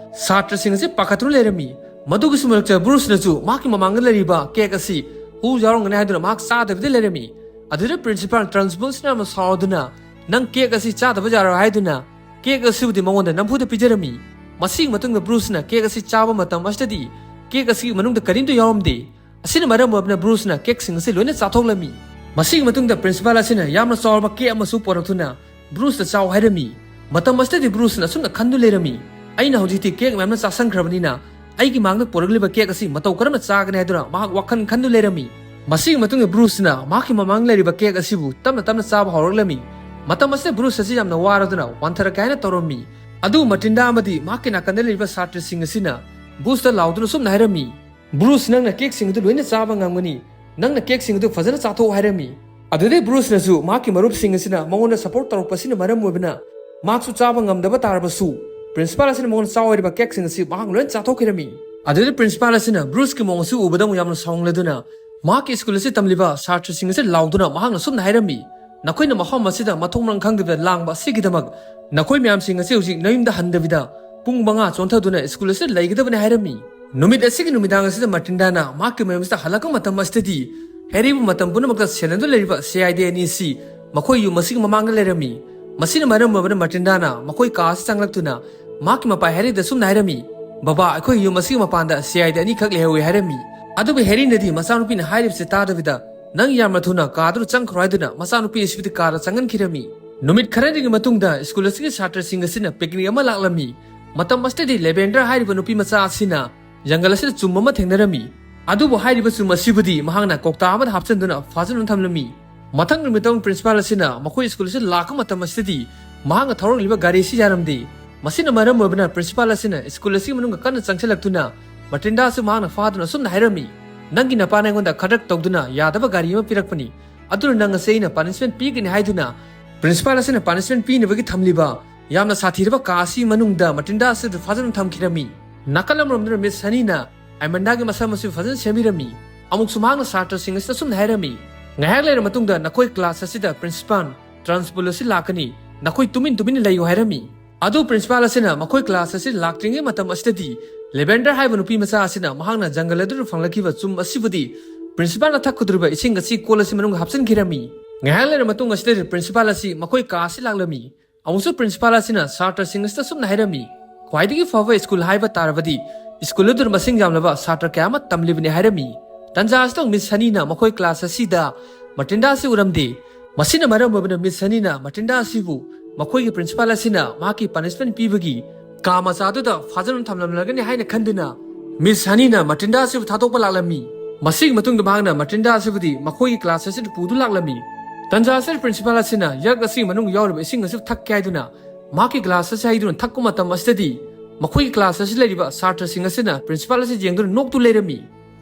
ꯁꯥꯇ꯭ꯔꯁꯤꯡ ꯑꯁꯤ ꯄꯥꯈꯠꯇꯨꯅ ꯂꯩꯔꯝꯃꯤ꯫ ꯃꯗꯨꯒꯤꯁꯨ ꯃꯔꯛꯇ ꯕ꯭ꯔꯨꯁꯅꯁꯨ ꯃꯍꯥꯛꯀꯤ ꯃꯃꯥꯡꯗ ꯂꯩꯔꯤꯕ ꯀꯦꯛ ꯑꯁꯤ ꯍꯨ ꯌꯥꯎꯔꯝꯒꯅꯤ ꯍꯥꯏꯗꯨꯅ ꯃꯍꯥꯛ ꯆꯥꯗꯕꯤꯗ ꯂꯩꯔꯝꯃꯤ꯫ ꯑꯗꯨꯗ ꯄ꯭ꯔꯤꯟꯁꯤꯄꯥꯜ ꯇ꯭ꯔꯟꯁꯕꯨꯜꯁꯤꯅ ꯌꯥꯝꯅ ꯁꯥꯎꯗꯨꯅ, "ꯅꯪ ꯀꯦꯛ ꯑꯁꯤ ꯆꯥꯗꯕ ꯌꯥꯔꯣꯏ" ꯍꯥꯏꯗꯨꯅ ꯀꯦꯛ ꯑꯁꯤꯕꯨꯗꯤ ꯃꯉꯣꯟꯗ ꯅꯝꯐꯨꯗ ꯄꯤꯖꯔꯝꯃꯤ꯫ ꯃꯁꯤꯒꯤ ꯃꯇꯨꯡꯗ ꯕ꯭ꯔꯨꯁꯅ ꯀꯦꯛ ꯑꯁꯤ ꯆꯥꯕ ꯃꯇꯝ ꯑꯁꯤꯗꯗꯤ ꯀꯦꯛ ꯑꯁꯤꯒꯤ ꯃꯅꯨꯡꯗ ꯀꯔꯤꯝꯇ ꯌꯥꯎꯔꯝꯗꯦ꯫ ꯑꯁꯤꯅ ꯃꯔꯝ ꯑꯣꯏꯗꯨꯅ ꯕ꯭ꯔꯨꯁꯅ ꯀꯦꯛꯁꯤꯡ ꯑꯁꯤ ꯂꯣꯏꯅ ꯆꯥꯊꯣꯛꯂꯝꯃꯤ꯫ ꯃꯁꯤꯒꯤ ꯃꯇꯨꯡꯗ ꯄ꯭ꯔꯤꯟꯁꯤꯄꯥꯜ ꯑꯁꯤꯅ ꯌꯥꯝꯅ ꯆꯥꯎꯔꯕ ꯀꯦꯛ ꯑꯃꯁꯨ ꯄꯨꯔꯛꯇꯨꯅ ꯕ꯭ꯔꯨꯁꯇ ꯆꯥꯎ ꯍꯥꯏꯔꯝꯃꯤ꯫ ꯃꯇꯝ ꯑꯁꯤꯗꯗꯤ ꯕ꯭ꯔꯨꯁꯅ ꯑꯁꯨꯝꯅ ꯈꯟꯗꯨꯅ ꯂꯩꯔꯝꯃꯤ, "ꯑꯩꯅ ꯍꯧꯖꯤꯛꯇꯤ ꯀꯦꯛ ꯃꯌꯥꯝꯅ ꯆꯥꯁꯟꯈ꯭ꯔꯕꯅꯤꯅ ꯑꯩꯒꯤ ꯃꯥꯡꯗ ꯄꯨꯔꯛꯂꯤꯕ ꯀꯦꯛ ꯑꯁꯤ ꯃꯇꯧ ꯀꯔꯝꯅ ꯆꯥꯒꯅꯤ?" ꯍꯥꯏꯗꯨꯅ ꯃꯍꯥꯛ ꯋꯥꯈꯜ ꯈꯟꯗꯨꯅ ꯂꯩꯔꯝꯃꯤ꯫ ꯃꯁꯤꯒꯤ ꯃꯇꯨꯡꯗ ꯕ꯭ꯔꯨꯁꯅ ꯃꯍꯥꯛꯀꯤ ꯃꯃꯥꯡꯗ ꯂꯩꯔꯤꯕ ꯀꯦꯛ ꯑꯁꯤꯕꯨ ꯇꯞꯅ ꯇꯞꯅ ꯆꯥꯕ ꯍꯧꯔꯛꯂꯝꯃꯤ꯫ ꯃꯇꯝ ꯑꯁꯤꯗ ꯕ꯭ꯔꯨꯁ ꯑꯁꯤ ꯌꯥꯝꯅ ꯋꯥꯔꯗꯨꯅ ꯋꯥꯟꯊꯔꯛꯀꯦ ꯍꯥꯏꯅ ꯇꯧꯔꯝꯃꯤ꯫ ꯑꯗꯨꯕꯨ ꯃꯇꯤꯟꯗꯥ ꯑꯃꯗꯤ ꯃꯍꯥꯛꯀꯤ ꯅꯥꯀꯟꯗ ꯂꯩꯔꯤꯕ ꯁꯥꯇ꯭ꯔꯁꯤꯡ ꯑꯁꯤꯅ ꯕ꯭ꯔꯨꯁꯇ ꯂꯥꯎꯗꯨꯅ ꯁꯨꯝꯅ ꯍꯥꯏꯔꯝꯃꯤ, "ꯕ꯭ꯔꯨꯁ, ꯅꯪꯅ ꯀꯦꯛꯁꯤꯡ ꯑꯗꯨ ꯂꯣꯏꯅ ꯆꯥꯕ ꯉꯝꯒꯅꯤ꯫ ꯅꯪꯅ ꯀꯦꯛꯁꯤꯡ ꯑꯗꯨ ꯐꯖꯅ ꯆꯥꯊꯣꯛꯎ" ꯍꯥꯏꯔꯝꯃꯤ꯫ ꯑꯗꯨꯗꯩ ꯕ꯭ꯔꯨꯁꯅꯁꯨ ꯃꯍꯥꯛꯀꯤ ꯃꯔꯨꯞꯁꯤꯡ ꯑꯁꯤꯅ ꯃꯉꯣꯟꯗ ꯁꯄꯣꯔꯠ ꯇꯧꯔꯛꯄꯁꯤꯅ ꯃꯔꯝ ꯑꯣꯏꯕꯅ ꯃꯍꯥꯛꯁꯨ ꯆꯥꯕ ꯉꯝꯗꯕ ꯇꯥꯔꯕꯁꯨ ꯄ꯭ꯔꯤꯟꯁꯤꯄꯥꯜ ꯑꯁꯤꯅ ꯃꯉꯣꯟꯗ ꯆꯥꯎ ꯍꯥꯏꯔꯤꯕ ꯀꯦꯛꯁꯤꯡ ꯑꯁꯤ ꯃꯍꯥꯛꯅ ꯂꯣꯏꯅ ꯆꯥꯊꯣꯛꯈꯤꯔꯝꯃꯤ꯫ ꯑꯗꯨꯗ ꯄ꯭ꯔꯤꯟꯁꯤꯄꯥꯜ ꯑꯁꯤꯅ ꯕ꯭ꯔꯨꯁꯀꯤ ꯃꯑꯣꯡ ꯑꯁꯤ ꯎꯕꯗ ꯑꯃꯨꯛ ꯌꯥꯝꯅ ꯁꯥꯎꯅꯤꯡꯂꯗꯨꯅ ꯃꯍꯥꯛꯀꯤ ꯁ꯭ꯀꯨꯜ ꯑꯁꯤ ꯇꯝꯂꯤꯕ ꯁꯥꯇ꯭ꯔꯁꯤꯡ ꯑꯁꯤ ꯂꯥꯎꯗꯨꯅ ꯃꯍꯥꯛꯅ ꯁꯨꯝꯅ ꯍꯥꯏꯔꯝꯃꯤ, "ꯅꯈꯣꯏꯅ ꯃꯐꯝ ꯑꯁꯤꯗ ꯃꯊꯣꯡ ꯃꯔꯝ ꯈꯪꯗꯕꯤꯗ ꯂꯥꯡꯕ ꯑꯁꯤꯒꯤꯗꯃꯛ ꯅꯈꯣꯏ ꯃꯌꯥꯝꯁꯤꯡ ꯑꯁꯤ ꯍꯧꯖꯤꯛ ꯅꯌꯨꯝꯗ ꯍꯟꯗꯕꯤꯗ ꯄꯨꯡ ꯃꯉꯥ ꯆꯣꯟꯊꯗꯨꯅ ꯁ꯭ꯀꯨꯜ ꯑꯁꯤꯗ ꯂꯩꯒꯗꯕꯅꯤ" ꯍꯥꯏꯔꯝꯃꯤ꯫ ꯅꯨꯃꯤꯠ ꯑꯁꯤꯒꯤ ꯅꯨꯃꯤꯗꯥꯡ ꯑꯁꯤꯗ ꯃꯥꯔꯇꯤꯟꯗꯥꯅ ꯃꯍꯥꯛꯀꯤ ꯃꯌꯨꯝꯁꯤꯗ ꯍꯜꯂꯛꯄ ꯃꯇꯝ ꯑꯁꯤꯗꯗꯤ ꯍꯦꯔꯤꯕꯨ ꯃꯇꯝ ꯄꯨꯝꯅꯃꯛꯇ ꯁꯦꯟꯅꯗꯨꯅ ꯂꯩꯔꯤꯕ ꯁꯤ ꯑꯥꯏ ꯗꯤ ꯑꯅꯤ ꯑꯁꯤ ꯃꯈꯣꯏ ꯌꯨꯝ ꯑꯁꯤꯒꯤ ꯃꯃꯥꯡꯗ ꯂꯩꯔꯝꯃꯤ꯫ ꯃꯁꯤꯅ ꯃꯔꯝ ꯑꯣꯏꯕꯅ ꯃꯥꯔꯇꯤꯟꯗꯥꯅ ꯃꯈꯣꯏ ꯀꯥ ꯑꯁꯤ ꯆꯪꯂꯛꯇꯨꯅ ꯃꯍꯥꯛꯀꯤ ꯃꯄꯥ ꯍꯦꯔꯤꯗ ꯁꯨꯝꯅ ꯍꯥꯏꯔꯝꯃꯤ, "ꯕꯕꯥ, ꯑꯩꯈꯣꯏ ꯌꯨꯝ ꯑꯁꯤꯒꯤ ꯃꯄꯥꯟꯗ ꯁꯤ ꯑꯥꯏ ꯗꯤ ꯑꯅꯤꯈꯛ ꯂꯩꯍꯧꯏ" ꯍꯥꯏꯔꯝꯃꯤ꯫ ꯑꯗꯨꯕꯨ ꯍꯦꯔꯤꯅꯗꯤ ꯃꯆꯥꯅꯨꯄꯤꯅ ꯍꯥꯏꯔꯤꯕꯁꯤ ꯇꯥꯗꯕꯤꯗ, "ꯅꯪ ꯌꯥꯝꯅ ꯊꯨꯅ ꯀꯥꯗꯨꯗ ꯆꯪꯈ꯭ꯔꯣ" ꯍꯥꯏꯗꯨꯅ ꯃꯆꯥꯅꯨꯄꯤ ꯑꯁꯤꯕꯨꯗꯤ ꯀꯥꯗ ꯆꯪꯍꯟꯈꯤꯔꯝꯃꯤ꯫ ꯅꯨꯃꯤꯠ ꯈꯔꯅꯤꯒꯤ ꯃꯇꯨꯡꯗ ꯁ꯭ꯀꯨꯜ ꯑꯁꯤꯒꯤ ꯁꯥꯇ꯭ꯔꯁꯤꯡ ꯑꯁꯤꯅ ꯄꯤꯛꯅꯤꯛ ꯑꯃ ꯂꯥꯛꯂꯝꯃꯤ꯫ ꯃꯇꯝ ꯑꯁꯤꯗꯗꯤ ꯂꯦꯕꯦꯟꯗꯔ ꯍꯥꯏꯔꯤꯕ ꯅꯨꯄꯤ ꯃꯆꯥ ꯑꯁꯤꯅ ꯖꯪꯒꯜ ꯑꯁꯤꯗ ꯆꯨꯝꯕ ꯑꯃ ꯊꯦꯡꯅꯔꯝꯃꯤ꯫ ꯑꯗꯨꯕꯨ ꯍꯥꯏꯔꯤꯕ ꯆꯨꯝ ꯑꯁꯤꯕꯨꯗꯤ ꯃꯍꯥꯛꯅ ꯀꯧꯇꯥ ꯑꯃꯗ ꯍꯥꯞꯆꯤꯟꯗꯨꯅ ꯐꯥꯖꯤꯟꯗꯨꯅ ꯊꯝꯂꯝꯃꯤ꯫ ꯃꯊꯪ ꯅꯨꯃꯤꯠꯇ ꯄ꯭ꯔꯤꯟꯁꯤꯄꯥꯜ ꯑꯁꯤꯅ ꯃꯈꯣꯏ ꯁ꯭ꯀꯨꯜ ꯑꯁꯤꯗ ꯂꯥꯛꯄ ꯃꯇꯝ ꯑꯁꯤꯗꯗꯤ ꯃꯍꯥꯛꯅ ꯊꯧꯔꯛꯂꯤꯕ ꯒꯥꯔꯤ ꯑꯁꯤ ꯌꯥꯔꯝꯗꯦ꯫ ꯃꯁꯤꯅ ꯃꯔꯝ ꯑꯣꯏꯕꯅ ꯄ꯭ꯔꯤꯟꯁꯤꯄꯥꯜ ꯑꯁꯤꯅ ꯁ꯭ꯀꯨꯜ ꯑꯁꯤꯒꯤ ꯃꯅꯨꯡꯗ ꯀꯟꯅ ꯆꯪꯁꯤꯜꯂꯛꯇꯨꯅ ꯃꯥꯔꯇꯤꯟꯗꯥ ꯑꯁꯤ ꯃꯍꯥꯛꯅ ꯐꯥꯗꯨꯅ ꯑꯁꯨꯝꯅ ꯍꯥꯏꯔꯝꯃꯤ, "ꯅꯪꯒꯤ ꯅꯄꯥꯅ ꯑꯩꯉꯣꯟꯗ ꯈꯗ꯭ꯔꯛ ꯇꯧꯗꯨꯅ ꯌꯥꯗꯕ ꯒꯥꯔꯤ ꯑꯃ ꯄꯤꯔꯛꯄꯅꯤ꯫ ꯑꯗꯨꯅ ꯅꯪ ꯑꯁꯤ ꯑꯩꯅ ꯄꯥꯅꯤꯁꯃꯦꯟ ꯄꯤꯒꯅꯤ" ꯍꯥꯏꯗꯨꯅ ꯄ꯭ꯔꯤꯟꯁꯤꯄꯥꯜ ꯑꯁꯤꯅ ꯄꯥꯅꯤꯁꯃꯦꯟ ꯄꯤꯅꯕꯒꯤ ꯊꯝꯂꯤꯕ ꯌꯥꯝꯅ ꯁꯥꯊꯤꯔꯕ ꯀꯥ ꯑꯁꯤꯒꯤ ꯃꯅꯨꯡꯗ ꯃꯥꯔꯇꯤꯟꯗꯥ ꯑꯁꯤꯗ ꯐꯥꯖꯤꯟꯗꯨꯅ ꯊꯝꯈꯤꯔꯝꯃꯤ꯫ ꯅꯥꯀꯜ ꯑꯃꯔꯣꯝꯗꯅ ꯃꯤꯁ ꯍꯅꯤꯅ ꯑꯦꯃꯟꯗꯥꯒꯤ ꯃꯁꯝ ꯑꯁꯤ ꯐꯖꯅ ꯁꯦꯝꯕꯤꯔꯝꯃꯤ꯫ ꯑꯃꯨꯛꯁꯨ ꯃꯍꯥꯛꯅ ꯁꯥꯇ꯭ꯔꯁꯤꯡ ꯑꯁꯤꯗ ꯑꯁꯨꯝꯅ ꯍꯥꯏꯔꯝꯃꯤ, "ꯉꯥꯏꯍꯥꯛ ꯂꯩꯔ ꯃꯇꯨꯡꯗ ꯅꯈꯣꯏ ꯀ꯭ꯂꯥꯁ ꯑꯁꯤꯗ ꯄ꯭ꯔꯤꯟꯁꯤꯄꯥꯜ ꯇ꯭ꯔꯟꯁꯄꯨꯜ ꯑꯁꯤ ꯂꯥꯛꯀꯅꯤ꯫ ꯅꯈꯣꯏ ꯇꯨꯃꯤꯟ ꯇꯨꯃꯤꯟꯅ ꯂꯩꯌꯨ" ꯍꯥꯏꯔꯝꯃꯤ꯫ ꯑꯗꯨ ꯄ꯭ꯔꯤꯟꯁꯤꯄꯥꯜ ꯑꯁꯤꯅ ꯃꯈꯣꯏ ꯀ꯭ꯂꯥꯁ ꯑꯁꯤ ꯂꯥꯛꯇ꯭ꯔꯤꯉꯩ ꯃꯇꯝ ꯑꯁꯤꯗꯗꯤ ꯂꯦꯕꯦꯟꯗꯔ ꯍꯥꯏꯕ ꯅꯨꯄꯤ ꯃꯆꯥ ꯑꯁꯤꯅ ꯃꯍꯥꯛꯅ ꯖꯪꯒꯜ ꯑꯗꯨꯗ ꯐꯪꯂꯛꯈꯤꯕ ꯆꯨꯝ ꯑꯁꯤꯕꯨꯗꯤ ꯄ꯭ꯔꯤꯟꯁꯤꯄꯥꯜꯅ ꯊꯛꯀꯗꯧꯔꯤꯕ ꯏꯁꯤꯡ ꯑꯁꯤ ꯀꯣꯜ ꯑꯁꯤ ꯃꯅꯨꯡꯗ ꯍꯥꯞꯆꯤꯟꯈꯤꯔꯝꯃꯤ꯫ ꯉꯥꯏꯍꯥꯛ ꯂꯩꯔ ꯃꯇꯨꯡ ꯑꯁꯤꯗꯗꯤ ꯄ꯭ꯔꯤꯟꯁꯤꯄꯥꯜ ꯑꯁꯤ ꯃꯈꯣꯏ ꯀꯥ ꯑꯁꯤ ꯂꯥꯛꯂꯝꯃꯤ꯫ ꯑꯃꯨꯛꯁꯨ ꯄ꯭ꯔꯤꯟꯁꯤꯄꯥꯜ ꯑꯁꯤꯅ ꯁꯥꯇ꯭ꯔꯁꯤꯡ ꯑꯁꯤꯗ ꯑꯁꯨꯝꯅ ꯍꯥꯏꯔꯝꯃꯤ, "ꯈ꯭ꯋꯥꯏꯗꯒꯤ ꯐꯕ ꯁ꯭ꯀꯨꯜ ꯍꯥꯏꯕ ꯇꯥꯔꯕꯗꯤ ꯁ꯭ꯀꯨꯜ ꯑꯗꯨꯗ ꯃꯁꯤꯡ ꯌꯥꯝꯂꯕ ꯁꯥꯇ꯭ꯔ ꯀꯌꯥ ꯑꯃ ꯇꯝꯂꯤꯕꯅꯤ" ꯍꯥꯏꯔꯝꯃꯤ꯫ ꯇꯟꯖꯥ ꯑꯁꯤꯗ ꯃꯤꯁ ꯍꯅꯤꯅ ꯃꯈꯣꯏ ꯀ꯭ꯂꯥꯁ ꯑꯁꯤꯗ ꯃꯥꯔꯇꯤꯟꯗꯥ ꯑꯁꯤ ꯎꯔꯝꯗꯦ꯫ ꯃꯁꯤꯅ ꯃꯔꯝ ꯑꯣꯏꯕꯅ ꯃꯤꯁ ꯍꯅꯤꯅ ꯃꯥꯔꯇꯤꯟꯗꯥ ꯑꯁꯤꯕꯨ ꯃꯈꯣꯏꯒꯤ ꯄ꯭ꯔꯤꯟꯁꯤꯄꯥꯜ ꯑꯁꯤꯅ ꯃꯍꯥꯛꯀꯤ ꯄꯥꯅꯤꯁꯃꯦꯟ ꯄꯤꯕꯒꯤ ꯀꯥ ꯃꯆꯥꯗꯨꯗ ꯐꯥꯖꯤꯟꯗꯨꯅ ꯊꯝꯂꯝꯂꯒꯅꯤ ꯍꯥꯏꯅ ꯈꯟꯗꯨꯅ ꯃꯤꯁ ꯍꯅꯤꯅ ꯃꯥꯔꯇꯤꯟꯗꯥ ꯑꯁꯤꯕꯨ ꯊꯥꯗꯣꯛꯄ ꯂꯥꯛꯂꯝꯃꯤ꯫ ꯃꯁꯤꯒꯤ ꯃꯇꯨꯡꯗ ꯃꯍꯥꯛꯅ ꯃꯥꯔꯇꯤꯟꯗꯥ ꯑꯁꯤꯕꯨꯗꯤ ꯃꯈꯣꯏꯒꯤ ꯀ꯭ꯂꯥꯁ ꯑꯁꯤꯗ ꯄꯨꯗꯨꯅ ꯂꯥꯛꯂꯝꯃꯤ꯫ ꯇꯟꯖꯥ ꯑꯁꯤꯗ ꯄ꯭ꯔꯤꯟꯁꯤꯄꯥꯜ ꯑꯁꯤꯅ ꯌꯥꯔꯛ ꯑꯁꯤꯒꯤ ꯃꯅꯨꯡꯗ ꯌꯥꯎꯔꯤꯕ ꯏꯁꯤꯡ ꯑꯁꯤ ꯊꯛꯀꯦ ꯍꯥꯏꯗꯨꯅ ꯃꯍꯥꯛꯀꯤ ꯒ꯭ꯂꯥꯁ ꯑꯁꯤ ꯍꯩꯗꯨꯅ ꯊꯛꯄ ꯃꯇꯝ ꯑꯁꯤꯗꯗꯤ ꯃꯈꯣꯏꯒꯤ ꯀ꯭ꯂꯥꯁ ꯑꯁꯤꯗ ꯂꯩꯔꯤꯕ ꯁꯥꯇ꯭ꯔꯁꯤꯡ ꯑꯁꯤꯅ ꯄ꯭ꯔꯤꯟꯁꯤꯄꯥꯜ ꯑꯁꯤ ꯌꯦꯡꯗꯨꯅ ꯅꯣꯛꯇꯨꯅ ꯂꯩꯔꯝꯃꯤ꯫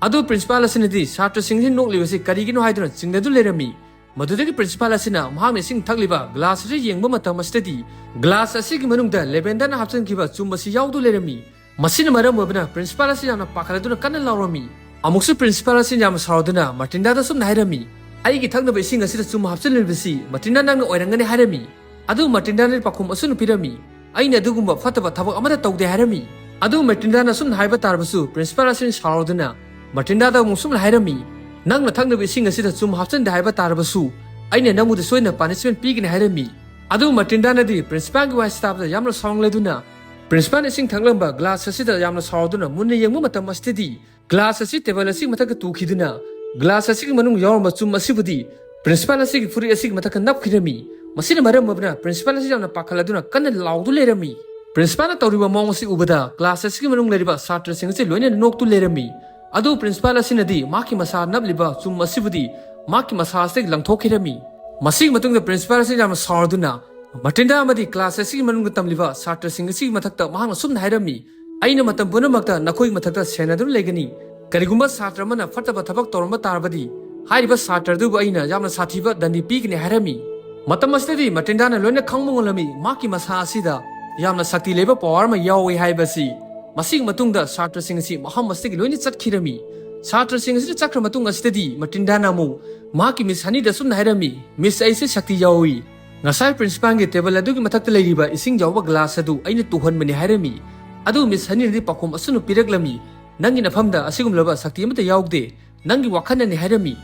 ꯑꯗꯨ ꯄ꯭ꯔꯤꯟꯁꯤꯄꯥꯜ ꯑꯁꯤꯅꯗꯤ ꯁꯥꯇ꯭ꯔꯁꯤꯡ ꯑꯁꯤ ꯅꯣꯛꯂꯤꯕꯁꯤ ꯀꯔꯤꯒꯤꯅꯣ ꯍꯥꯏꯗꯨꯅ ꯆꯤꯡꯅꯗꯨꯅ ꯂꯩꯔꯝꯃꯤ꯫ ꯃꯗꯨꯗꯒꯤ ꯄ꯭ꯔꯤꯟꯁꯤꯄꯥꯜ ꯑꯁꯤꯅ ꯃꯍꯥꯛꯅ ꯏꯁꯤꯡ ꯊꯛꯂꯤꯕ ꯒ꯭ꯂꯥꯁ ꯑꯁꯤ ꯌꯦꯡꯕ ꯃꯇꯝ ꯑꯁꯤꯗꯗꯤ, ꯒ꯭ꯂꯥꯁ ꯑꯁꯤꯒꯤ ꯃꯅꯨꯡꯗ ꯂꯦꯕꯦꯟꯗꯔꯅ ꯍꯥꯞꯆꯤꯟꯈꯤꯕ ꯆꯨꯝ ꯑꯁꯤ ꯌꯥꯎꯗꯨꯅ ꯂꯩꯔꯝꯃꯤ꯫ ꯃꯁꯤꯅ ꯃꯔꯝ ꯑꯣꯏꯕꯅ ꯄ꯭ꯔꯤꯟꯁꯤꯄꯥꯜ ꯑꯁꯤ ꯌꯥꯝꯅ ꯄꯥꯈꯠꯂꯗꯨꯅ ꯀꯟꯅ ꯂꯥꯎꯔꯝꯃꯤ꯫ ꯑꯃꯨꯛꯁꯨ ꯄ꯭ꯔꯤꯟꯁꯤꯄꯥꯜ ꯑꯁꯤꯅ ꯌꯥꯝꯅ ꯁꯥꯎꯔꯗꯨꯅ ꯃꯥꯔꯇꯤꯟꯗꯥꯗ ꯑꯁꯨꯝꯅ ꯍꯥꯏꯔꯝꯃꯤ, "ꯑꯩꯒꯤ ꯊꯛꯅꯕ ꯏꯁꯤꯡ ꯑꯁꯤꯗ ꯆꯨꯝ ꯍꯥꯞꯆꯤꯜꯂꯤꯕꯁꯤ ꯃꯥꯔꯇꯤꯟꯗꯥ ꯅꯪꯅ ꯑꯣꯏꯔꯝꯒꯅꯤ" ꯍꯥꯏꯔꯝꯃꯤ꯫ ꯑꯗꯨ ꯃꯥꯔꯇꯤꯟꯗꯥꯅ ꯄꯥꯎꯈꯨꯝ ꯑꯁꯨꯝꯅ ꯄꯤꯔꯝꯃꯤ, "ꯑꯩꯅ ꯑꯗꯨꯒꯨꯝꯕ ꯐꯠꯇꯕ ꯊꯕꯛ ꯑꯃꯠꯇ ꯇꯧꯗꯦ" ꯍꯥꯏꯔꯝꯃꯤ꯫ ꯑꯗꯨ ꯃꯥꯔꯇꯤꯟꯗꯥꯅ ꯑꯁꯨꯝꯅ ꯍꯥꯏꯕ ꯇꯥꯔꯕꯁꯨ ꯄ꯭ꯔꯤꯟꯁꯤꯄꯥꯜ ꯑꯁꯤꯅ ꯁꯥꯎꯔꯗꯨꯅ ꯃꯥꯔꯇꯤꯟꯗꯥꯗ ꯑꯃꯨꯛ ꯁꯨꯝꯅ ꯍꯥꯏꯔꯝꯃꯤ, "ꯅꯪꯅ ꯊꯛꯅꯕ ꯏꯁꯤꯡ ꯑꯁꯤꯗ ꯆꯨꯝ ꯍꯥꯞꯆꯤꯟꯗꯦ ꯍꯥꯏꯕ ꯇꯥꯔꯕꯁꯨ ꯑꯩꯅ ꯅꯪꯕꯨꯗ ꯁꯣꯏꯗꯅ ꯄꯥꯅꯤꯁꯃꯦꯟ ꯄꯤꯒꯅꯤ" ꯍꯥꯏꯔꯝꯃꯤ꯫ ꯑꯗꯨ ꯃꯥꯔꯇꯤꯟꯗꯥꯅꯗꯤ ꯄ꯭ꯔꯤꯟꯁꯤꯄꯥꯜꯒꯤ ꯋꯥꯍꯩꯁꯤ ꯇꯥꯕꯗ ꯌꯥꯝꯅ ꯁꯥꯎꯅꯤꯡꯂꯗꯨꯅ ꯄ꯭ꯔꯤꯟꯁꯤꯄꯥꯜꯅ ꯏꯁꯤꯡ ꯊꯛꯂꯝꯕ ꯒ꯭ꯂꯥꯁ ꯑꯁꯤꯗ ꯌꯥꯝꯅ ꯁꯥꯎꯔꯗꯨꯅ ꯃꯨꯟꯅ ꯌꯦꯡꯕ ꯃꯇꯝ ꯑꯁꯤꯗꯗꯤ ꯒ꯭ꯂꯥꯁ ꯑꯁꯤ ꯇꯦꯕꯜ ꯑꯁꯤꯒꯤ ꯃꯊꯛꯇ ꯇꯨꯈꯤꯗꯨꯅ ꯒ꯭ꯂꯥꯁ ꯑꯁꯤꯒꯤ ꯃꯅꯨꯡ ꯌꯥꯎꯔꯝꯕ ꯆꯨꯝ ꯑꯁꯤꯕꯨꯗꯤ ꯄ꯭ꯔꯤꯟꯁꯤꯄꯥꯜ ꯑꯁꯤꯒꯤ ꯐꯨꯔꯤꯠ ꯑꯁꯤꯒꯤ ꯃꯊꯛꯇ ꯅꯞꯈꯤꯔꯝꯃꯤ꯫ ꯃꯁꯤꯅ ꯃꯔꯝ ꯑꯣꯏꯗꯨꯅ ꯄ꯭ꯔꯤꯟꯁꯤꯄꯥꯜ ꯑꯁꯤ ꯌꯥꯝꯅ ꯄꯥꯈꯠꯂꯗꯨꯅ ꯀꯟꯅ ꯂꯥꯎꯗꯨꯅ ꯂꯩꯔꯝꯃꯤ꯫ ꯄ꯭ꯔꯤꯟꯁꯤꯄꯥꯜꯅ ꯇꯧꯔꯤꯕ ꯃꯑꯣꯡ ꯑꯁꯤ ꯎꯕꯗ ꯒ꯭ꯂꯥꯁ ꯑꯁꯤꯒꯤ ꯃꯅꯨꯡ ꯂꯩꯔꯤꯕ ꯁꯥꯇ꯭ꯔꯁꯤꯡ ꯑꯁꯤ ꯂꯣꯏꯅ ꯅꯣꯛꯇꯨꯅ ꯂꯩꯔꯝꯃꯤ꯫ ꯑꯗꯨꯕꯨ ꯄ꯭ꯔꯤꯟꯁꯤꯄꯥꯜ ꯑꯁꯤꯅꯗꯤ ꯃꯍꯥꯛꯀꯤ ꯃꯁꯥ ꯅꯞꯂꯤꯕ ꯆꯨꯝ ꯑꯁꯤꯕꯨꯗꯤ ꯃꯍꯥꯛꯀꯤ ꯃꯁꯥ ꯑꯁꯤꯗꯒꯤ ꯂꯪꯊꯣꯛꯈꯤꯔꯝꯃꯤ꯫ ꯃꯁꯤꯒꯤ ꯃꯇꯨꯡꯗ ꯄ꯭ꯔꯤꯟꯁꯤꯄꯥꯜ ꯑꯁꯤ ꯌꯥꯝꯅ ꯁꯥꯎꯔꯗꯨꯅ ꯃꯥꯔꯇꯤꯟꯗꯥ ꯑꯃꯗꯤ ꯀ꯭ꯂꯥꯁ ꯑꯁꯤꯒꯤ ꯃꯅꯨꯡꯗ ꯇꯝꯂꯤꯕ ꯁꯥꯇ꯭ꯔꯁꯤꯡ ꯑꯁꯤꯒꯤ ꯃꯊꯛꯇ ꯃꯍꯥꯛꯅ ꯁꯨꯝꯅ ꯍꯥꯏꯔꯝꯃꯤ, "ꯑꯩꯅ ꯃꯇꯝ ꯄꯨꯝꯅꯃꯛꯇ ꯅꯈꯣꯏꯒꯤ ꯃꯊꯛꯇ ꯁꯦꯟꯅꯗꯨꯅ ꯂꯩꯒꯅꯤ꯫ ꯀꯔꯤꯒꯨꯝꯕ ꯁꯥꯇ꯭ꯔ ꯑꯃꯅ ꯐꯠꯇꯕ ꯊꯕꯛ ꯇꯧꯔꯝꯕ ꯇꯥꯔꯕꯗꯤ ꯍꯥꯏꯔꯤꯕ ꯁꯥꯇ꯭ꯔ ꯑꯗꯨꯕꯨ ꯑꯩꯅ ꯌꯥꯝꯅ ꯁꯥꯊꯤꯕ ꯗꯟꯗꯤ ꯄꯤꯒꯅꯤ" ꯍꯥꯏꯔꯝꯃꯤ꯫ ꯃꯇꯝ ꯑꯁꯤꯗꯗꯤ ꯃꯥꯔꯇꯤꯟꯗꯥꯅ ꯂꯣꯏꯅ ꯈꯪꯕ ꯉꯝꯂꯝꯃꯤ꯫ ꯃꯍꯥꯛꯀꯤ ꯃꯁꯥ ꯑꯁꯤꯗ ꯌꯥꯝꯅ ꯁꯛꯇꯤ ꯂꯩꯕ ꯄꯋꯥꯔ ꯑꯃ ꯌꯥꯎꯏ ꯍꯥꯏꯕꯁꯤ꯫ ꯃꯁꯤꯒꯤ ꯃꯇꯨꯡꯗ ꯁꯥꯇ꯭ꯔꯁꯤꯡ ꯑꯁꯤ ꯃꯐꯝ ꯑꯁꯤꯗꯒꯤ ꯂꯣꯏꯅ ꯆꯠꯈꯤꯔꯝꯃꯤ꯫ ꯁꯥꯇ꯭ꯔꯁꯤꯡ ꯑꯁꯤꯅ ꯆꯠꯈ꯭ꯔ ꯃꯇꯨꯡ ꯑꯁꯤꯗꯗꯤ ꯃꯥꯔꯇꯤꯟꯗꯥꯅ ꯑꯃꯨꯛ ꯃꯍꯥꯛꯀꯤ ꯃꯤꯁ ꯍꯅꯤꯗ ꯑꯁꯨꯝꯅ ꯍꯥꯏꯔꯝꯃꯤ, "ꯃꯤꯁ, ꯑꯩꯁꯦ ꯁꯛꯇꯤ ꯌꯥꯎꯏ꯫ ꯉꯁꯥꯏ ꯄ꯭ꯔꯤꯟꯁꯤꯄꯥꯜꯒꯤ ꯇꯦꯕꯜ ꯑꯗꯨꯒꯤ ꯃꯊꯛꯇ ꯂꯩꯔꯤꯕ ꯏꯁꯤꯡ ꯌꯥꯎꯕ ꯒ꯭ꯂꯥꯁ ꯑꯗꯨ ꯑꯩꯅ ꯇꯨꯍꯟꯕꯅꯤ" ꯍꯥꯏꯔꯝꯃꯤ꯫ ꯑꯗꯨ ꯃꯤꯁ ꯍꯅꯤꯅꯗꯤ ꯄꯥꯎꯈꯨꯝ ꯑꯁꯨꯝꯅ ꯄꯤꯔꯛꯂꯝꯃꯤ, "ꯅꯪꯒꯤ ꯅꯐꯝꯗ ꯑꯁꯤꯒꯨꯝꯂꯕ ꯁꯛꯇꯤ ꯑꯃꯠꯇ ꯌꯥꯎꯗꯦ꯫ ꯅꯪꯒꯤ ꯋꯥꯈꯜꯅꯅꯤ" ꯍꯥꯏꯔꯝꯃꯤ꯫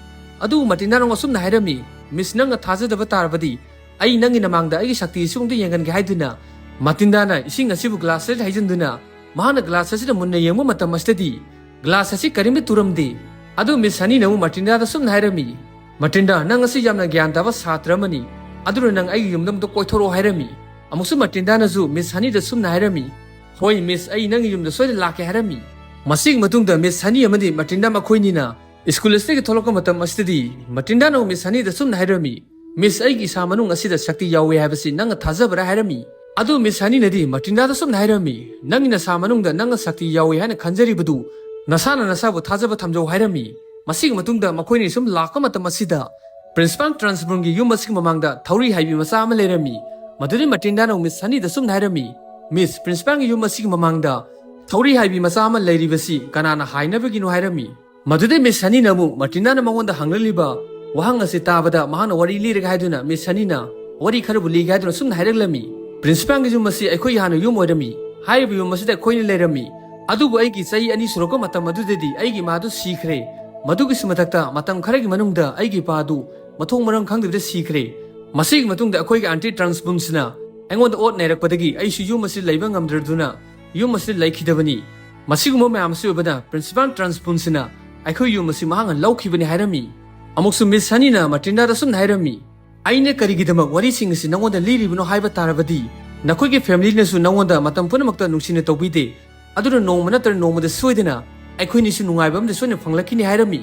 ꯑꯗꯨꯕꯨ ꯃꯥꯔꯇꯤꯟꯗꯥꯅ ꯑꯃꯨꯛ ꯑꯁꯨꯝꯅ ꯍꯥꯏꯔꯝꯃꯤ, "ꯃꯤꯁ, ꯅꯪꯅ ꯊꯥꯖꯗꯕ ꯇꯥꯔꯕꯗꯤ ꯑꯩ ꯅꯪꯒꯤ ꯅꯃꯥꯡꯗ ꯑꯩꯒꯤ ꯁꯛꯇꯤ ꯑꯁꯤꯒꯨꯝꯗ ꯌꯦꯡꯍꯟꯒꯦ" ꯍꯥꯏꯗꯨꯅ ꯃꯥꯔꯇꯤꯟꯗꯥꯅ ꯏꯁꯤꯡ ꯑꯁꯤꯕꯨ ꯒ꯭ꯂꯥꯁ ꯑꯁꯤꯗ ꯍꯩꯖꯤꯟꯗꯨꯅ ꯃꯍꯥꯛꯅ ꯒ꯭ꯂꯥꯁ ꯑꯁꯤꯗ ꯃꯨꯟꯅ ꯌꯦꯡꯕ ꯃꯇꯝ ꯑꯁꯤꯗꯗꯤ ꯒ꯭ꯂꯥꯁ ꯑꯁꯤ ꯀꯔꯤꯝꯇ ꯇꯨꯔꯝꯗꯦ꯫ ꯑꯗꯨ ꯃꯤꯁ ꯍꯅꯤꯅ ꯑꯃꯨꯛ ꯃꯥꯔꯇꯤꯟꯗꯥꯗ ꯁꯨꯝꯅ ꯍꯥꯏꯔꯝꯃꯤ, "ꯃꯥꯔꯇꯤꯟꯗꯥ, ꯅꯪ ꯑꯁꯤ ꯌꯥꯝꯅ ꯒ꯭ꯌꯥꯟ ꯇꯥꯕ ꯁꯥꯇ꯭ꯔ ꯑꯃꯅꯤ, ꯑꯗꯨꯅ ꯅꯪ ꯑꯩꯒꯤ ꯌꯨꯝꯗ ꯑꯃꯨꯛꯇ ꯀꯣꯏꯊꯣꯔꯛꯑꯣ" ꯍꯥꯏꯔꯝꯃꯤ꯫ ꯑꯃꯨꯛꯁꯨ ꯃꯥꯔꯇꯤꯟꯗꯥꯅꯁꯨ ꯃꯤꯁ ꯍꯅꯤꯗ ꯁꯨꯝꯅ ꯍꯥꯏꯔꯝꯃꯤ, "ꯍꯣꯏ ꯃꯤꯁ, ꯑꯩ ꯅꯪꯒꯤ ꯌꯨꯝꯗ ꯁꯣꯏꯗꯅ ꯂꯥꯛꯀꯦ" ꯍꯥꯏꯔꯝꯃꯤ꯫ ꯃꯁꯤꯒꯤ ꯃꯇꯨꯡꯗ ꯃꯤꯁ ꯍꯅꯤ ꯑꯃꯗꯤ ꯃꯥꯔꯇꯤꯟꯗꯥ ꯃꯈꯣꯏꯅꯤꯅ ꯁ꯭ꯀꯨꯜ ꯑꯁꯤꯗꯒꯤ ꯊꯣꯛꯂꯛꯄ ꯃꯇꯝ ꯑꯁꯤꯗꯗꯤ ꯃꯥꯔꯇꯤꯟꯗꯥꯅ ꯃꯤꯁ ꯍꯅꯤꯗ ꯁꯨꯝꯅ ꯍꯥꯏꯔꯝꯃꯤ, "ꯃꯤꯁ, ꯑꯩꯒꯤ ꯏꯁꯥ ꯃꯅꯨꯡ ꯑꯁꯤꯗ ꯁꯛꯇꯤ ꯌꯥꯎꯏ ꯍꯥꯏꯕꯁꯤ ꯅꯪꯅ ꯊꯥꯖꯕ꯭ꯔꯥ?" ꯍꯥꯏꯔꯝꯃꯤ꯫ ꯑꯗꯨ ꯃꯤꯁ ꯍꯅꯤꯅꯗꯤ ꯃꯥꯔꯇꯤꯟꯗꯥꯗ ꯁꯨꯝꯅ ꯍꯥꯏꯔꯝꯃꯤ, "ꯅꯪꯒꯤ ꯅꯁꯥ ꯃꯅꯨꯡꯗ ꯅꯪꯅ ꯁꯛꯇꯤ ꯌꯥꯎꯏ ꯍꯥꯏꯅ ꯈꯟꯖꯔꯤꯕꯗꯨ ꯅꯁꯥꯅ ꯅꯁꯥꯕꯨ ꯊꯥꯖꯕ ꯊꯝꯖꯧ" ꯍꯥꯏꯔꯝꯃꯤ꯫ ꯃꯁꯤꯒꯤ ꯃꯇꯨꯡꯗ ꯃꯈꯣꯏꯅꯤ ꯁꯨꯝ ꯂꯥꯛꯄ ꯃꯇꯝ ꯑꯁꯤꯗ ꯄ꯭ꯔꯤꯟꯁꯤꯄꯥꯜ ꯇ꯭ꯔꯥꯟꯁꯕꯣꯔꯟꯒꯤ ꯌꯨꯝ ꯑꯁꯤꯒꯤ ꯃꯃꯥꯡꯗ ꯊꯧꯔꯤ ꯍꯥꯏꯕꯤ ꯃꯆꯥ ꯑꯃ ꯂꯩꯔꯝꯃꯤ꯫ ꯃꯗꯨꯗꯩ ꯃꯥꯔꯇꯤꯟꯗꯥꯅ ꯃꯤꯁ ꯍꯅꯤꯗ ꯁꯨꯝꯅ ꯍꯥꯏꯔꯝꯃꯤ, "ꯃꯤꯁ, ꯄ꯭ꯔꯤꯟꯁꯤꯄꯥꯜꯒꯤ ꯌꯨꯝ ꯑꯁꯤꯒꯤ ꯃꯃꯥꯡꯗ ꯊꯧꯔꯤ ꯍꯥꯏꯕꯤ ꯃꯆꯥ ꯑꯃ ꯂꯩꯔꯤꯕꯁꯤ ꯀꯅꯥꯅ ꯍꯥꯏꯅꯕꯒꯤꯅꯣ?" ꯍꯥꯏꯔꯝꯃꯤ꯫ ꯃꯗꯨꯗꯩ ꯃꯤꯁ ꯍꯅꯤꯅ ꯑꯃꯨꯛ ꯃꯥꯔꯇꯤꯟꯗꯥꯅ ꯃꯉꯣꯟꯗ ꯍꯪꯂꯛꯂꯤꯕ ꯋꯥꯍꯪ ꯑꯁꯤ ꯇꯥꯕꯗ, ꯃꯍꯥꯛꯅ ꯋꯥꯔꯤ ꯂꯤꯔꯒꯦ ꯍꯥꯏꯗꯨꯅ ꯃꯤꯁ ꯍꯅꯤꯅ ꯋꯥꯔꯤ ꯈꯔꯕꯨ ꯂꯤꯒꯦ ꯍꯥꯏꯗꯨꯅ ꯁꯨꯝꯅ ꯍꯥꯏꯔꯛꯂꯝꯃꯤ, "ꯄ꯭ꯔꯤꯟꯁꯤꯄꯥꯜꯒꯤ ꯌꯨꯝ ꯑꯁꯤ ꯑꯩꯈꯣꯏꯒꯤ ꯍꯥꯟꯅ ꯌꯨꯝ ꯑꯣꯏꯔꯝꯃꯤ꯫ ꯍꯥꯏꯔꯤꯕ ꯌꯨꯝ ꯑꯁꯤꯗ ꯑꯩꯈꯣꯏꯅ ꯂꯩꯔꯝꯃꯤ꯫ ꯑꯗꯨꯕꯨ ꯑꯩꯒꯤ ꯆꯍꯤ ꯑꯅꯤ ꯁꯨꯔꯛꯄ ꯃꯇꯝ ꯑꯗꯨꯗꯗꯤ ꯑꯩꯒꯤ ꯏꯃꯥꯗꯨ ꯁꯤꯈ꯭ꯔꯦ꯫ ꯃꯗꯨꯒꯤꯁꯨ ꯃꯊꯛꯇ ꯃꯇꯝ ꯈꯔꯒꯤ ꯃꯅꯨꯡꯗ ꯑꯩꯒꯤ ꯏꯄꯥꯗꯨ ꯃꯊꯣꯡ ꯃꯔꯝ ꯈꯪꯗꯕꯤꯗ ꯁꯤꯈ꯭ꯔꯦ꯫ ꯃꯁꯤꯒꯤ ꯃꯇꯨꯡꯗ ꯑꯩꯈꯣꯏꯒꯤ ꯑꯥꯟꯇꯤ ꯇ꯭ꯔꯥꯟꯁꯕꯨꯟꯁꯤꯅ ꯑꯩꯉꯣꯟꯗ ꯑꯣꯠ ꯅꯩꯔꯛꯄꯗꯒꯤ ꯑꯩꯁꯨ ꯌꯨꯝ ꯑꯁꯤ ꯂꯩꯕ ꯉꯝꯗ꯭ꯔꯗꯨꯅ ꯌꯨꯝ ꯑꯁꯤꯗ ꯂꯩꯈꯤꯗꯕꯅꯤ꯫ ꯃꯁꯤꯒꯨꯝꯕ ꯃꯌꯥꯝ ꯑꯁꯤ ꯑꯣꯏꯕꯅ ꯄ꯭ꯔꯤꯟꯁꯤꯄꯥꯜ ꯇ꯭ꯔꯥꯟꯁꯕꯨꯟꯁꯤꯅ ꯑꯩꯈꯣꯏ ꯌꯨꯝ ꯑꯁꯤ ꯃꯍꯥꯛꯅ ꯂꯧꯈꯤꯕꯅꯤ" ꯍꯥꯏꯔꯝꯃꯤ꯫ ꯑꯃꯨꯛꯁꯨ ꯃꯤꯁ ꯍꯅꯤꯅ ꯃꯥꯔꯇꯤꯟꯗꯥꯗ ꯁꯨꯝꯅ ꯍꯥꯏꯔꯝꯃꯤ, "ꯑꯩꯅ ꯀꯔꯤꯒꯤꯗꯃꯛ ꯋꯥꯔꯤꯁꯤꯡ ꯑꯁꯤ ꯅꯉꯣꯟꯗ ꯂꯤꯔꯤꯕꯅꯣ ꯍꯥꯏꯕ ꯇꯥꯔꯕꯗꯤ, ꯅꯈꯣꯏꯒꯤ ꯐꯦꯃꯤꯂꯤꯅꯁꯨ ꯅꯉꯣꯟꯗ ꯃꯇꯝ ꯄꯨꯝꯅꯃꯛꯇ ꯅꯨꯡꯁꯤꯅ ꯇꯧꯕꯤꯗꯦ꯫ ꯑꯗꯨꯅ ꯅꯣꯡꯃ ꯅꯠꯇ꯭ꯔ ꯅꯣꯡꯃꯗꯤ ꯁꯣꯏꯗꯅ ꯑꯩꯈꯣꯏꯅꯤꯁꯨ ꯅꯨꯡꯉꯥꯏꯕ ꯑꯃꯗꯤ ꯁꯣꯏꯅ ꯐꯪꯂꯛꯈꯤꯅꯤ" ꯍꯥꯏꯔꯝꯃꯤ꯫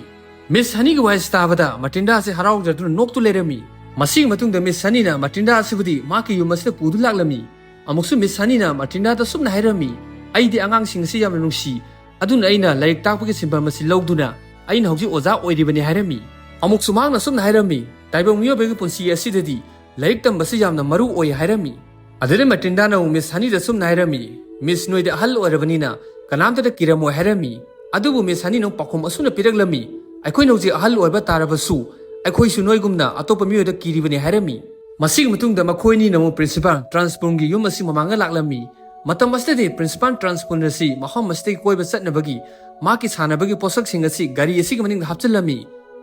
ꯃꯤꯁ ꯍꯅꯤꯒꯤ ꯋꯥꯍꯩꯁꯤ ꯇꯥꯕꯗ ꯃꯥꯔꯇꯤꯟꯗꯥ ꯑꯁꯤ ꯍꯔꯥꯎꯖꯗꯨꯅ ꯅꯣꯛꯇꯨ ꯂꯩꯔꯝꯃꯤ꯫ ꯃꯁꯤꯒꯤ ꯃꯇꯨꯡꯗ ꯃꯤꯁ ꯍꯅꯤꯅ ꯃꯥꯔꯇꯤꯟꯗꯥ ꯑꯁꯤꯕꯨꯗꯤ ꯃꯍꯥꯛꯀꯤ ꯌꯨꯝ ꯑꯁꯤꯗ ꯄꯨꯗꯨ ꯂꯥꯛꯂꯝꯃꯤ꯫ ꯑꯃꯨꯛꯁꯨ ꯃꯤꯁ ꯍꯅꯤꯅ ꯃꯥꯔꯇꯤꯟꯗꯥꯗ ꯁꯨꯝꯅ ꯍꯥꯏꯔꯝꯃꯤ, "ꯑꯩꯗꯤ ꯑꯉꯥꯡꯁꯤꯡ ꯑꯁꯤ ꯌꯥꯝꯅ ꯅꯨꯡꯁꯤ꯫ ꯑꯗꯨꯅ ꯑꯩꯅ ꯂꯥꯏꯔꯤꯛ ꯇꯥꯛꯄꯒꯤ ꯁꯤꯟꯐꯝ ꯑꯁꯤ ꯂꯧꯗꯨꯅ ꯑꯩꯅ ꯍꯧꯖꯤꯛ ꯑꯣꯖꯥ ꯑꯣꯏꯔꯤꯕꯅꯤ" ꯍꯥꯏꯔꯝꯃꯤ꯫ ꯑꯃꯨꯛꯁꯨ ꯃꯍꯥꯛꯅ ꯁꯨꯝꯅ ꯍꯥꯏꯔꯝꯃꯤ, "ꯇꯥꯏꯕꯪ ꯃꯤꯑꯣꯏꯕꯒꯤ ꯄꯨꯟꯁꯤ ꯑꯁꯤꯗꯗꯤ ꯂꯥꯏꯔꯤꯛ ꯇꯝꯕꯁꯤ ꯌꯥꯝꯅ ꯃꯔꯨ ꯑꯣꯏ" ꯍꯥꯏꯔꯝꯃꯤ꯫ ꯑꯗꯨꯗꯩ ꯃꯥꯔꯇꯤꯟꯗꯥꯅ ꯑꯃꯨꯛ ꯃꯤꯁ ꯍꯅꯤꯗ ꯁꯨꯝꯅ ꯍꯥꯏꯔꯝꯃꯤ, "ꯃꯤꯁ, ꯅꯣꯏꯗꯤ ꯑꯍꯜ ꯑꯣꯏꯔꯕꯅꯤꯅ ꯀꯅꯥꯝꯇꯗ ꯀꯤꯔꯝꯃꯣꯏ" ꯍꯥꯏꯔꯝꯃꯤ꯫ ꯑꯗꯨꯕꯨ ꯃꯤꯁ ꯍꯅꯤꯅ ꯑꯃꯨꯛ ꯄꯥꯎꯈꯨꯝ ꯑꯁꯨꯝꯅ ꯄꯤꯔꯛꯂꯝꯃꯤ, "ꯑꯩꯈꯣꯏꯅ ꯍꯧꯖꯤꯛ ꯑꯍꯜ ꯑꯣꯏꯕ ꯇꯥꯔꯕꯁꯨ ꯑꯩꯈꯣꯏꯁꯨ ꯅꯣꯏꯒꯨꯝꯅ ꯑꯇꯣꯞꯄ ꯃꯤꯑꯣꯏꯗ ꯀꯤꯔꯤꯕꯅꯤ" ꯍꯥꯏꯔꯝꯃꯤ꯫ ꯃꯁꯤꯒꯤ ꯃꯇꯨꯡꯗ ꯃꯈꯣꯏ ꯑꯅꯤꯅ ꯑꯃꯨꯛ ꯄ꯭ꯔꯤꯟꯁꯤꯄꯥꯜ ꯇ꯭ꯔꯥꯟꯁꯕꯨꯟꯒꯤ ꯌꯨꯝ ꯑꯁꯤ ꯃꯃꯥꯡꯗ ꯂꯥꯛꯂꯝꯃꯤ꯫ ꯃꯇꯝ ꯑꯁꯤꯗꯗꯤ ꯄ꯭ꯔꯤꯟꯁꯤꯄꯥꯜ ꯇ꯭ꯔꯥꯟꯁꯕꯨꯟ ꯑꯁꯤ ꯃꯐꯝ ꯑꯁꯤꯗꯒꯤ ꯀꯣꯏꯕ ꯆꯠꯅꯕꯒꯤ ꯃꯍꯥꯛꯀꯤ ꯁꯥꯟꯅꯕꯒꯤ ꯄꯣꯠꯁꯛꯁꯤꯡ ꯑꯁꯤ ꯒꯥꯔꯤ ꯑꯁꯤꯒꯤ ꯃꯅꯤꯡꯗ ꯍꯥꯞꯆꯤꯜꯂꯝꯃꯤ꯫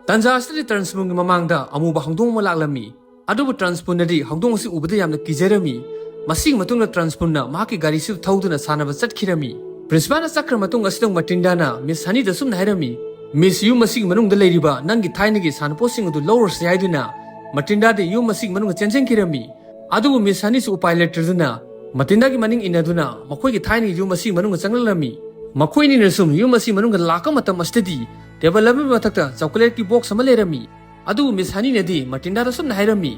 ꯇꯥꯟꯖꯥ ꯑꯁꯤꯗꯗꯤ ꯇ꯭ꯔꯥꯟꯁꯕꯨꯟꯒꯤ ꯃꯃꯥꯡꯗ ꯑꯃꯨꯕ ꯍꯧꯗꯣꯡ ꯑꯃ ꯂꯥꯛꯂꯝꯃꯤ꯫ ꯑꯗꯨꯕꯨ ꯇ꯭ꯔꯥꯟꯁꯕꯨꯟꯅꯗꯤ ꯍꯧꯗꯣꯡ ꯑꯁꯤ ꯎꯕꯗ ꯌꯥꯝꯅ ꯀꯤꯖꯔꯝꯃꯤ꯫ ꯃꯁꯤꯒꯤ ꯃꯇꯨꯡꯗ ꯇ꯭ꯔꯥꯟꯁꯕꯨꯟꯅ ꯃꯍꯥꯛꯀꯤ ꯒꯥꯔꯤꯁꯨ ꯊꯧꯗꯨꯅ ꯁꯥꯟꯅꯕ ꯆꯠꯈꯤꯔꯝꯃꯤ꯫ ꯄ꯭ꯔꯤꯟꯁꯤꯄꯥꯜꯅ ꯆꯠꯈ꯭ꯔ ꯃꯇꯨꯡ ꯑꯁꯤꯗ ꯃꯥꯔꯇꯤꯟꯗꯥꯅ ꯃꯤꯁ ꯍꯅꯤꯗ ꯁꯨꯝꯅ ꯍꯥꯏꯔꯝꯃꯤ, "ꯃꯤꯁ, ꯌꯨꯝ ꯑꯁꯤꯒꯤ ꯃꯅꯨꯡꯗ ꯂꯩꯔꯤꯕ ꯅꯪꯒꯤ ꯊꯥꯏꯅꯒꯤ ꯁꯥꯟꯅꯄꯣꯠꯁꯤꯡ ꯑꯗꯨ ꯂꯧꯔꯨꯔꯁꯤ" ꯍꯥꯏꯗꯨꯅ ꯃꯥꯔꯇꯤꯟꯗꯥꯗꯤ ꯌꯨꯝ ꯑꯁꯤꯒꯤ ꯃꯅꯨꯡꯗ ꯆꯦꯟꯁꯤꯟꯈꯤꯔꯝꯃꯤ꯫ ꯑꯗꯨꯕꯨ ꯃꯤꯁ ꯍꯅꯤꯁꯨ ꯎꯄꯥꯏ ꯂꯩꯇ꯭ꯔꯗꯨꯅ ꯃꯥꯔꯇꯤꯟꯗꯥꯒꯤ ꯃꯅꯤꯡ ꯏꯟꯅꯗꯨꯅ ꯃꯈꯣꯏꯒꯤ ꯊꯥꯏꯅꯒꯤ ꯌꯨꯝ ꯑꯁꯤꯒꯤ ꯃꯅꯨꯡꯗ ꯆꯪꯂꯛꯂꯝꯃꯤ꯫ ꯃꯈꯣꯏ ꯑꯅꯤꯅ ꯁꯨꯝ ꯌꯨꯝ ꯑꯁꯤꯒꯤ ꯃꯅꯨꯡꯗ ꯂꯥꯛꯄ ꯃꯇꯝ ꯑꯁꯤꯗꯗꯤ ꯇꯦꯕꯜ ꯑꯃꯒꯤ ꯃꯊꯛꯇ ꯆꯣꯀꯣꯂꯦꯠꯀꯤ ꯕꯣꯛꯁ ꯑꯃ ꯂꯩꯔꯝꯃꯤ꯫ ꯑꯗꯨꯕꯨ ꯃꯤꯁ ꯍꯅꯤꯅꯗꯤ ꯃꯥꯔꯇꯤꯟꯗꯥꯗ ꯁꯨꯝꯅ ꯍꯥꯏꯔꯝꯃꯤ,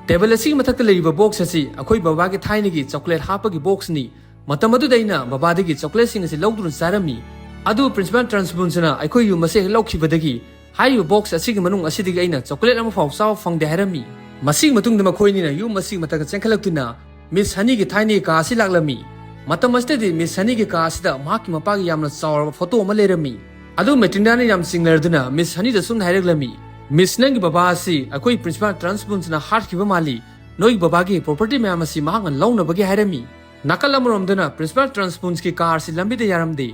"ꯇꯦꯕꯜ ꯑꯁꯤꯒꯤ ꯃꯊꯛꯇ ꯂꯩꯔꯤꯕ ꯕꯣꯛꯁ ꯑꯁꯤ ꯑꯩꯈꯣꯏ ꯕꯕꯥꯒꯤ ꯊꯥꯏꯅꯒꯤ ꯆꯣꯀꯣꯂꯦꯠ ꯍꯥꯞꯄꯒꯤ ꯕꯣꯛꯁꯅꯤ꯫ ꯃꯇꯝ ꯑꯗꯨꯗ ꯑꯩꯅ ꯕꯕꯥꯗꯒꯤ ꯆꯣꯀꯣꯂꯦꯠꯁꯤꯡ ꯑꯁꯤ ꯂꯧꯗꯨꯅ ꯆꯥꯔꯝꯃꯤ꯫ ꯑꯗꯨꯕꯨ ꯄ꯭ꯔꯤꯟꯁꯤꯄꯥꯜ ꯇ꯭ꯔꯥꯟꯁꯕꯨꯟꯁꯤꯅ ꯑꯩꯈꯣꯏ ꯌꯨꯝ ꯑꯁꯤ ꯍꯦꯛ ꯂꯧꯈꯤꯕꯗꯒꯤ ꯍꯥꯏꯔꯤꯕ ꯕꯣꯛꯁ ꯑꯁꯤꯒꯤ ꯃꯅꯨꯡ ꯑꯁꯤꯗꯒꯤ ꯑꯩꯅ ꯆꯣꯀꯣꯂꯦꯠ ꯑꯃꯐꯥꯎ ꯆꯥꯕ ꯐꯪꯗꯦ" ꯍꯥꯏꯔꯝꯃꯤ꯫ ꯃꯁꯤꯒꯤ ꯃꯇꯨꯡꯗ ꯃꯈꯣꯏ ꯑꯅꯤꯅ ꯌꯨꯝ ꯑꯁꯤꯒꯤ ꯃꯊꯛꯇ ꯆꯦꯟꯈꯠꯂꯛꯇꯨꯅ ꯃꯤꯁ ꯍꯅꯤꯒꯤ ꯊꯥꯏꯅꯒꯤ ꯀꯥ ꯑꯁꯤ ꯂꯥꯛꯂꯝꯃꯤ꯫ ꯃꯇꯝ ꯑꯁꯤꯗꯗꯤ ꯃꯤꯁ ꯍꯅꯤꯒꯤ ꯀꯥ ꯑꯁꯤꯗ ꯃꯍꯥꯛꯀꯤ ꯃꯄꯥꯒꯤ ꯌꯥꯝꯅ ꯆꯥꯎꯔꯕ ꯐꯣꯇꯣ ꯑꯃ ꯂꯩꯔꯝꯃꯤ꯫ ꯑꯗꯨ ꯃꯦꯇꯤꯟꯗꯥꯅ ꯌꯥꯝ ꯆꯤꯡꯅꯔꯗꯨꯅ ꯃꯤꯁ ꯍꯅꯤꯗ ꯁꯨꯝꯅ ꯍꯥꯏꯔꯛꯂꯝꯃꯤ, "ꯃꯤꯁ, ꯅꯪꯒꯤ ꯕꯕꯥ ꯑꯁꯤ ꯑꯩꯈꯣꯏ ꯄ꯭ꯔꯤꯟꯁꯤꯄꯥꯜ ꯇ꯭ꯔꯟꯁꯄꯨꯟꯁꯅ ꯍꯥꯠꯈꯤꯕ ꯃꯥꯜꯂꯤ꯫ ꯅꯣꯏꯒꯤ ꯕꯕꯥꯒꯤ ꯄ꯭ꯔꯣꯄꯔꯇꯤ ꯃꯌꯥꯝ ꯑꯁꯤ ꯃꯍꯥꯛꯅ ꯂꯧꯅꯕꯒꯤ" ꯍꯥꯏꯔꯝꯃꯤ꯫ ꯅꯥꯀꯜ ꯑꯃꯔꯣꯝꯗꯅ ꯄ꯭ꯔꯤꯟꯁꯤꯄꯥꯜ ꯇ꯭ꯔꯟꯁꯄꯨꯟꯁꯀꯤ ꯀꯥꯔ ꯑꯁꯤ ꯂꯝꯕꯤꯗ ꯌꯥꯔꯝꯗꯦ꯫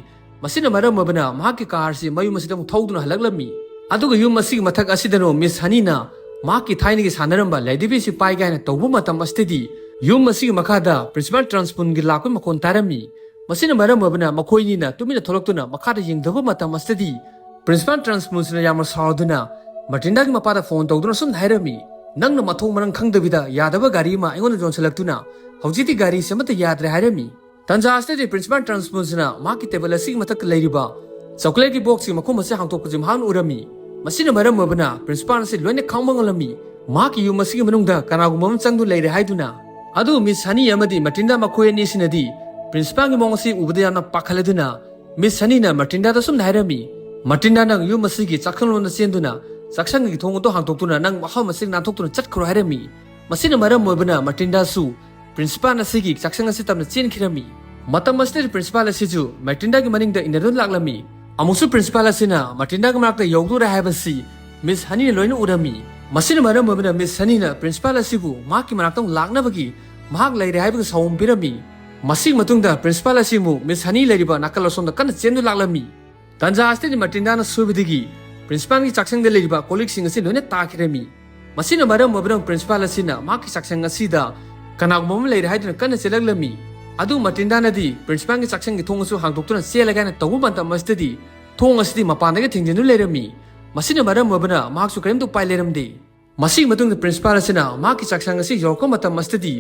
ꯃꯁꯤꯅ ꯃꯔꯝ ꯑꯣꯏꯕꯅ ꯃꯍꯥꯛꯀꯤ ꯀꯥꯔ ꯑꯁꯤ ꯃꯌꯨꯝ ꯑꯁꯤꯗ ꯑꯃꯨꯛ ꯊꯧꯗꯨꯅ ꯍꯜꯂꯛꯂꯝꯃꯤ꯫ ꯑꯗꯨꯒ ꯌꯨꯝ ꯑꯁꯤꯒꯤ ꯃꯊꯛ ꯑꯁꯤꯗꯅꯣ ꯃꯤꯁ ꯍꯅꯤꯅ ꯃꯍꯥꯛꯀꯤ ꯊꯥꯏꯅꯒꯤ ꯁꯥꯟꯅꯔꯝꯕ ꯂꯦꯗꯤꯕꯤ ꯑꯁꯤ ꯄꯥꯏꯒꯦ ꯍꯥꯏꯅ ꯇꯧꯕ ꯃꯇꯝ ꯑꯁꯤꯗꯗꯤ ꯌꯨꯝ ꯑꯁꯤꯒꯤ ꯃꯈꯥꯗ ꯄ꯭ꯔꯤꯟꯁꯤꯄꯥꯜ ꯇ꯭ꯔꯟꯁꯄꯨꯟꯒꯤ ꯂꯥꯛꯄꯒꯤ ꯃꯈꯣꯟ ꯇꯥꯔꯝꯃꯤ꯫ ꯃꯁꯤꯅ ꯃꯔꯝ ꯑꯣꯏꯕꯅ ꯃꯈꯣꯏꯅꯤꯅ ꯇꯨꯃꯤꯟꯅ ꯊꯣꯛꯂꯛꯇꯨꯅ ꯃꯈꯥꯗ ꯌꯦꯡꯊꯕ ꯃꯇꯝ ꯑꯁꯤꯗꯗꯤ ꯄ꯭ꯔꯤꯟꯁꯤꯄꯥꯜ ꯇ꯭ꯔꯟꯁꯄꯨꯟꯁꯅ ꯌꯥꯝꯅ ꯁꯥꯎꯗꯨꯅ ꯃꯦꯇꯤꯟꯗꯥꯒꯤ ꯃꯄꯥꯗ ꯐꯣꯟ ꯇꯧꯗꯨꯅ ꯁꯨꯝ ꯍꯥꯏꯔꯝꯃꯤ, "ꯅꯪꯅ ꯃꯊꯣꯡ ꯃꯔꯝ ꯈꯪꯗꯕꯤꯗ ꯌꯥꯗꯕ ꯒꯥꯔꯤ ꯑꯃ ꯑꯩꯉꯣꯟꯗ ꯌꯣꯟꯁꯤꯜꯂꯛꯇꯨꯅ ꯍꯧꯖꯤꯛꯇꯤ ꯒꯥꯔꯤꯁꯤ ꯑꯃꯠꯇ ꯌꯥꯗ꯭ꯔꯦ" ꯍꯥꯏꯔꯝꯃꯤ꯫ ꯇꯟꯖꯥ ꯑꯁꯤꯗꯗꯤ ꯄ꯭ꯔꯤꯟꯁꯤꯄꯥꯜ ꯇ꯭ꯔꯟꯁꯄꯨꯟꯁꯅ ꯃꯍꯥꯛꯀꯤ ꯇꯦꯕꯜ ꯑꯁꯤꯒꯤ ꯃꯊꯛꯇ ꯂꯩꯔꯤꯕ ꯆꯣꯀꯣꯂꯦꯠꯀꯤ ꯕꯣꯛꯁꯀꯤ ꯃꯈꯨꯝ ꯑꯁꯤ ꯍꯥꯡꯗꯣꯛꯄꯁꯤ ꯃꯍꯥꯛꯅ ꯎꯔꯝꯃꯤ꯫ ꯃꯁꯤꯅ ꯃꯔꯝ ꯑꯣꯏꯕꯅ ꯄ꯭ꯔꯤꯟꯁꯤꯄꯥꯜ ꯑꯁꯤ ꯂꯣꯏꯅ ꯈꯪꯕ ꯉꯝꯂꯝꯃꯤ꯫ ꯃꯍꯥꯛꯀꯤ ꯌꯨꯝ ꯑꯁꯤꯒꯤ ꯃꯅꯨꯡꯗ ꯀꯅꯥꯒꯨꯝꯕ ꯑꯃ ꯆꯪꯗꯨꯅ ꯂꯩꯔꯦ ꯍꯥꯏꯗꯨꯅ꯫ ꯑꯗꯨꯕꯨ ꯃꯤꯁ ꯍꯅꯤ ꯑꯃꯗꯤ ꯃꯦꯇꯤꯟꯗꯥ ꯃꯈꯣꯏ ꯑꯅꯤꯁꯤꯅꯗꯤ ꯄ꯭ꯔꯤꯟꯁꯤꯄꯥꯜꯒꯤ ꯃꯑꯣꯡ ꯑꯁꯤ ꯎꯕꯗ ꯌꯥꯝꯅ ꯄꯥꯈꯠꯂꯗꯨꯅ ꯃꯤꯁ ꯍꯅꯤꯅ ꯃꯦꯇꯤꯟꯗꯥꯗ ꯁꯨꯝꯅ ꯍꯥꯏꯔꯝꯃꯤ, "ꯃꯦꯇꯤꯟꯗꯥ, ꯅꯪ ꯌꯨꯝ ꯑꯁꯤꯒꯤ ꯆꯥꯛꯁꯪꯂꯣꯝꯗ ꯆꯦꯟꯗꯨꯅ ꯆꯥꯛꯁꯪꯒꯤ ꯊꯣꯡ ꯑꯗꯨ ꯍꯥꯡꯗꯣꯛꯇꯨꯅ ꯅꯪ ꯃꯐꯝ ꯑꯁꯤꯗ ꯅꯥꯟꯊꯣꯛꯇꯨꯅ ꯆꯠꯈ꯭ꯔꯣ" ꯍꯥꯏꯔꯝꯃꯤ꯫ ꯃꯁꯤꯅ ꯃꯔꯝ ꯑꯣꯏꯕꯅ ꯃꯦꯇꯤꯟꯗꯥꯁꯨ ꯄ꯭ꯔꯤꯟꯁꯤꯄꯥꯜ ꯑꯁꯤꯒꯤ ꯆꯥꯛꯁꯪ ꯑꯁꯤ ꯇꯝꯅ ꯆꯦꯟꯈꯤꯔꯝꯃꯤ꯫ ꯃꯇꯝ ꯑꯁꯤꯗ ꯄ꯭ꯔꯤꯟꯁꯤꯄꯥꯜ ꯑꯁꯤꯁꯨ ꯃꯦꯇꯤꯟꯗꯥꯒꯤ ꯃꯅꯤꯡꯗ ꯏꯟꯅꯗꯨꯅ ꯂꯥꯛꯂꯝꯃꯤ꯫ ꯑꯃꯨꯛꯁꯨ ꯄ꯭ꯔꯤꯟꯁꯤꯄꯥꯜ ꯑꯁꯤꯅ ꯃꯦꯇꯤꯟꯗꯥꯒꯤ ꯃꯅꯥꯛꯇ ꯌꯧꯗꯣꯔꯦ ꯍꯥꯏꯕꯁꯤ ꯃꯤꯁ ꯍꯅꯤꯅ ꯂꯣꯏꯅ ꯎꯔꯝꯃꯤ꯫ ꯃꯁꯤꯅ ꯃꯔꯝ ꯑꯣꯏꯕꯅ ꯃꯤꯁ ꯍꯅꯤꯅ ꯄ꯭ꯔꯤꯟꯁꯤꯄꯥꯜ ꯑꯁꯤꯕꯨ ꯃꯍꯥꯛꯀꯤ ꯃꯅꯥꯛꯇ ꯑꯃꯨꯛ ꯂꯥꯛꯅꯕꯒꯤ ꯃꯍꯥꯛ ꯂꯩꯔꯦ ꯍꯥꯏꯕꯒꯤ ꯁꯥꯎꯝ ꯄꯤꯔꯝꯃꯤ꯫ ꯃꯁꯤꯒꯤ ꯃꯇꯨꯡꯗ ꯄ꯭ꯔꯤꯟꯁꯤꯄꯥꯜ ꯑꯁꯤ ꯑꯃꯨꯛ ꯃꯤꯁ ꯍꯅꯤ ꯂꯩꯔꯤꯕ ꯅꯥꯀꯜ ꯑꯁꯣꯝꯗ ꯀꯟꯅ ꯆꯦꯟꯗꯨꯅ ꯂꯥꯛꯂꯝꯃꯤ꯫ ꯇꯟꯖꯥ ꯑꯁꯤꯗꯗꯤ ꯃꯦꯇꯤꯟꯗꯥꯅ ꯁꯣꯏꯕꯗꯒꯤ ꯄ꯭ꯔꯤꯟꯁꯤꯄꯥꯜꯒꯤ ꯆꯥꯛꯁꯪꯗ ꯂꯩꯔꯤꯕ ꯀꯣꯜ ꯂꯤꯛꯁꯤꯡ ꯑꯁꯤ ꯂꯣꯏꯅ ꯇꯥꯈꯤꯔꯝꯃꯤ꯫ ꯃꯁꯤꯅ ꯃꯔꯝ ꯑꯣꯏꯕꯅ ꯄ꯭ꯔꯤꯟꯁꯤꯄꯥꯜ ꯑꯁꯤꯅ ꯃꯍꯥꯛꯀꯤ ꯆꯥꯛꯁꯪ ꯑꯁꯤꯗ ꯀꯅꯥꯒꯨꯝꯕ ꯑꯃ ꯂꯩꯔꯦ ꯍꯥꯏꯗꯨꯅ ꯀꯟꯅ ꯆꯦꯜꯂꯛꯂꯝꯃꯤ꯫ ꯑꯗꯨ ꯃꯦꯇꯤꯟꯗꯥꯅꯗꯤ ꯄ꯭ꯔꯤꯟꯁꯤꯄꯥꯜꯒꯤ ꯆꯥꯛꯁꯪꯒꯤ ꯊꯣꯡ ꯑꯁꯨ ꯍꯥꯡꯗꯣꯛꯇꯨꯅ ꯆꯦꯜꯂꯒꯦ ꯍꯥꯏꯅ ꯇꯧꯕ ꯃꯇꯝ ꯑꯁꯤꯗꯗꯤ ꯊꯣꯡ ꯑꯁꯤꯗꯤ ꯃꯄꯥꯟꯗꯒꯤ ꯊꯤꯡꯖꯤꯟꯗꯨꯅ ꯂꯩꯔꯝꯃꯤ꯫ ꯃꯁꯤꯅ ꯃꯔꯝ ꯑꯣꯏꯕꯅ ꯃꯍꯥꯛꯁꯨ ꯀꯔꯤꯝꯇ ꯎꯄꯥꯏ ꯂꯩꯔꯝꯗꯦ꯫ ꯃꯁꯤꯒꯤ ꯃꯇꯨꯡꯗ ꯄ꯭ꯔꯤꯟꯁꯤꯄꯥꯜ ꯑꯁꯤꯅ ꯃꯍꯥꯛꯀꯤ ꯆꯥꯛꯁꯪ ꯑꯁꯤ ꯌꯧꯔꯛꯄ ꯃꯇꯝ ꯑꯁꯤꯗꯗꯤ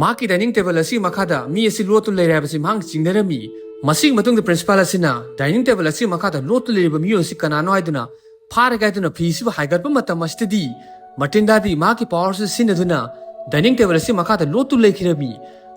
ꯃꯍꯥꯛꯀꯤ ꯗꯥꯏꯅꯤꯡ ꯇꯦꯕꯜ ꯑꯁꯤꯒꯤ ꯃꯈꯥꯗ ꯃꯤ ꯑꯁꯤ ꯂꯣꯠꯇꯨꯅ ꯂꯩꯔꯦ ꯍꯥꯏꯕꯁꯤ ꯃꯍꯥꯛꯅ ꯆꯤꯡꯅꯔꯝꯃꯤ꯫ ꯃꯁꯤꯒꯤ ꯃꯇꯨꯡꯗ ꯄ꯭ꯔꯤꯟꯁꯤꯄꯥꯜ ꯑꯁꯤꯅ ꯗꯥꯏꯅꯤꯡ ꯇꯦꯕꯜ ꯑꯁꯤꯒꯤ ꯃꯈꯥꯗ ꯂꯣꯠꯇꯨꯅ ꯂꯩꯔꯤꯕ ꯃꯤꯑꯣꯏ ꯑꯁꯤ ꯀꯅꯥꯅꯣ ꯍꯥꯏꯗꯨꯅ ꯐꯥꯔꯒꯦ ꯍꯥꯏꯗꯨꯅ ꯐꯤ ꯑꯁꯤꯕꯨ ꯍꯥꯏꯒꯠꯄ ꯃꯇꯝ ꯑꯁꯤꯗꯗꯤ ꯃꯦꯇꯤꯟꯗꯥꯗꯤ ꯃꯍꯥꯛꯀꯤ ꯄꯋꯥꯔ ꯑꯁꯤ ꯁꯤꯖꯤꯟꯅꯗꯨꯅ ꯗꯥꯏꯅꯤꯡ ꯇꯦꯕꯜ ꯑꯁꯤ ꯃꯈꯥꯗ ꯂꯣꯠꯇꯨꯅ ꯂꯩꯈꯤꯔꯝꯃꯤ꯫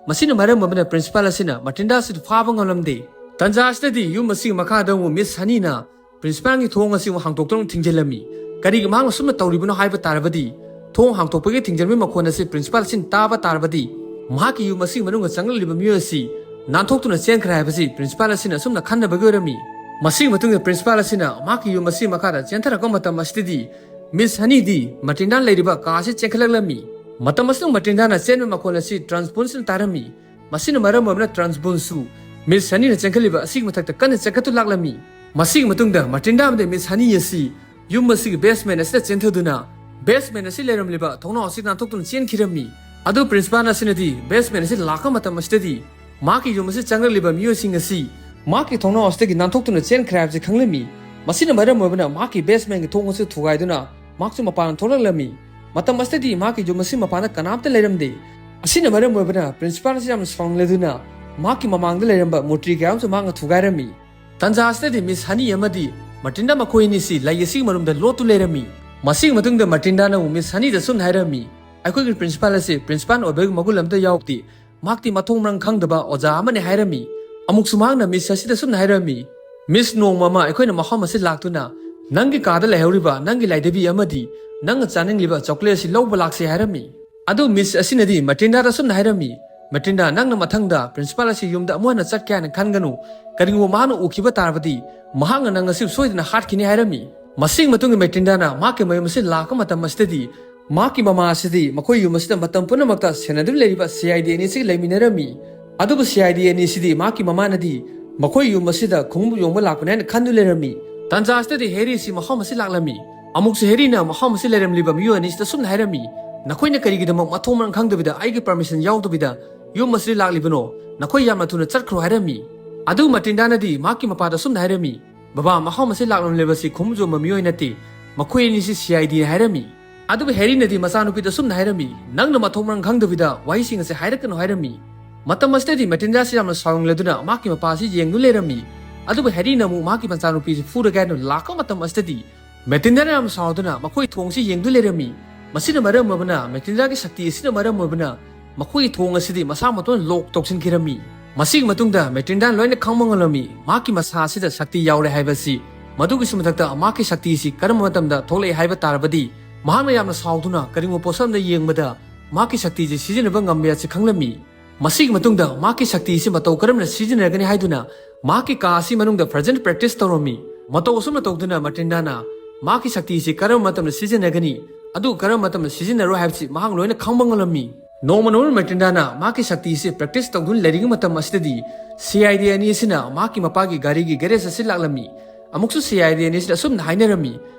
ꯃꯁꯤꯅ ꯃꯔꯝ ꯑꯣꯏꯕꯅ ꯄ꯭ꯔꯤꯟꯁꯤꯄꯥꯜ ꯑꯁꯤꯅ ꯃꯦꯇꯤꯟꯗꯥ ꯑꯁꯤꯕꯨ ꯐꯥꯕ ꯉꯝꯂꯝꯗꯦ꯫ ꯇꯟꯖꯥ ꯑꯁꯤꯗꯗꯤ ꯌꯨꯝ ꯑꯁꯤꯒꯤ ꯃꯈꯥꯗ ꯑꯃꯨꯛ ꯃꯤꯁ ꯍꯅꯤꯅ ꯄ꯭ꯔꯤꯟꯁꯤꯄꯥꯜꯒꯤ ꯊꯣꯡ ꯑꯁꯤ ꯑꯃꯨꯛ ꯍꯥꯡꯗꯣꯛꯇꯨꯅ ꯊꯤꯡꯖꯤꯜꯂꯝꯃꯤ꯫ ꯀꯔꯤꯒꯤ ꯃꯍꯥꯛꯅ ꯑꯁꯨꯝꯅ ꯇꯧꯔꯤꯕꯅꯣ ꯍꯥꯏꯕ ꯇꯥꯔꯕꯗꯤ, ꯊꯣꯡ ꯍꯥꯡꯗꯣꯛꯄꯒꯤ ꯊꯤꯡꯖꯤꯟꯕꯒꯤ ꯃꯈꯣꯟ ꯑꯁꯤ ꯄ꯭ꯔꯤꯟꯁꯤꯄꯥꯜ ꯑꯁꯤꯅ ꯇꯥꯕ ꯇꯥꯔꯕꯗꯤ, ꯃꯍꯥꯛꯀꯤ ꯌꯨꯝ ꯑꯁꯤꯒꯤ ꯃꯅꯨꯡꯗ ꯆꯪꯂꯛꯂꯤꯕ ꯃꯤꯑꯣꯏ ꯑꯁꯤ ꯅꯥꯟꯊꯣꯛꯇꯨꯅ ꯆꯦꯟꯈ꯭ꯔꯦ ꯍꯥꯏꯕꯁꯤ ꯄ꯭ꯔꯤꯟꯁꯤꯄꯥꯜ ꯑꯁꯤꯅ ꯑꯁꯨꯝꯅ ꯈꯟꯅꯕꯒꯤ ꯑꯣꯏꯔꯝꯃꯤ꯫ ꯃꯁꯤꯒꯤ ꯃꯇꯨꯡꯗ ꯄ꯭ꯔꯤꯟꯁꯤꯄꯥꯜ ꯑꯁꯤꯅ ꯃꯍꯥꯛꯀꯤ ꯌꯨꯝ ꯑꯁꯤ ꯃꯈꯥꯗ ꯆꯦꯟꯊꯔꯛꯄ ꯃꯇꯝ ꯑꯁꯤꯗꯗꯤ, ꯃꯤꯁ ꯍꯅꯤꯗꯤ ꯃꯇꯤꯟꯗꯥ ꯂꯩꯔꯤꯕ ꯀꯥ ꯑꯁꯤ ꯆꯦꯟꯈꯠꯂꯛꯂꯝꯃꯤ꯫ ꯃꯇꯝ ꯑꯁꯤꯗ ꯃꯇꯤꯟꯗꯥꯅ ꯆꯦꯟꯕ ꯃꯈꯣꯜ ꯑꯁꯤ ꯇ꯭ꯔꯥꯟꯁꯕꯨꯟꯁꯤꯅ ꯇꯥꯔꯝꯃꯤ꯫ ꯃꯁꯤꯅ ꯃꯔꯝ ꯑꯣꯏꯗꯨꯅ ꯇ꯭ꯔꯥꯟꯁꯕꯨꯟꯁꯨ ꯃꯤꯁ ꯍꯅꯤꯅ ꯆꯦꯟꯈꯠꯂꯤꯕ ꯑꯁꯤꯒꯤ ꯃꯊꯛꯇ ꯀꯟꯅ ꯆꯦꯟꯈꯠꯇꯨ ꯂꯥꯛꯂꯝꯃꯤ꯫ ꯃꯁꯤꯒꯤ ꯃꯇꯨꯡꯗ ꯃꯇꯤꯟꯗꯥ ꯑꯃꯗꯤ ꯃꯤꯁ ꯍꯅꯤ ꯑꯁꯤ ꯌꯨꯝ ꯑꯁꯤꯒꯤ ꯕꯦꯁꯃꯦꯟ ꯑꯁꯤꯗ ꯆꯦꯟꯊꯗꯨꯅ, ꯕꯦꯁꯃꯦꯟ ꯑꯁꯤ ꯂꯩꯔꯝꯂꯤꯕ ꯊꯣꯡꯅꯥꯎ ꯑꯁꯤ ꯅꯥꯟꯊꯣꯛꯇꯨꯅ ꯆꯦꯟꯈꯤꯔꯝꯃꯤ꯫ ꯑꯗꯨ ꯄ꯭ꯔꯤꯟꯁꯤꯄꯥꯜ ꯑꯁꯤꯅꯗꯤ ꯕꯦꯁꯃꯦꯟ ꯑꯁꯤ ꯂꯥꯛꯄ ꯃꯇꯝ ꯑꯁꯤꯗꯗꯤ, ꯃꯍꯥꯛꯀꯤ ꯌꯨꯝ ꯑꯁꯤ ꯆꯪꯂꯛꯂꯤꯕ ꯃꯤꯑꯣꯏꯁꯤꯡ ꯑꯁꯤ ꯃꯍꯥꯛꯀꯤ ꯊꯣꯡꯅꯥꯎ ꯑꯁꯤꯗꯒꯤ ꯅꯥꯟꯊꯣꯛꯇꯨꯅ ꯆꯦꯟꯈ꯭ꯔꯦ ꯍꯥꯏꯕꯁꯤ ꯈꯪꯂꯝꯃꯤ꯫ ꯃꯁꯤꯅ ꯃꯔꯝ ꯑꯣꯏꯕꯅ ꯃꯍꯥꯛꯀꯤ ꯕꯦꯁꯃꯦꯟꯒꯤ ꯊꯣꯡ ꯑꯁꯤ ꯊꯨꯒꯥꯏꯗꯨꯅ ꯃꯍꯥꯛꯁꯨ ꯃꯄꯥꯟ ꯊꯣꯛꯂꯛꯂꯝꯃꯤ꯫ ꯃꯇꯝ ꯑꯁꯤꯗꯗꯤ ꯃꯍꯥꯛꯀꯤ ꯌꯨꯝ ꯑꯁꯤ ꯃꯄꯥꯟꯗ ꯀꯅꯥꯝꯇ ꯂꯩꯔꯝꯗꯦ꯫ ꯑꯁꯤꯅ ꯃꯔꯝ ꯑꯣꯏꯕꯅ ꯄ꯭ꯔꯤꯟꯁꯤꯄꯥꯜ ꯑꯁꯤ ꯌꯥꯝꯅ ꯁꯥꯎꯅꯤꯡꯂꯗꯨꯅ ꯃꯍꯥꯛꯀꯤ ꯃꯃꯥꯡꯗ ꯂꯩꯔꯝꯕ ꯃꯨꯔꯇꯤ ꯀꯌꯥ ꯑꯃꯁꯨ ꯃꯍꯥꯛꯅ ꯊꯨꯒꯥꯏꯔꯝꯃꯤ꯫ ꯇꯟꯖꯥ ꯑꯁꯤꯗꯗꯤ ꯃꯤꯁ ꯍꯅꯤ ꯑꯃꯗꯤ ꯃꯇꯤꯟꯗꯥ ꯃꯈꯣꯏ ꯑꯅꯤꯁꯤ ꯂꯩ ꯑꯁꯤꯒꯤ ꯃꯅꯨꯡꯗ ꯂꯣꯠꯇꯨ ꯂꯩꯔꯝꯃꯤ꯫ ꯃꯁꯤꯒꯤ ꯃꯇꯨꯡꯗ ꯃꯇꯤꯟꯗꯥꯅ ꯑꯃꯨꯛ ꯃꯤꯁ ꯍꯅꯤꯗ ꯑꯁꯨꯝꯅ ꯍꯥꯏꯔꯝꯃꯤ, "ꯑꯩꯈꯣꯏꯒꯤ ꯄ꯭ꯔꯤꯟꯁꯤꯄꯥꯜ ꯑꯁꯤ ꯄ꯭ꯔꯤꯟꯁꯤꯄꯥꯜ ꯑꯣꯏꯕꯒꯤ ꯃꯒꯨꯟ ꯑꯃꯠꯇ ꯌꯥꯎꯗꯦ꯫ ꯃꯍꯥꯛꯇꯤ ꯃꯊꯣꯡ ꯃꯔꯝ ꯈꯪꯗꯕ ꯑꯣꯖꯥ ꯑꯃꯅꯤ" ꯍꯥꯏꯔꯝꯃꯤ꯫ ꯑꯃꯨꯛꯁꯨ ꯃꯍꯥꯛꯅ ꯃꯤꯁ ꯑꯁꯤꯗ ꯑꯁꯨꯝꯅ ꯍꯥꯏꯔꯝꯃꯤ, "ꯃꯤꯁ, ꯅꯣꯡꯃ ꯑꯃ ꯑꯩꯈꯣꯏꯅ ꯃꯐꯝ ꯑꯁꯤ ꯂꯥꯛꯇꯨꯅ ꯅꯪꯒꯤ ꯀꯥꯗ ꯂꯩꯍꯧꯔꯤꯕ ꯅꯪꯒꯤ ꯂꯥꯏꯙꯕꯤ ꯑꯃꯗꯤ ꯅꯪꯅ ꯆꯥꯅꯤꯡꯂꯤꯕ ꯆꯣꯀ꯭ꯂꯦꯠ ꯑꯁꯤ ꯂꯧꯕ ꯂꯥꯛꯁꯤ" ꯍꯥꯏꯔꯝꯃꯤ꯫ ꯑꯗꯨ ꯃꯤꯁ ꯑꯁꯤꯅꯗꯤ ꯃꯇꯤꯟꯗꯥꯗ ꯑꯁꯨꯝꯅ ꯍꯥꯏꯔꯝꯃꯤ, "ꯃꯇꯤꯟꯗꯥ, ꯅꯪꯅ ꯃꯊꯪꯗ ꯄ꯭ꯔꯤꯟꯁꯤꯄꯥꯜ ꯑꯁꯤ ꯌꯨꯝꯗ ꯑꯃꯨꯛ ꯍꯟꯅ ꯆꯠꯀꯦ ꯍꯥꯏꯅ ꯈꯟꯒꯅꯨ꯫ ꯀꯔꯤꯒꯨꯝꯕ ꯃꯍꯥꯛꯅ ꯎꯈꯤꯕ ꯇꯥꯔꯕꯗꯤ, ꯃꯍꯥꯛꯅ ꯅꯪ ꯑꯁꯤ ꯁꯣꯏꯗꯅ ꯍꯥꯠꯈꯤꯅꯤ" ꯍꯥꯏꯔꯝꯃꯤ꯫ ꯃꯁꯤꯒꯤ ꯃꯇꯨꯡꯗ ꯃꯇꯤꯟꯗꯥꯅ ꯃꯍꯥꯛꯀꯤ ꯃꯌꯨꯝ ꯑꯁꯤ ꯂꯥꯛꯄ ꯃꯇꯝ ꯑꯁꯤꯗꯗꯤ, ꯃꯍꯥꯛꯀꯤ ꯃꯃꯥ ꯑꯁꯤꯗꯤ ꯃꯈꯣꯏ ꯌꯨꯝ ꯑꯁꯤꯗ ꯃꯇꯝ ꯄꯨꯝꯅꯃꯛꯇ ꯁꯦꯟꯅꯗꯨꯅ ꯂꯩꯔꯤꯕ ꯁꯤ ꯑꯥꯏ ꯗꯤ ꯑꯅꯤ ꯑꯁꯤꯒ ꯂꯩꯃꯤꯟꯅꯔꯝꯃꯤ꯫ ꯑꯗꯨꯕꯨ ꯁꯤ ꯑꯥꯏ ꯗꯤ ꯑꯅꯤ ꯑꯁꯤꯗꯤ ꯃꯍꯥꯛꯀꯤ ꯃꯃꯥꯅꯗꯤ ꯃꯈꯣꯏ ꯌꯨꯝ ꯑꯁꯤꯗ ꯈꯣꯡꯎꯞ ꯌꯣꯟꯕ ꯂꯥꯛꯄꯅꯤ ꯍꯥꯏꯅ ꯈꯟꯗꯨꯅ ꯂꯩꯔꯝꯃꯤ꯫ ꯇꯥꯟꯖꯥ ꯑꯁꯤꯗꯗꯤ ꯍꯦꯔꯤ ꯑꯁꯤ ꯃꯐꯝ ꯑꯁꯤ ꯂꯥꯛꯂꯝꯃꯤ꯫ ꯑꯃꯨꯛꯁꯨ ꯍꯦꯔꯤꯅ ꯃꯐꯝ ꯑꯁꯤ ꯂꯩꯔꯝꯂꯤꯕ ꯃꯤꯑꯣꯏ ꯑꯅꯤꯁꯤꯗ ꯑꯁꯨꯝꯅ ꯍꯥꯏꯔꯝꯃꯤ, "ꯅꯈꯣꯏꯅ ꯀꯔꯤꯒꯤꯗꯃꯛ ꯃꯊꯣꯡ ꯃꯔꯝ ꯈꯪꯗꯕꯤꯗ, ꯑꯩꯒꯤ ꯄꯔꯃꯤꯁꯟ ꯌꯥꯎꯗꯕꯤꯗ ꯌꯨꯝ ꯑꯁꯤꯗ ꯂꯥꯛꯂꯤꯕꯅꯣ? ꯅꯈꯣꯏ ꯌꯥꯝꯅ ꯊꯨꯅ ꯆꯠꯈ꯭ꯔꯣ" ꯍꯥꯏꯔꯝꯃꯤ꯫ ꯑꯗꯨ ꯃꯇꯤꯟꯗꯥꯅꯗꯤ ꯃꯍꯥꯛꯀꯤ ꯃꯄꯥꯗ ꯑꯁꯨꯝꯅ ꯍꯥꯏꯔꯝꯃꯤ, "ꯕꯕꯥ, ꯃꯐꯝ ꯑꯁꯤ ꯂꯥꯛꯂꯝꯂꯤꯕꯁꯤ ꯈꯣꯡꯎꯞ ꯌꯣꯟꯕ ꯃꯤꯑꯣꯏ ꯅꯠꯇꯦ, ꯃꯈꯣꯏ ꯑꯅꯤꯁꯤ ꯁꯤ ꯑꯥꯏ ꯗꯤ ꯍꯥꯏꯔꯝꯃꯤ"꯫ ꯑꯗꯨꯕꯨ ꯍꯦꯔꯤꯅꯗꯤ ꯃꯆꯥꯅꯨꯄꯤꯗ ꯑꯁꯨꯝꯅ ꯍꯥꯏꯔꯝꯃꯤ, "ꯅꯪꯅ ꯃꯊꯣꯡ ꯃꯔꯝ ꯈꯪꯗꯕꯤꯗ ꯋꯥꯍꯩꯁꯤꯡ ꯑꯁꯤ ꯍꯥꯏꯔꯛꯀꯅꯨ" ꯍꯥꯏꯔꯝꯃꯤ꯫ ꯃꯇꯝ ꯑꯁꯤꯗꯗꯤ ꯃꯇꯤꯟꯗꯥꯁꯤ ꯌꯥꯝꯅ ꯁꯥꯎꯅꯤꯡꯂꯗꯨꯅ ꯃꯍꯥꯛꯀꯤ ꯃꯄꯥꯁꯤ ꯌꯦꯡꯗꯨꯅ ꯂꯩꯔꯝꯃꯤ꯫ ꯑꯗꯨꯕꯨ ꯍꯦꯔꯤꯅ ꯑꯃꯨꯛ ꯃꯍꯥꯛꯀꯤ ꯃꯆꯥꯅꯨꯄꯤꯁꯤ ꯐꯨꯔꯒꯦ ꯍꯥꯏꯅ ꯂꯥꯛꯄ ꯃꯇꯝ ꯑꯁꯤꯗꯗꯤ, ꯃꯇꯤꯟꯗꯥꯅ ꯌꯥꯝꯅ ꯁꯥꯎꯗꯨꯅ ꯃꯈꯣꯏ ꯊꯣꯡꯁꯤ ꯌꯦꯡꯗꯨꯅ ꯂꯩꯔꯝꯃꯤ꯫ ꯃꯁꯤꯅ ꯃꯔꯝ ꯑꯣꯏꯕꯅ, ꯃꯇꯤꯟꯗꯥꯒꯤ ꯁꯛꯇꯤ ꯑꯁꯤꯅ ꯃꯔꯝ ꯑꯣꯏꯕꯅ ꯃꯈꯣꯏꯒꯤ ꯊꯣꯡ ꯑꯁꯤꯗꯤ ꯃꯁꯥ ꯃꯇꯣꯟ ꯂꯣꯛ ꯇꯧꯁꯤꯟꯈꯤꯔꯝꯃꯤ꯫ ꯃꯁꯤꯒꯤ ꯃꯇꯨꯡꯗ ꯃꯇꯤꯟꯗꯥꯅ ꯂꯣꯏꯅ ꯈꯪꯕ ꯉꯝꯂꯝꯃꯤ꯫ ꯃꯍꯥꯛꯀꯤ ꯃꯁꯥ ꯑꯁꯤꯗ ꯁꯛꯇꯤ ꯌꯥꯎꯔꯦ ꯍꯥꯏꯕꯁꯤ ꯃꯗꯨꯒꯤꯁꯨ ꯃꯊꯛꯇ ꯃꯍꯥꯛꯀꯤ ꯁꯛꯇꯤꯁꯤ ꯀꯔꯝꯕ ꯃꯇꯝꯗ ꯊꯣꯛꯂꯛꯏ ꯍꯥꯏꯕ ꯇꯥꯔꯕꯗꯤ, ꯃꯍꯥꯛꯅ ꯌꯥꯝꯅ ꯁꯥꯎꯗꯨꯅ ꯀꯔꯤꯒꯨꯝꯕ ꯄꯣꯠꯁꯛ ꯑꯃꯗ ꯌꯦꯡꯕꯗ ꯃꯍꯥꯛꯀꯤ ꯁꯛꯇꯤꯁꯤ ꯁꯤꯖꯤꯟꯅꯕ ꯉꯝꯕ ꯌꯥꯁꯤ ꯈꯪꯂꯝꯃꯤ꯫ ꯃꯁꯤꯒꯤ ꯃꯇꯨꯡꯗ ꯃꯍꯥꯛꯀꯤ ꯁꯛꯇꯤꯁꯤ ꯃꯇꯧ ꯀꯔꯝꯅ ꯁꯤꯖꯤꯟꯅꯒꯅꯤ ꯍꯥꯏꯗꯨꯅ ꯃꯍꯥꯛꯀꯤ ꯀꯥ ꯑꯁꯤ ꯃꯅꯨꯡꯗ ꯐꯖꯅ practice ꯇꯧꯔꯝꯃꯤ꯫ ꯃꯇꯧ ꯑꯁꯨꯝꯅ ꯇꯧꯗꯨꯅ ꯃꯦꯇꯤꯟꯗꯥꯅ ꯃꯍꯥꯛꯀꯤ ꯁꯛꯇꯤꯁꯤ ꯀꯔꯝꯕ ꯃꯇꯝꯗ ꯁꯤꯖꯤꯟꯅꯒꯅꯤ, ꯑꯗꯨꯒ ꯀꯔꯝꯕ ꯃꯇꯝꯗ ꯁꯤꯖꯤꯟꯅꯔꯣꯏ ꯍꯥꯏꯕꯁꯤ ꯃꯍꯥꯛ ꯂꯣꯏꯅ ꯈꯪꯕ ꯉꯝꯂꯝꯃꯤ꯫ ꯅꯣꯡꯃ ꯅꯣꯡꯃ ꯃꯦꯇꯤꯟꯗꯥꯅ ꯃꯍꯥꯛꯀꯤ ꯁꯛꯇꯤꯁꯤ practice ꯇꯧꯗꯨꯅ ꯂꯩꯔꯤꯉꯩ ꯃꯇꯝ ꯑꯁꯤꯗꯗꯤ C I D ꯑꯅꯤ ꯑꯁꯤꯅ ꯃꯍꯥꯛꯀꯤ ꯃꯄꯥꯒꯤ ꯒꯥꯔꯤꯒꯤ garage ꯑꯁꯤ ꯂꯥꯛꯂꯝꯃꯤ꯫ ꯑꯃꯨꯛꯁꯨ C I D ꯑꯅꯤꯁꯤꯅ ꯑꯁꯨꯝꯅ ꯍꯥꯏꯅꯔꯝꯃꯤ,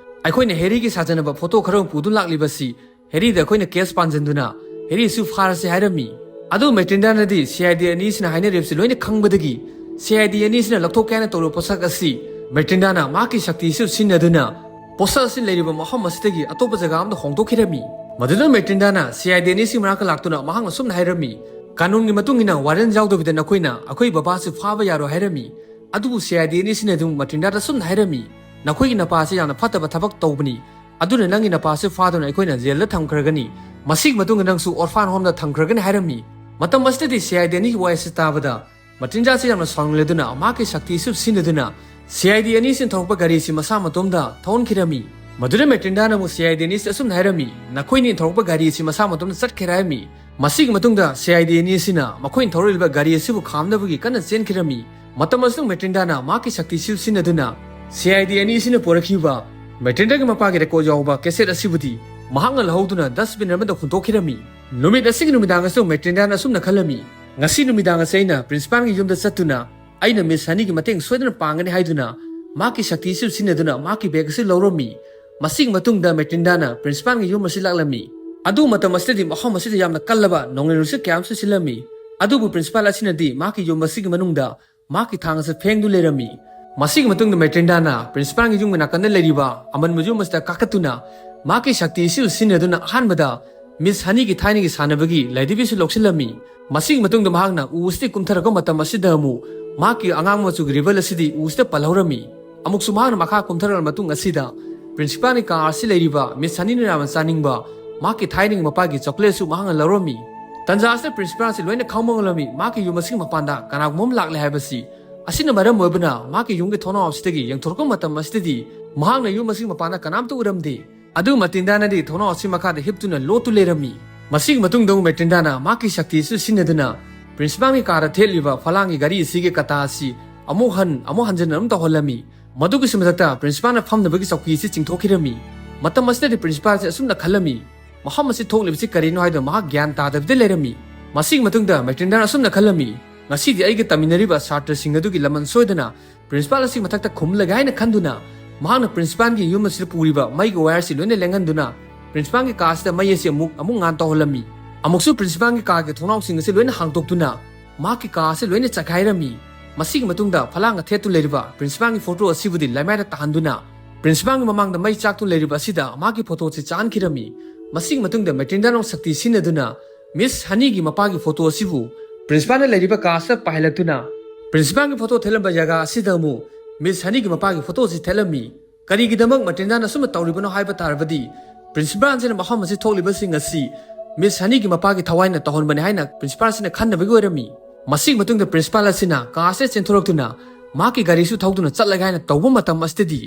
"ꯑꯩꯈꯣꯏꯅ ꯍꯦꯔꯤꯒꯤ ꯁꯥꯖꯅꯕ ꯐꯣꯇꯣ ꯈꯔ ꯄꯨꯗꯨꯅ ꯂꯥꯛꯂꯤꯕꯁꯤ ꯍꯦꯔꯤꯗ ꯑꯩꯈꯣꯏꯅ case ꯄꯥꯟꯁꯤꯟꯗꯨꯅ ꯍꯦꯔꯤꯁꯨ ꯐꯥꯔꯁꯤ" ꯍꯥꯏꯔꯝꯃꯤ꯫ ꯑꯗꯨ ꯃꯦꯇꯤꯟꯗꯥꯅꯗꯤ C I D ꯑꯅꯤꯁꯤꯅ ꯍꯥꯏꯅꯔꯤꯕꯁꯤ ꯂꯣꯏꯅ ꯈꯪꯕꯗꯒꯤ C I D ꯑꯅꯤꯁꯤꯅ ꯂꯧꯊꯣꯛꯀꯦ ꯍꯥꯏꯅ ꯇꯧꯔꯤꯕ ꯄꯣꯠꯁꯛ ꯑꯁꯤ ꯃꯦꯇꯤꯟꯗꯥꯅ ꯃꯍꯥꯛꯀꯤ ꯁꯛꯇꯤꯁꯨ ꯁꯤꯖꯤꯟꯅꯗꯨꯅ ꯄꯣꯠꯁꯛ ꯑꯁꯤ ꯂꯩꯔꯤꯕ ꯃꯐꯝ ꯑꯁꯤꯗꯒꯤ ꯑꯇꯣꯞꯄ ꯖꯒꯥ ꯑꯃꯗ ꯍꯣꯡꯗꯣꯛꯈꯤꯔꯝꯃꯤ꯫ ꯃꯗꯨꯗ ꯃꯦꯇꯤꯟꯗꯥꯅ C I D ꯑꯅꯤꯁꯤ ꯃꯅꯥꯛꯇ ꯂꯥꯛꯇꯨꯅ ꯃꯍꯥꯛꯅ ꯁꯨꯝꯅ ꯍꯥꯏꯔꯝꯃꯤ, "ꯀꯥꯅꯨꯟꯒꯤ ꯃꯇꯨꯡ ꯏꯟꯅ warrant ꯌꯥꯎꯗꯕꯤꯗ ꯅꯈꯣꯏꯅ ꯑꯩꯈꯣꯏ ꯕꯕꯥꯁꯤ ꯐꯥꯕ ꯌꯥꯔꯣꯏ" ꯍꯥꯏꯔꯝꯃꯤ꯫ ꯑꯗꯨꯕꯨ C I D ꯑꯅꯤꯁꯤꯅ ꯑꯗꯨꯝ ꯃꯦꯇꯤꯟꯗꯥꯗ ꯁꯨꯝꯅ ꯍꯥꯏꯔꯝꯃꯤ, "ꯅꯈꯣꯏꯒꯤ ꯅꯄꯥꯁꯤ ꯌꯥꯝꯅ ꯐꯠꯇꯕ ꯊꯕꯛ ꯇꯧꯕꯅꯤ, ꯑꯗꯨꯅ ꯅꯪꯒꯤ ꯅꯄꯥꯁꯤ ꯐꯥꯗꯨꯅ ꯑꯩꯈꯣꯏꯅ ꯖꯦꯜꯗ ꯊꯝꯈ꯭ꯔꯒꯅꯤ, ꯃꯁꯤꯒꯤ ꯃꯇꯨꯡꯗ ꯅꯪꯁꯨ orphan homeꯗ ꯊꯝꯈ꯭ꯔꯒꯅꯤ" ꯍꯥꯏꯔꯝꯃꯤ꯫ ꯃꯇꯝ ꯑꯁꯤꯗꯗꯤ C I D ꯑꯅꯤꯒꯤ ꯋꯥ ꯑꯁꯤ ꯇꯥꯕꯗ ꯃꯦꯇꯤꯟꯗꯥꯁꯤ ꯌꯥꯝꯅ ꯁꯥꯎꯅꯤꯡꯂꯗꯨꯅ ꯃꯍꯥꯛꯀꯤ ꯁꯛꯇꯤꯁꯨ ꯁꯤꯖꯤꯟꯅꯗꯨꯅ C I D ꯑꯅꯤꯁꯤꯅ ꯊꯧꯔꯛꯄ ꯒꯥꯔꯤꯁꯤ ꯃꯁꯥ ꯃꯇꯣꯝꯗ ꯊꯧꯍꯟꯈꯤꯔꯝꯃꯤ꯫ ꯃꯗꯨꯗ ꯃꯦꯇꯤꯟꯗꯥꯅ ꯑꯃꯨꯛ C I D ꯑꯅꯤꯁꯤ ꯑꯁꯨꯝꯅ ꯍꯥꯏꯔꯝꯃꯤ, "ꯅꯈꯣꯏꯅꯤ ꯊꯧꯔꯛꯄ ꯒꯥꯔꯤ ꯑꯁꯤ ꯃꯁꯥ ꯃꯇꯣꯝꯗ ꯆꯠꯈꯤꯔꯦ" ꯍꯥꯏꯔꯝꯃꯤ꯫ ꯃꯁꯤꯒꯤ ꯃꯇꯨꯡꯗ C I D ꯑꯅꯤ ꯑꯁꯤꯅ ꯃꯈꯣꯏꯅ ꯊꯧꯔꯛꯂꯤꯕ ꯒꯥꯔꯤ ꯑꯁꯤꯕꯨ ꯈꯥꯝꯅꯕꯒꯤ ꯀꯟꯅ ꯆꯦꯟꯈꯤꯔꯝꯃꯤ꯫ ꯃꯇꯝ ꯑꯁꯤꯗ ꯃꯦꯇꯤꯟꯗꯥꯅ ꯃꯍꯥꯛꯀꯤ ꯁꯛꯇꯤꯁꯨ ꯁꯤꯖꯤꯟꯅꯗꯨꯅ C I D ꯑꯅꯤ ꯑꯁꯤꯅ ꯄꯨꯔꯛꯈꯤꯕ ꯃꯦꯇꯤꯟꯗꯥꯒꯤ ꯃꯄꯥꯒꯤ record ꯌꯥꯎꯕ cassette ꯑꯁꯤꯕꯨꯗꯤ ꯃꯍꯥꯛꯅ ꯂꯧꯍꯧꯗꯨꯅ dustbin ꯑꯃꯗ ꯍꯨꯟꯗꯣꯛꯈꯤꯔꯝꯃꯤ꯫ ꯅꯨꯃꯤꯠ ꯑꯁꯤꯒꯤ ꯅꯨꯃꯤꯗꯥꯡ ꯑꯁꯤꯗ ꯃꯦꯇꯤꯟꯗꯥꯅ ꯑꯁꯨꯝꯅ ꯈꯜꯂꯝꯃꯤ, "ꯉꯁꯤ ꯅꯨꯃꯤꯗꯥꯡ ꯑꯁꯤ ꯑꯩꯅ principalꯒꯤ ꯌꯨꯝꯗ ꯆꯠꯇꯨꯅ ꯑꯩꯅ Miss Honeyꯒꯤ ꯃꯇꯦꯡ ꯁꯣꯏꯗꯅ ꯄꯥꯡꯒꯅꯤ" ꯍꯥꯏꯗꯨꯅ ꯃꯍꯥꯛꯀꯤ ꯁꯛꯇꯤꯁꯨ ꯁꯤꯖꯤꯟꯅꯗꯨꯅ ꯃꯍꯥꯛꯀꯤ bag ꯑꯁꯤ ꯂꯧꯔꯝꯃꯤ꯫ ꯃꯁꯤꯒꯤ ꯃꯇꯨꯡꯗ ꯃꯦꯇꯤꯟꯗꯥꯅ principalꯒꯤ ꯌꯨꯝ ꯑꯁꯤ ꯂꯥꯛꯂꯝꯃꯤ꯫ ꯑꯗꯨ ꯃꯇꯝ ꯑꯁꯤꯗꯗꯤ ꯃꯐꯝ ꯑꯁꯤꯗ ꯌꯥꯝꯅ ꯀꯜꯂꯕ ꯅꯣꯡꯂꯩ ꯅꯨꯡꯁꯤꯠ ꯀꯌꯥ ꯑꯃꯁꯨ ꯁꯤꯜꯂꯝꯃꯤ꯫ ꯑꯗꯨꯕꯨ principal ꯑꯁꯤꯅꯗꯤ ꯃꯍꯥꯛꯀꯤ ꯌꯨꯝ ꯑꯁꯤꯒꯤ ꯃꯅꯨꯡꯗ ꯃꯍꯥꯛꯀꯤ ꯊꯥꯡ ꯑꯁꯤ ꯐꯦꯡꯗꯨꯅ ꯂꯩꯔꯝꯃꯤ꯫ ꯃꯁꯤꯒꯤ ꯃꯇꯨꯡꯗ ꯃꯦꯇꯤꯟꯗꯥꯅ principalꯒꯤ ꯌꯨꯝꯒꯤ ꯅꯥꯀꯟꯗ ꯂꯩꯔꯤꯕ ꯑꯃꯟꯕ ꯌꯨꯝ ꯑꯁꯤꯗ ꯀꯥꯈꯠꯇꯨꯅ ꯃꯍꯥꯛꯀꯤ ꯁꯛꯇꯤ ꯑꯁꯤꯕꯨ ꯁꯤꯖꯤꯟꯅꯗꯨꯅ ꯑꯍꯥꯟꯕꯗ Miss Honeyꯒꯤ ꯊꯥꯏꯅꯒꯤ ꯁꯥꯟꯅꯕꯒꯤ ꯂꯥꯏꯙꯤꯕꯤ ꯑꯁꯤ ꯂꯧꯁꯤꯜꯂꯝꯃꯤ꯫ ꯃꯁꯤꯒꯤ ꯃꯇꯨꯡꯗ ꯃꯍꯥꯛꯅ ꯎ ꯑꯁꯤꯗꯒꯤ ꯀꯨꯝꯊꯔꯛꯄ ꯃꯇꯝ ꯑꯁꯤꯗ ꯑꯃꯨꯛ ꯃꯍꯥꯛꯀꯤ ꯑꯉꯥꯡꯕ ꯃꯆꯨꯒꯤ revolver ꯑꯁꯤꯗꯤ ꯎ ꯑꯁꯤꯗ ꯄꯜꯍꯧꯔꯝꯃꯤ꯫ ꯑꯃꯨꯛꯁꯨ ꯃꯍꯥꯛꯅ ꯃꯈꯥ ꯀꯨꯝꯊꯔꯛꯂꯕ ꯃꯇꯨꯡ ꯑꯁꯤꯗ principalꯒꯤ ꯀꯥ ꯑꯁꯤ ꯂꯩꯔꯤꯕ Miss Honeyꯅ ꯌꯥꯝꯅ ꯆꯥꯅꯤꯡꯕ ꯃꯍꯥꯛꯀꯤ ꯊꯥꯏꯅꯒꯤ ꯃꯄꯥꯒꯤ chocolate ꯑꯁꯨ ꯃꯍꯥꯛꯅ ꯂꯧꯔꯝꯃꯤ꯫ ꯇꯟꯖꯥ ꯑꯁꯤꯗ principal ꯑꯁꯤ ꯂꯣꯏꯅ ꯈꯪꯕ ꯉꯝꯂꯝꯃꯤ꯫ ꯃꯍꯥꯛꯀꯤ ꯌꯨꯝ ꯑꯁꯤꯒꯤ ꯃꯄꯥꯟꯗ ꯀꯅꯥꯒꯨꯝꯕ ꯑꯃ ꯂꯥꯛꯂꯦ ꯍꯥꯏꯕꯁꯤ ꯑꯁꯤꯅ ꯃꯔꯝ ꯑꯣꯏꯕꯅ ꯃꯍꯥꯛꯀꯤ ꯌꯨꯝꯒꯤ ꯊꯣꯡꯅꯥꯎ ꯑꯁꯤꯗꯒꯤ ꯌꯦꯡꯊꯣꯔꯛꯄ ꯃꯇꯝ ꯑꯁꯤꯗꯗꯤ ꯃꯍꯥꯛꯅ ꯌꯨꯝ ꯑꯁꯤꯒꯤ ꯃꯄꯥꯟꯗ ꯀꯅꯥꯝꯇ ꯎꯔꯝꯗꯦ꯫ ꯑꯗꯨ ꯃꯇꯤꯟꯗꯥꯅꯗꯤ ꯊꯣꯡꯅꯥꯎ ꯑꯁꯤ ꯃꯈꯥꯗ ꯍꯤꯞꯇꯨꯅ ꯂꯣꯠꯇꯨ ꯂꯩꯔꯝꯃꯤ꯫ ꯃꯁꯤꯒꯤ ꯃꯇꯨꯡꯗ ꯑꯃꯨꯛ ꯃꯦꯇꯤꯟꯗꯥꯅ ꯃꯍꯥꯛꯀꯤ ꯁꯛꯇꯤ ꯑꯁꯤ ꯁꯤꯖꯤꯟꯅꯗꯨꯅ ꯄ꯭ꯔꯤꯟꯁꯤꯄꯥꯜꯒꯤ ꯀꯥꯔꯗ ꯊꯦꯠꯂꯤꯕ ꯐꯂꯥꯡꯒꯤ ꯒꯥꯔꯤ ꯑꯁꯤꯒꯤ ꯀꯇꯥ ꯑꯁꯤ ꯑꯃꯨꯛ ꯍꯟ ꯑꯃꯨꯛ ꯍꯟꯖꯤꯟꯅ ꯑꯗꯨꯝ ꯇꯧꯍꯜꯂꯝꯃꯤ꯫ ꯃꯗꯨꯒꯤꯁꯨ ꯃꯊꯛꯇ ꯄ꯭ꯔꯤꯟꯁꯤꯄꯥꯜꯅ ꯐꯝꯅꯕꯒꯤ ꯆꯧꯀꯤ ꯑꯁꯤ ꯆꯤꯡꯊꯣꯛꯈꯤꯔꯝꯃꯤ꯫ ꯃꯇꯝ ꯑꯁꯤꯗꯗꯤ ꯄ꯭ꯔꯤꯟꯁꯤꯄꯥꯜꯁꯦ ꯑꯁꯨꯝꯅ ꯈꯜꯂꯝꯃꯤ, ꯃꯐꯝ ꯑꯁꯤ ꯊꯣꯛꯂꯤꯕꯁꯤ ꯀꯔꯤꯅꯣ ꯍꯥꯏꯗꯨꯅ ꯃꯍꯥꯛ ꯒ꯭ꯌꯥꯟ ꯇꯥꯗꯕꯤꯗ ꯂꯩꯔꯝꯃꯤ꯫ ꯃꯁꯤꯒꯤ ꯃꯇꯨꯡꯗ ꯃꯦꯇꯤꯟꯗꯥꯅ ꯑꯁꯨꯝꯅ ꯈꯜꯂꯝꯃꯤ, ꯉꯁꯤꯗꯤ ꯑꯩꯒ ꯇꯝꯃꯤꯟꯅꯔꯤꯕ ꯁꯥꯇ꯭ꯔꯁꯤꯡ ꯑꯗꯨꯒꯤ ꯂꯃꯟ ꯁꯣꯏꯗꯅ ꯄ꯭ꯔꯤꯟꯁꯤꯄꯥꯜ ꯑꯁꯤ ꯃꯊꯛꯇ ꯈꯨꯝꯂꯒꯦ ꯍꯥꯏꯅ ꯈꯟꯗꯨꯅ ꯃꯍꯥꯛꯅ ꯄ꯭ꯔꯤꯟꯁꯤꯄꯥꯜꯒꯤ ꯌꯨꯝ ꯑꯁꯤꯗ ꯄꯨꯔꯤꯕ ꯃꯩꯒꯤ ꯋꯥꯌꯔꯁꯤ ꯂꯣꯏꯅ ꯂꯦꯡꯍꯟꯗꯨꯅ ꯄ꯭ꯔꯤꯟꯁꯤꯄꯥꯜꯒꯤ ꯀꯥ ꯑꯁꯤꯗ ꯃꯩ ꯑꯁꯤ ꯑꯃꯨꯛ ꯑꯃꯨꯛ ꯉꯥꯟ ꯇꯧꯍꯜꯂꯝꯃꯤ꯫ ꯑꯃꯨꯛꯁꯨ ꯄ꯭ꯔꯤꯟꯁꯤꯄꯥꯜꯒꯤ ꯀꯥꯒꯤ ꯊꯣꯡꯅꯥꯎꯁꯤꯡ ꯑꯁꯤ ꯂꯣꯏꯅ ꯍꯥꯡꯗꯣꯛꯇꯨꯅ ꯃꯍꯥꯛꯀꯤ ꯀꯥ ꯑꯁꯤ ꯂꯣꯏꯅ ꯆꯈꯥꯏꯔꯝꯃꯤ꯫ ꯃꯁꯤꯒꯤ ꯃꯇꯨꯡꯗ ꯐꯂꯥꯡ ꯑꯊꯦꯠꯇꯨ ꯂꯩꯔꯤꯕ ꯄ꯭ꯔꯤꯟꯁꯤꯄꯥꯜꯒꯤ ꯐꯣꯇꯣ ꯑꯁꯤꯕꯨꯗꯤ ꯂꯩꯃꯥꯏꯗ ꯇꯥꯍꯟꯗꯨꯅ ꯄ꯭ꯔꯤꯟꯁꯤꯄꯥꯜꯒꯤ ꯃꯃꯥꯡꯗ ꯃꯩ ꯆꯥꯛꯇꯨꯅ ꯂꯩꯔꯤꯕ ꯑꯁꯤꯗ ꯃꯍꯥꯛꯀꯤ ꯐꯣꯇꯣ ꯑꯁꯤ ꯆꯥꯟꯈꯤꯔꯝꯃꯤ꯫ ꯃꯁꯤꯒꯤ ꯃꯇꯨꯡꯗ ꯃꯦꯇꯤꯟꯗꯥꯅ ꯁꯛꯇꯤ ꯁꯤꯖꯤꯟꯅꯗꯨꯅ ꯃꯤꯁ ꯍꯅꯤꯒꯤ ꯃꯄꯥꯒꯤ ꯐꯣꯇꯣ ꯑꯁꯤꯕꯨ ꯄ꯭ꯔꯤꯟꯁꯤꯄꯥꯜꯅ ꯂꯩꯔꯤꯕ ꯀꯥ ꯑꯁꯤꯗ ꯄꯥꯏꯍꯜꯂꯛꯇꯨꯅ ꯄ꯭ꯔꯤꯟꯁꯤꯄꯥꯜꯒꯤ ꯐꯣꯇꯣ ꯊꯦꯠꯂꯝꯕ ꯖꯒꯥ ꯑꯁꯤꯗ ꯑꯃꯨꯛ ꯃꯤꯁ ꯍꯅꯤꯒꯤ ꯃꯄꯥꯒꯤ ꯐꯣꯇꯣ ꯑꯁꯤ ꯊꯦꯠꯂꯝꯃꯤ꯫ ꯀꯔꯤꯒꯤꯗꯃꯛ ꯃꯦꯇꯤꯟꯗꯥꯅ ꯑꯁꯨꯝꯅ ꯇꯧꯔꯤꯕꯅꯣ ꯍꯥꯏꯕ ꯇꯥꯔꯕꯗꯤ ꯄ꯭ꯔꯤꯟꯁꯤꯄꯥꯜꯁꯤꯅ ꯃꯐꯝ ꯑꯁꯤ ꯊꯣꯛꯂꯤꯕꯁꯤꯡ ꯑꯁꯤ ꯃꯤꯁ ꯍꯅꯤꯒꯤ ꯃꯄꯥꯒꯤ ꯊꯋꯥꯏꯅ ꯇꯧꯍꯟꯕꯅꯤ ꯍꯥꯏꯅ ꯄ꯭ꯔꯤꯟꯁꯤꯄꯥꯜꯁꯤꯅ ꯈꯟꯅꯕꯒꯤ ꯑꯣꯏꯔꯝꯃꯤ꯫ ꯃꯁꯤꯒꯤ ꯃꯇꯨꯡꯗ ꯄ꯭ꯔꯤꯟꯁꯤꯄꯥꯜ ꯑꯁꯤꯅ ꯀꯥ ꯑꯁꯤꯗ ꯆꯦꯟꯊꯣꯔꯛꯇꯨꯅ ꯃꯍꯥꯛꯀꯤ ꯒꯥꯔꯤꯁꯨ ꯊꯧꯗꯨꯅ ꯆꯠꯂꯒꯦ ꯍꯥꯏꯅ ꯇꯧꯕ ꯃꯇꯝ ꯑꯁꯤꯗꯗꯤ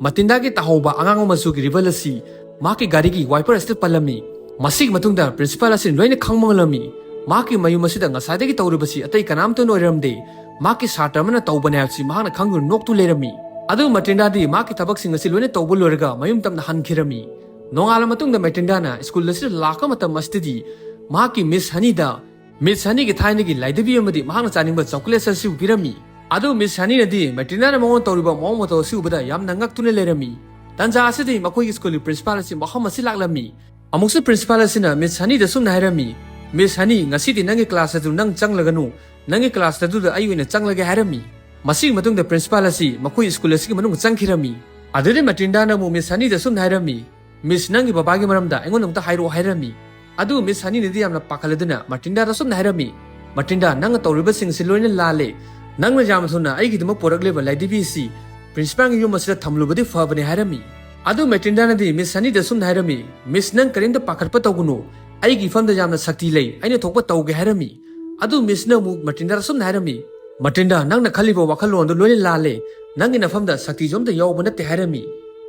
ꯃꯇꯤꯟꯗꯥꯒꯤ ꯇꯥꯍꯧꯕ ꯑꯉꯥꯡꯕ ꯃꯆꯨꯒꯤ ꯔꯤꯕꯜ ꯑꯁꯤ ꯃꯍꯥꯛꯀꯤ ꯒꯥꯔꯤꯒꯤ ꯋꯥꯏꯄꯔ ꯑꯁꯤꯗ ꯄꯜꯂꯝꯃꯤ꯫ ꯃꯁꯤꯒꯤ ꯃꯇꯨꯡꯗ ꯄ꯭ꯔꯤꯟꯁꯤꯄꯥꯜ ꯑꯁꯤꯅ ꯂꯣꯏꯅ ꯈꯪꯕ ꯉꯝꯂꯝꯃꯤ꯫ ꯃꯍꯥꯛꯀꯤ ꯃꯌꯨꯝ ꯑꯁꯤꯗ ꯉꯁꯥꯏꯗꯒꯤ ꯇꯧꯔꯤꯕꯁꯤ ꯑꯇꯩ ꯀꯅꯥꯝꯇꯅ ꯑꯣꯏꯔꯝꯗꯦ, ꯃꯍꯥꯛꯀꯤ ꯁꯥꯇ꯭ꯔ ꯑꯃꯅ ꯇꯧꯕꯅꯦ ꯍꯥꯏꯕꯁꯤ ꯃꯍꯥꯛꯅ ꯈꯪꯗꯨꯅ ꯅꯣꯛꯇꯨ ꯂꯩꯔꯝꯃꯤ꯫ ꯑꯗꯨ ꯃꯦꯇꯤꯟꯗꯥꯗꯤ ꯃꯍꯥꯛꯀꯤ ꯊꯕꯛꯁꯤꯡ ꯑꯁꯤ ꯂꯣꯏꯅ ꯇꯧꯕ ꯂꯣꯏꯔꯒ ꯃꯌꯨꯝ ꯇꯝꯅ ꯍꯟꯈꯤꯔꯝꯃꯤ꯫ ꯅꯣꯡꯉꯥꯜꯂ ꯃꯇꯨꯡꯗ ꯃꯦꯇꯤꯟꯗꯥꯅ ꯁ꯭ꯀꯨꯜ ꯑꯁꯤꯗ ꯂꯥꯛꯄ ꯃꯇꯝ ꯑꯁꯤꯗꯗꯤ ꯃꯍꯥꯛꯀꯤ ꯃꯤꯁ ꯍꯅꯤꯗ ꯃꯤꯁ ꯍꯅꯤꯒꯤ ꯊꯥꯏꯅꯒꯤ ꯂꯥꯏꯙꯕꯤ ꯑꯃꯗꯤ ꯃꯍꯥꯛꯅ ꯆꯥꯅꯤꯡꯕ ꯆꯣꯀꯣꯂꯦꯠꯁ ꯑꯁꯤꯕꯨ ꯄꯤꯔꯝꯃꯤ꯫ ꯑꯗꯨ ꯃꯤꯁ ꯍꯅꯤꯅꯗꯤ ꯃꯦꯇꯤꯟꯗꯥꯅ ꯃꯉꯣꯟꯗ ꯇꯧꯔꯤꯕ ꯃꯑꯣꯡ ꯃꯇꯧ ꯑꯁꯤ ꯎꯕꯗ ꯌꯥꯝꯅ ꯉꯛꯇꯨꯅ ꯂꯩꯔꯝꯃꯤ꯫ ꯇꯟꯖꯥ ꯑꯁꯤꯗꯤ ꯃꯈꯣꯏꯒꯤ ꯁ꯭ꯀꯨꯜꯒꯤ ꯄ꯭ꯔꯤꯟꯁꯤꯄꯥꯜ ꯑꯁꯤ ꯃꯐꯝ ꯑꯁꯤ ꯂꯥꯛꯂꯝꯃꯤ꯫ ꯑꯃꯨꯛꯁꯨ ꯄ꯭ꯔꯤꯟꯁꯤꯄꯥꯜ ꯑꯁꯤꯅ ꯃꯤꯁ ꯍꯅꯤꯗ ꯁꯨꯝꯅ ꯍꯥꯏꯔꯝꯃꯤ, "ꯃꯤꯁ ꯍꯅꯤ, ꯉꯁꯤꯗꯤ ꯅꯪꯒꯤ ꯀ꯭ꯂꯥꯁ ꯑꯗꯨ ꯅꯪ ꯆꯪꯂꯒꯅꯨ, ꯅꯪꯒꯤ ꯀ꯭ꯂꯥꯁ ꯑꯗꯨꯗ ꯑꯩ ꯑꯣꯏꯅ ꯆꯪꯂꯒꯦ" ꯍꯥꯏꯔꯝꯃꯤ꯫ ꯃꯁꯤꯒꯤ ꯃꯇꯨꯡꯗ ꯄ꯭ꯔꯤꯟꯁꯤꯄꯥꯜ ꯑꯁꯤ ꯃꯈꯣꯏ ꯁ꯭ꯀꯨꯜ ꯑꯁꯤꯒꯤ ꯃꯅꯨꯡꯗ ꯆꯪꯈꯤꯔꯝꯃꯤ꯫ ꯑꯗꯨꯗꯩ ꯃꯦꯇꯤꯟꯗꯥꯅ ꯑꯃꯨꯛ ꯃꯤꯁ ꯍꯅꯤꯗ ꯁꯨꯝꯅ ꯍꯥꯏꯔꯝꯃꯤ, "ꯃꯤꯁ, ꯅꯪꯒꯤ ꯕꯕꯥꯒꯤ ꯃꯔꯝꯗ ꯑꯩꯉꯣꯟꯗ ꯑꯃꯨꯛꯇ ꯍꯥꯏꯔꯛꯑꯣ" ꯍꯥꯏꯔꯝꯃꯤ꯫ ꯑꯗꯨ ꯃꯤꯁ ꯍꯅꯤꯅꯗꯤ ꯌꯥꯝꯅ ꯄꯥꯈꯠꯂꯗꯨꯅ ꯃꯦꯇꯤꯟꯗꯥꯗ ꯁꯨꯝꯅ ꯍꯥꯏꯔꯝꯃꯤ, "ꯃꯦꯇꯤꯟꯗꯥ, ꯅꯪꯅ ꯇꯧꯔꯤꯕꯁꯤꯡ ꯑꯁꯤ ꯂꯣꯏꯅ ꯂꯥꯜꯂꯦ꯫ ꯅꯪꯅ ꯌꯥꯝꯅ ꯊꯨꯅ ꯑꯩꯒꯤꯗꯃꯛ ꯄꯨꯔꯛꯂꯤꯕ ꯂꯥꯏꯙꯕꯤ ꯑꯁꯤ ꯄ꯭ꯔꯤꯟꯁꯤꯄꯥꯜꯒꯤ ꯌꯨꯝ ꯑꯁꯤꯗ ꯊꯝꯂꯨꯕꯗꯤ ꯐꯕꯅꯤ" ꯍꯥꯏꯔꯝꯃꯤ꯫ ꯑꯗꯨ ꯃꯦꯇꯤꯟꯗꯥꯅꯗꯤ ꯃꯤꯁ ꯍꯅꯤꯗ ꯁꯨꯝꯅ ꯍꯥꯏꯔꯝꯃꯤ, "ꯃꯤꯁ, ꯅꯪ ꯀꯔꯤꯝꯇ ꯄꯥꯈꯠꯄ ꯇꯧꯒꯅꯨ, ꯑꯩꯒꯤ ꯏꯐꯝꯗ ꯌꯥꯝꯅ ꯁꯛꯇꯤ ꯂꯩ, ꯑꯩꯅ ꯊꯣꯛꯄ ꯇꯧꯒꯦ" ꯍꯥꯏꯔꯝꯃꯤ꯫ ꯑꯗꯨ ꯃꯤꯁꯅ ꯑꯃꯨꯛ ꯃꯦꯇꯤꯟꯗꯥꯗ ꯁꯨꯝꯅ ꯍꯥꯏꯔꯝꯃꯤ, "ꯃꯇꯤꯟꯗꯥ, ꯅꯪꯅ ꯈꯜꯂꯤꯕ ꯋꯥꯈꯜꯂꯣꯟꯗꯨ ꯂꯣꯏꯅ ꯂꯥꯜꯂꯦ꯫ ꯅꯪꯒꯤ ꯅꯐꯝꯗ ꯁꯛꯇꯤꯁꯨ ꯑꯝꯇ ꯌꯥꯎꯕ ꯅꯠꯇꯦ" ꯍꯥꯏꯔꯝꯃꯤ꯫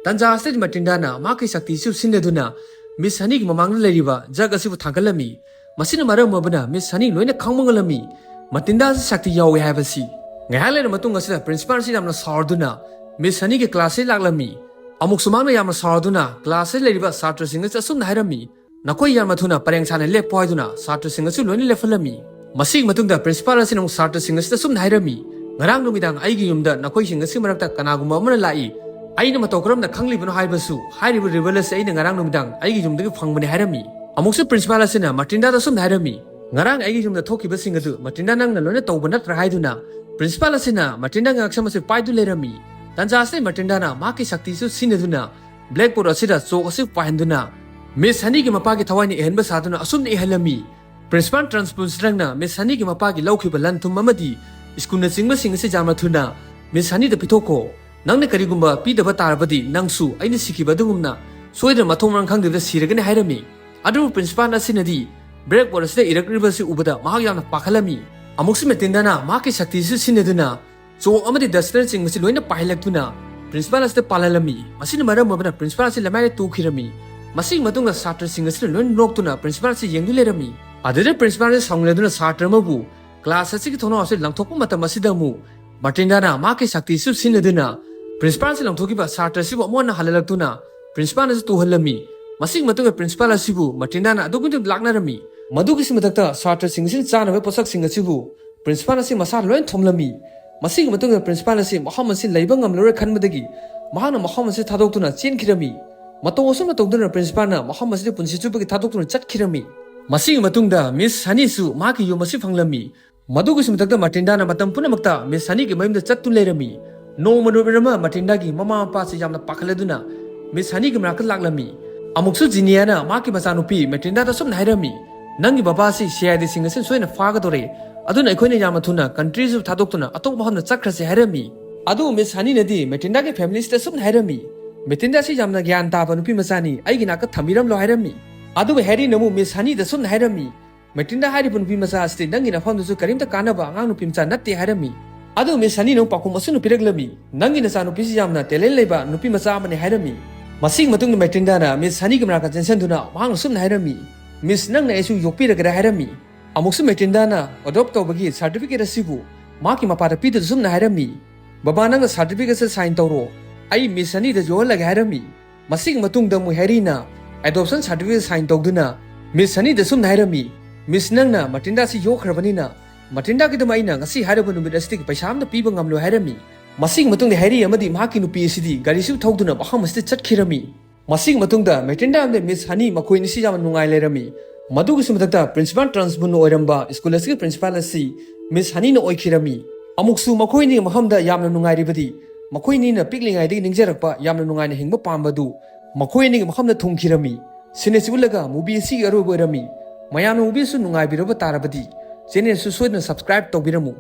ꯇꯟꯖꯥ ꯑꯁꯤꯗꯗꯤ ꯃꯇꯤꯟꯗꯥꯅ ꯃꯍꯥꯛꯀꯤ ꯁꯛꯇꯤꯁꯨ ꯁꯤꯖꯤꯟꯅꯗꯨꯅ ꯃꯤꯁ ꯍꯅꯤꯒꯤ ꯃꯃꯥꯡꯗ ꯂꯩꯔꯤꯕ ꯖꯒ ꯑꯁꯤꯕꯨ ꯊꯥꯡꯒꯠꯂꯝꯃꯤ꯫ ꯃꯁꯤꯅ ꯃꯔꯝ ꯑꯣꯏꯕꯅ ꯃꯤꯁ ꯍꯅꯤ ꯂꯣꯏꯅ ꯈꯪꯕ ꯉꯝꯂꯝꯃꯤ ꯃꯇꯤꯟꯗꯥ ꯑꯁꯤ ꯁꯛꯇꯤ ꯌꯥꯎꯏ ꯍꯥꯏꯕꯁꯤ꯫ ꯉꯥꯏꯍꯥꯛ ꯂꯩꯔꯕ ꯃꯇꯨꯡ ꯑꯁꯤꯗ ꯄ꯭ꯔꯤꯟꯁꯤꯄꯥꯜ ꯑꯁꯤ ꯌꯥꯝꯅ ꯁꯥꯎꯔꯗꯨꯅ ꯃꯤꯁ ꯍꯅꯤꯒꯤ ꯀ꯭ꯂꯥꯁꯁꯤ ꯂꯥꯛꯂꯝꯃꯤ꯫ ꯑꯃꯨꯛꯁꯨ ꯃꯍꯥꯛꯅ ꯌꯥꯝꯅ ꯁꯥꯎꯔꯗꯨꯅ ꯀ꯭ꯂꯥꯁꯁꯤꯗ ꯂꯩꯔꯤꯕ ꯁꯥꯇ꯭ꯔꯁꯤꯡ ꯑꯁꯤ ꯑꯁꯨꯝꯅ ꯍꯥꯏꯔꯝꯃꯤ, "ꯅꯈꯣꯏ ꯌꯥꯝꯅ ꯊꯨꯅ ꯄꯔꯦꯡ ꯁꯥꯅ ꯂꯦꯞꯄꯣ" ꯍꯥꯏꯗꯨꯅ ꯁꯥꯇ꯭ꯔꯁꯤꯡ ꯑꯁꯤ ꯂꯣꯏꯅ ꯂꯦꯞꯍꯜꯂꯝꯃꯤ꯫ ꯃꯁꯤꯒꯤ ꯃꯇꯨꯡꯗ ꯄ꯭ꯔꯤꯟꯁꯤꯄꯥꯜ ꯑꯁꯤꯅ ꯑꯃꯨꯛ ꯁꯥꯇ꯭ꯔꯁꯤꯡ ꯑꯁꯤꯗ ꯑꯁꯨꯝꯅ ꯍꯥꯏꯔꯝꯃꯤ, "ꯉꯔꯥꯡ ꯅꯨꯃꯤꯗꯥꯡ ꯑꯩꯒꯤ ꯌꯨꯝꯗ ꯅꯈꯣꯏꯁꯤꯡ ꯑꯁꯤ ꯃꯔꯛꯇ ꯀꯅꯥꯒꯨꯝꯕ ꯑꯃꯅ ꯂꯥꯛꯏ꯫ ꯑꯩꯅ ꯃꯇꯧ ꯀꯔꯝꯅ ꯈꯪꯂꯤꯕꯅꯣ ꯍꯥꯏꯕꯁꯨ ꯍꯥꯏꯔꯤꯕ ꯔꯤꯕꯜ ꯑꯁꯤ ꯑꯩꯅ ꯉꯔꯥꯡ ꯅꯨꯃꯤꯗꯥꯡ ꯑꯩꯒꯤ ꯌꯨꯝꯗꯒꯤ ꯐꯪꯕꯅꯤ" ꯍꯥꯏꯔꯝꯃꯤ꯫ ꯑꯃꯨꯛꯁꯨ ꯄ꯭ꯔꯤꯟꯁꯤꯄꯥꯜ ꯑꯁꯤꯅ ꯃꯇꯤꯟꯗꯥꯗ ꯑꯁꯨꯝꯅ ꯍꯥꯏꯔꯝꯃꯤ, "ꯉꯔꯥꯡ ꯑꯩꯒꯤ ꯌꯨꯝꯗ ꯊꯣꯛꯈꯤꯕꯁꯤꯡ ꯑꯗꯨ ꯃꯇꯤꯟꯗꯥ ꯅꯪꯅ ꯂꯣꯏꯅ ꯇꯧꯕ ꯅꯠꯇ꯭ꯔꯥ?" ꯍꯥꯏꯗꯨꯅ ꯄ꯭ꯔꯤꯟꯁꯤꯄꯥꯜ ꯑꯁꯤꯅ ꯃꯇꯤꯟꯗꯥꯒꯤ ꯉꯛꯁꯝ ꯑꯁꯤ ꯄꯥꯏꯗꯨ ꯂꯩꯔꯝꯃꯤ꯫ ꯇꯟꯖꯥ ꯑꯁꯤꯗ ꯃꯇꯤꯟꯗꯥꯅ ꯃꯍꯥꯛꯀꯤ ꯁꯛꯇꯤꯁꯨ ꯁꯤꯖꯤꯟꯅꯗꯨꯅ ꯕ꯭ꯂꯦꯛꯕꯣꯔꯗ ꯑꯁꯤꯗ ꯆꯣꯛ ꯑꯁꯤ ꯄꯥꯏꯍꯟꯗꯨꯅ ꯃꯤꯁ ꯍꯅꯤꯒꯤ ꯃꯄꯥꯒꯤ ꯊꯋꯥꯏꯅ ꯏꯍꯟꯕ ꯁꯥꯗꯨꯅ ꯑꯁꯨꯝꯅ ꯏꯍꯜꯂꯝꯃꯤ꯫ ꯄ꯭ꯔꯤꯟꯁꯤꯄꯥꯜ ꯇ꯭ꯔꯥꯟꯁꯄꯨꯟꯁꯤꯂꯪꯅ ꯃꯤꯁ ꯍꯅꯤꯒꯤ ꯃꯄꯥꯒꯤ ꯂꯧꯈꯤꯕ ꯂꯟ ꯊꯨꯝ ꯑꯃꯗꯤ ꯁ꯭ꯀꯨꯜꯅꯆꯤꯡꯕꯁꯤꯡ ꯑꯁꯤ ꯌꯥꯝꯅ ꯊꯨꯅ ꯃꯤꯁ ꯍꯅꯤꯗ ꯄꯤꯊꯣꯛꯈꯣ꯫ ꯅꯪꯅ ꯀꯔꯤꯒꯨꯝꯕ ꯄꯤꯗꯕ ꯇꯥꯔꯕꯗꯤ ꯅꯪꯁꯨ ꯑꯩꯅ ꯁꯤꯈꯤꯕ ꯑꯗꯨꯒꯨꯝꯅ ꯁꯣꯏꯗꯅ ꯃꯊꯣꯡ ꯃꯔꯝ ꯈꯪꯗꯕꯤꯗ ꯁꯤꯔꯒꯅꯤ ꯍꯥꯏꯔꯝꯃꯤ꯫ ꯑꯗꯨꯕꯨ ꯄ꯭ꯔꯤꯟꯁꯤꯄꯥꯜ ꯑꯁꯤꯅꯗꯤ ꯕ꯭ꯂꯦꯛꯕꯣꯔꯗ ꯑꯁꯤꯗ ꯏꯔꯛꯂꯤꯕ ꯑꯁꯤ ꯎꯕꯗ ꯃꯍꯥꯛ ꯌꯥꯝꯅ ꯄꯥꯈꯠꯂꯝꯃꯤ꯫ ꯑꯃꯨꯛꯁꯨ ꯃꯇꯤꯟꯗꯥꯅ ꯃꯍꯥꯛꯀꯤ ꯁꯛꯇꯤꯁꯨ ꯁꯤꯖꯤꯟꯅꯗꯨꯅ ꯆꯣꯛ ꯑꯃꯗꯤ ꯗꯁꯇꯔꯅꯆꯤꯡꯕꯁꯤ ꯂꯣꯏꯅ ꯄꯥꯏꯍꯜꯂꯛꯇꯨꯅ ꯄ꯭ꯔꯤꯟꯁꯤꯄꯥꯜ ꯑꯁꯤꯗ ꯄꯥꯜꯍꯜꯂꯝꯃꯤ꯫ ꯃꯁꯤꯅ ꯃꯔꯝ ꯑꯣꯏꯕꯅ ꯄ꯭ꯔꯤꯟꯁꯤꯄꯥꯜ ꯑꯁꯤ ꯂꯃꯥꯏꯗ ꯇꯨꯈꯤꯔꯝꯃꯤ꯫ ꯃꯁꯤꯒꯤ ꯃꯇꯨꯡꯗ ꯁꯥꯇ꯭ꯔꯁꯤꯡ ꯑꯁꯤꯅ ꯂꯣꯏꯅ ꯅꯣꯛꯇꯨꯅ ꯄ꯭ꯔꯤꯟꯁꯤꯄꯥꯜ ꯑꯁꯤ ꯌꯦꯡꯗꯨ ꯂꯩꯔꯝꯃꯤ꯫ ꯑꯗꯨꯗ ꯄ꯭ꯔꯤꯟꯁꯤꯄꯥꯜ ꯑꯁꯤ ꯁꯥꯎꯅꯤꯡꯂꯗꯨꯅ ꯁꯥꯇ꯭ꯔ ꯑꯃꯕꯨ ꯀ꯭ꯂꯥꯁ ꯑꯁꯤꯒꯤ ꯊꯣꯡꯅꯥꯎ ꯑꯁꯤ ꯂꯪꯊꯣꯛꯄ ꯃꯇꯝ ꯑꯁꯤꯗ ꯑꯃꯨꯛ ꯃꯇꯤꯟꯗꯥꯅ ꯃꯍꯥꯛꯀꯤ ꯁꯛꯇꯤꯁꯨ ꯁꯤꯖꯤꯟꯅꯗꯨꯅ ꯄ꯭ꯔꯤꯟꯁꯤꯄꯥꯜ ꯑꯁꯤ ꯂꯪꯊꯣꯛꯈꯤꯕ ꯁꯥꯇ꯭ꯔ ꯑꯁꯤꯕꯨ ꯑꯃꯨꯛ ꯍꯟꯅ ꯍꯜꯍꯜꯂꯛꯇꯨꯅ ꯄ꯭ꯔꯤꯟꯁꯤꯄꯥꯜ ꯑꯁꯤ ꯇꯨꯍꯜꯂꯝꯃꯤ꯫ ꯃꯁꯤꯒꯤ ꯃꯇꯨꯡꯗ ꯄ꯭ꯔꯤꯟꯁꯤꯄꯥꯜ ꯑꯁꯤꯕꯨ ꯃꯇꯤꯟꯗꯥꯅ ꯑꯗꯨꯛꯀꯤ ꯃꯇꯤꯛ ꯂꯥꯛꯅꯔꯝꯃꯤ꯫ ꯃꯗꯨꯒꯤꯁꯨ ꯃꯊꯛꯇ ꯁꯥꯇ꯭ꯔꯁꯤꯡ ꯑꯁꯤꯅ ꯆꯥꯅꯕ ꯄꯣꯠꯁꯛꯁꯤꯡ ꯑꯁꯤꯕꯨ ꯄ꯭ꯔꯤꯟꯁꯤꯄꯥꯜ ꯑꯁꯤ ꯃꯁꯥ ꯂꯣꯏꯅ ꯊꯣꯝꯂꯝꯃꯤ꯫ ꯃꯁꯤꯒꯤ ꯃꯇꯨꯡꯗ ꯄ꯭ꯔꯤꯟꯁꯤꯄꯥꯜ ꯑꯁꯤ ꯃꯐꯝ ꯑꯁꯤ ꯂꯩꯕ ꯉꯝꯂꯔꯣꯏ ꯈꯟꯕꯗꯒꯤ ꯃꯍꯥꯛꯅ ꯃꯐꯝ ꯑꯁꯤ ꯊꯥꯗꯣꯛꯇꯨꯅ ꯆꯦꯟꯈꯤꯔꯝꯃꯤ꯫ ꯃꯇꯧ ꯑꯁꯨꯝꯅ ꯇꯧꯗꯨꯅ ꯄ꯭ꯔꯤꯟꯁꯤꯄꯥꯜꯅ ꯃꯐꯝ ꯑꯁꯤꯗ ꯄꯨꯟꯁꯤ ꯆꯨꯞꯄꯒꯤ ꯊꯥꯗꯣꯛꯇꯨꯅ ꯆꯠꯈꯤꯔꯝꯃꯤ꯫ ꯃꯁꯤꯒꯤ ꯃꯇꯨꯡꯗ ꯃꯤꯁ ꯍꯅꯤꯁꯨ ꯃꯍꯥꯛꯀꯤ ꯌꯨꯝ ꯑꯁꯤ ꯐꯪꯂꯝꯃꯤ꯫ ꯃꯗꯨꯒꯤꯁꯨ ꯃꯊꯛꯇ ꯃꯇꯤꯟꯗꯥꯅ ꯃꯇꯝ ꯄꯨꯝꯅꯃꯛꯇ ꯃꯤꯁ ꯍꯅꯤꯒꯤ ꯃꯌꯨꯝꯗ ꯆꯠꯇꯨꯅ ꯂꯩꯔꯝꯃꯤ꯫ ꯅꯣꯡꯃ ꯅꯨꯃꯤꯠ ꯑꯃ ꯃꯇꯤꯟꯗꯥꯒꯤ ꯃꯃꯥ ꯃꯄꯥꯁꯤ ꯌꯥꯝꯅ ꯄꯥꯈꯠꯂꯗꯨꯅ ꯃꯤꯁ ꯍꯅꯤꯒꯤ ꯃꯅꯥꯛꯇ ꯂꯥꯛꯂꯝꯃꯤ꯫ ꯑꯃꯨꯛꯁꯨ ꯖꯤꯅꯤꯌꯥꯅ ꯃꯍꯥꯛꯀꯤ ꯃꯆꯥꯅꯨꯄꯤ ꯃꯇꯤꯟꯗꯥꯗ ꯑꯁꯨꯝꯅ ꯍꯥꯏꯔꯝꯃꯤ, "ꯅꯪꯒꯤ ꯕꯕꯥꯁꯤ ꯁꯤ ꯑꯥꯏ ꯗꯤꯁꯤꯡ ꯑꯁꯤꯅ ꯁꯣꯏꯅ ꯐꯥꯒꯗꯧꯔꯦ꯫ ꯑꯗꯨꯅ ꯑꯩꯈꯣꯏꯅ ꯌꯥꯝꯅ ꯊꯨꯅ ꯀꯟꯇ꯭ꯔꯤꯁꯨ ꯊꯥꯗꯣꯛꯇꯨꯅ ꯑꯇꯣꯞꯄ ꯃꯐꯝꯗ ꯆꯠꯈ꯭ꯔꯁꯤ" ꯍꯥꯏꯔꯝꯃꯤ꯫ ꯑꯗꯨꯕꯨ ꯃꯤꯁ ꯍꯅꯤꯅꯗꯤ ꯃꯇꯤꯟꯗꯥꯒꯤ ꯐꯦꯃꯤꯂꯤꯁꯤꯗ ꯑꯁꯨꯝꯅ ꯍꯥꯏꯔꯝꯃꯤ, "ꯃꯇꯤꯟꯗꯥꯁꯤ ꯌꯥꯝꯅ ꯒ꯭ꯌꯥꯟ ꯇꯥꯕ ꯅꯨꯄꯤ ꯃꯆꯥꯅꯤ, ꯑꯩꯒꯤ ꯅꯥꯛꯇ ꯊꯝꯕꯤꯔꯝꯂꯣ" ꯍꯥꯏꯔꯝꯃꯤ꯫ ꯑꯗꯨꯕꯨ ꯍꯦꯔꯤꯅ ꯑꯃꯨꯛ ꯃꯤꯁ ꯍꯅꯤꯗ ꯑꯁꯨꯝꯅ ꯍꯥꯏꯔꯝꯃꯤ, ꯃꯦꯇꯤꯟꯗꯥ ꯍꯥꯏꯔꯤꯕ ꯅꯨꯄꯤ ꯃꯆꯥ ꯑꯁꯤꯗꯤ ꯅꯪꯒꯤ ꯅꯐꯝꯗꯨꯁꯨ ꯀꯔꯤꯝꯇ ꯀꯥꯟꯅꯕ ꯑꯉꯥꯡ ꯅꯨꯄꯤ ꯃꯆꯥ ꯅꯠꯇꯦ ꯍꯥꯏꯔꯝꯃꯤ꯫ ꯑꯗꯨ ꯃꯤꯁ ꯍꯅꯤꯅ ꯑꯃꯨꯛ ꯄꯥꯎꯈꯨꯝ ꯑꯁꯨꯝꯅ ꯄꯤꯔꯛꯂꯝꯃꯤ, "ꯅꯪꯒꯤ ꯅꯆꯥꯅꯨꯄꯤꯁꯤ ꯌꯥꯝꯅ talent ꯂꯩꯕ ꯅꯨꯄꯤ ꯃꯆꯥ ꯑꯃꯅꯤ" ꯍꯥꯏꯔꯝꯃꯤ꯫ ꯃꯁꯤꯒꯤ ꯃꯇꯨꯡꯗ ꯃꯦꯇꯤꯟꯗꯥꯅ ꯃꯤꯁ ꯍꯅꯤꯒꯤ ꯃꯅꯥꯛꯇ ꯆꯦꯟꯁꯤꯟꯗꯨꯅ ꯃꯍꯥꯛꯅ ꯑꯁꯨꯝꯅ ꯍꯥꯏꯔꯝꯃꯤ, "ꯃꯤꯁ, ꯅꯪꯅ ꯑꯩꯁꯨ ꯌꯣꯛꯄꯤꯔꯒꯦꯔꯥ?" ꯍꯥꯏꯔꯝꯃꯤ꯫ ꯑꯃꯨꯛꯁꯨ ꯃꯦꯇꯤꯟꯗꯥꯅ adopt ꯇꯧꯕꯒꯤ certificate ꯑꯁꯤꯕꯨ ꯃꯍꯥꯛꯀꯤ ꯃꯄꯥꯗ ꯄꯤꯗꯨꯅ ꯑꯁꯨꯝꯅ ꯍꯥꯏꯔꯝꯃꯤ, "ꯕꯕꯥ, ꯅꯪꯅ certificate ꯑꯁꯤ sign ꯇꯧꯔꯣ, ꯑꯩ ꯃꯤꯁ ꯍꯅꯤꯗ ꯌꯣꯛꯍꯜꯂꯒꯦ" ꯍꯥꯏꯔꯝꯃꯤ꯫ ꯃꯁꯤꯒꯤ ꯃꯇꯨꯡꯗ ꯃꯣꯏ ꯍꯦꯔꯤꯅ adoption certificate sign ꯇꯧꯗꯨꯅ ꯃꯤꯁ ꯍꯅꯤꯗ ꯑꯁꯨꯝꯅ ꯍꯥꯏꯔꯝꯃꯤ, "ꯃꯤꯁ, ꯅꯪꯅ ꯃꯦꯇꯤꯟꯗꯥ ꯑꯁꯤ ꯌꯣꯛꯈ꯭ꯔꯕꯅꯤꯅ ꯃꯦꯇꯤꯟꯗꯥꯒꯤꯗꯃꯛ ꯑꯩꯅ ꯉꯁꯤ ꯍꯥꯏꯔꯤꯕ ꯅꯨꯃꯤꯠ ꯑꯁꯤꯗꯒꯤ ꯄꯩꯁꯥ ꯑꯃꯠꯇ ꯄꯤꯕ ꯉꯝꯂꯣꯏ" ꯍꯥꯏꯔꯝꯃꯤ꯫ ꯃꯁꯤꯒꯤ ꯃꯇꯨꯡꯗ ꯍꯦꯔꯤ ꯑꯃꯗꯤ ꯃꯍꯥꯛꯀꯤ ꯅꯨꯄꯤ ꯑꯁꯤꯗꯤ ꯒꯥꯔꯤꯁꯨ ꯊꯧꯗꯨꯅ ꯃꯐꯝ ꯑꯁꯤꯗ ꯆꯠꯈꯤꯔꯝꯃꯤ꯫ ꯃꯁꯤꯒꯤ ꯃꯇꯨꯡꯗ ꯃꯦꯇꯤꯟꯗꯥ ꯑꯃꯗꯤ ꯃꯤꯁ ꯍꯅꯤ ꯃꯈꯣꯏ ꯑꯅꯤꯁꯤ ꯌꯥꯝꯅ ꯅꯨꯡꯉꯥꯏ ꯂꯩꯔꯝꯃꯤ꯫ ꯃꯗꯨꯒꯤꯁꯨ ꯃꯊꯛꯇ principal ꯇ꯭ꯔꯟꯁꯕꯨꯟ ꯑꯣꯏꯔꯝꯕ ꯁ꯭ꯀꯨꯜ ꯑꯁꯤꯒꯤ principal ꯑꯁꯤ ꯃꯤꯁ ꯍꯅꯤꯅ ꯑꯣꯏꯈꯤꯔꯝꯃꯤ꯫ ꯑꯃꯨꯛꯁꯨ ꯃꯈꯣꯏ ꯑꯅꯤꯒꯤ ꯃꯐꯝꯗ ꯌꯥꯝꯅ ꯅꯨꯡꯉꯥꯏꯔꯤꯕꯗꯤ ꯃꯈꯣꯏ ꯑꯅꯤꯅ ꯄꯤꯛꯂꯤꯉꯩꯗꯒꯤ ꯅꯤꯡꯖꯔꯛꯄ ꯌꯥꯝꯅ ꯅꯨꯡꯉꯥꯏꯅ ꯍꯤꯡꯕ ꯄꯥꯝꯕꯗꯨ ꯃꯈꯣꯏ ꯑꯅꯤꯒꯤ ꯃꯐꯝꯗ ꯊꯨꯡꯈꯤꯔꯝꯃꯤ꯫ Scene ꯑꯁꯤ ꯎꯠꯂꯒ movie ꯑꯁꯤꯒꯤ ꯑꯔꯣꯏꯕ ꯑꯣꯏꯔꯝꯃꯤ꯫ ꯃꯌꯥꯝꯅ movie ꯑꯁꯤ ꯅꯨꯡꯉꯥꯏꯕꯤꯔꯕ ꯇꯥꯔꯕꯗꯤ channel ꯑꯁꯤ ꯁꯣꯏꯗꯅ subscribe ꯇꯧꯕꯤꯔꯝꯃꯨ꯫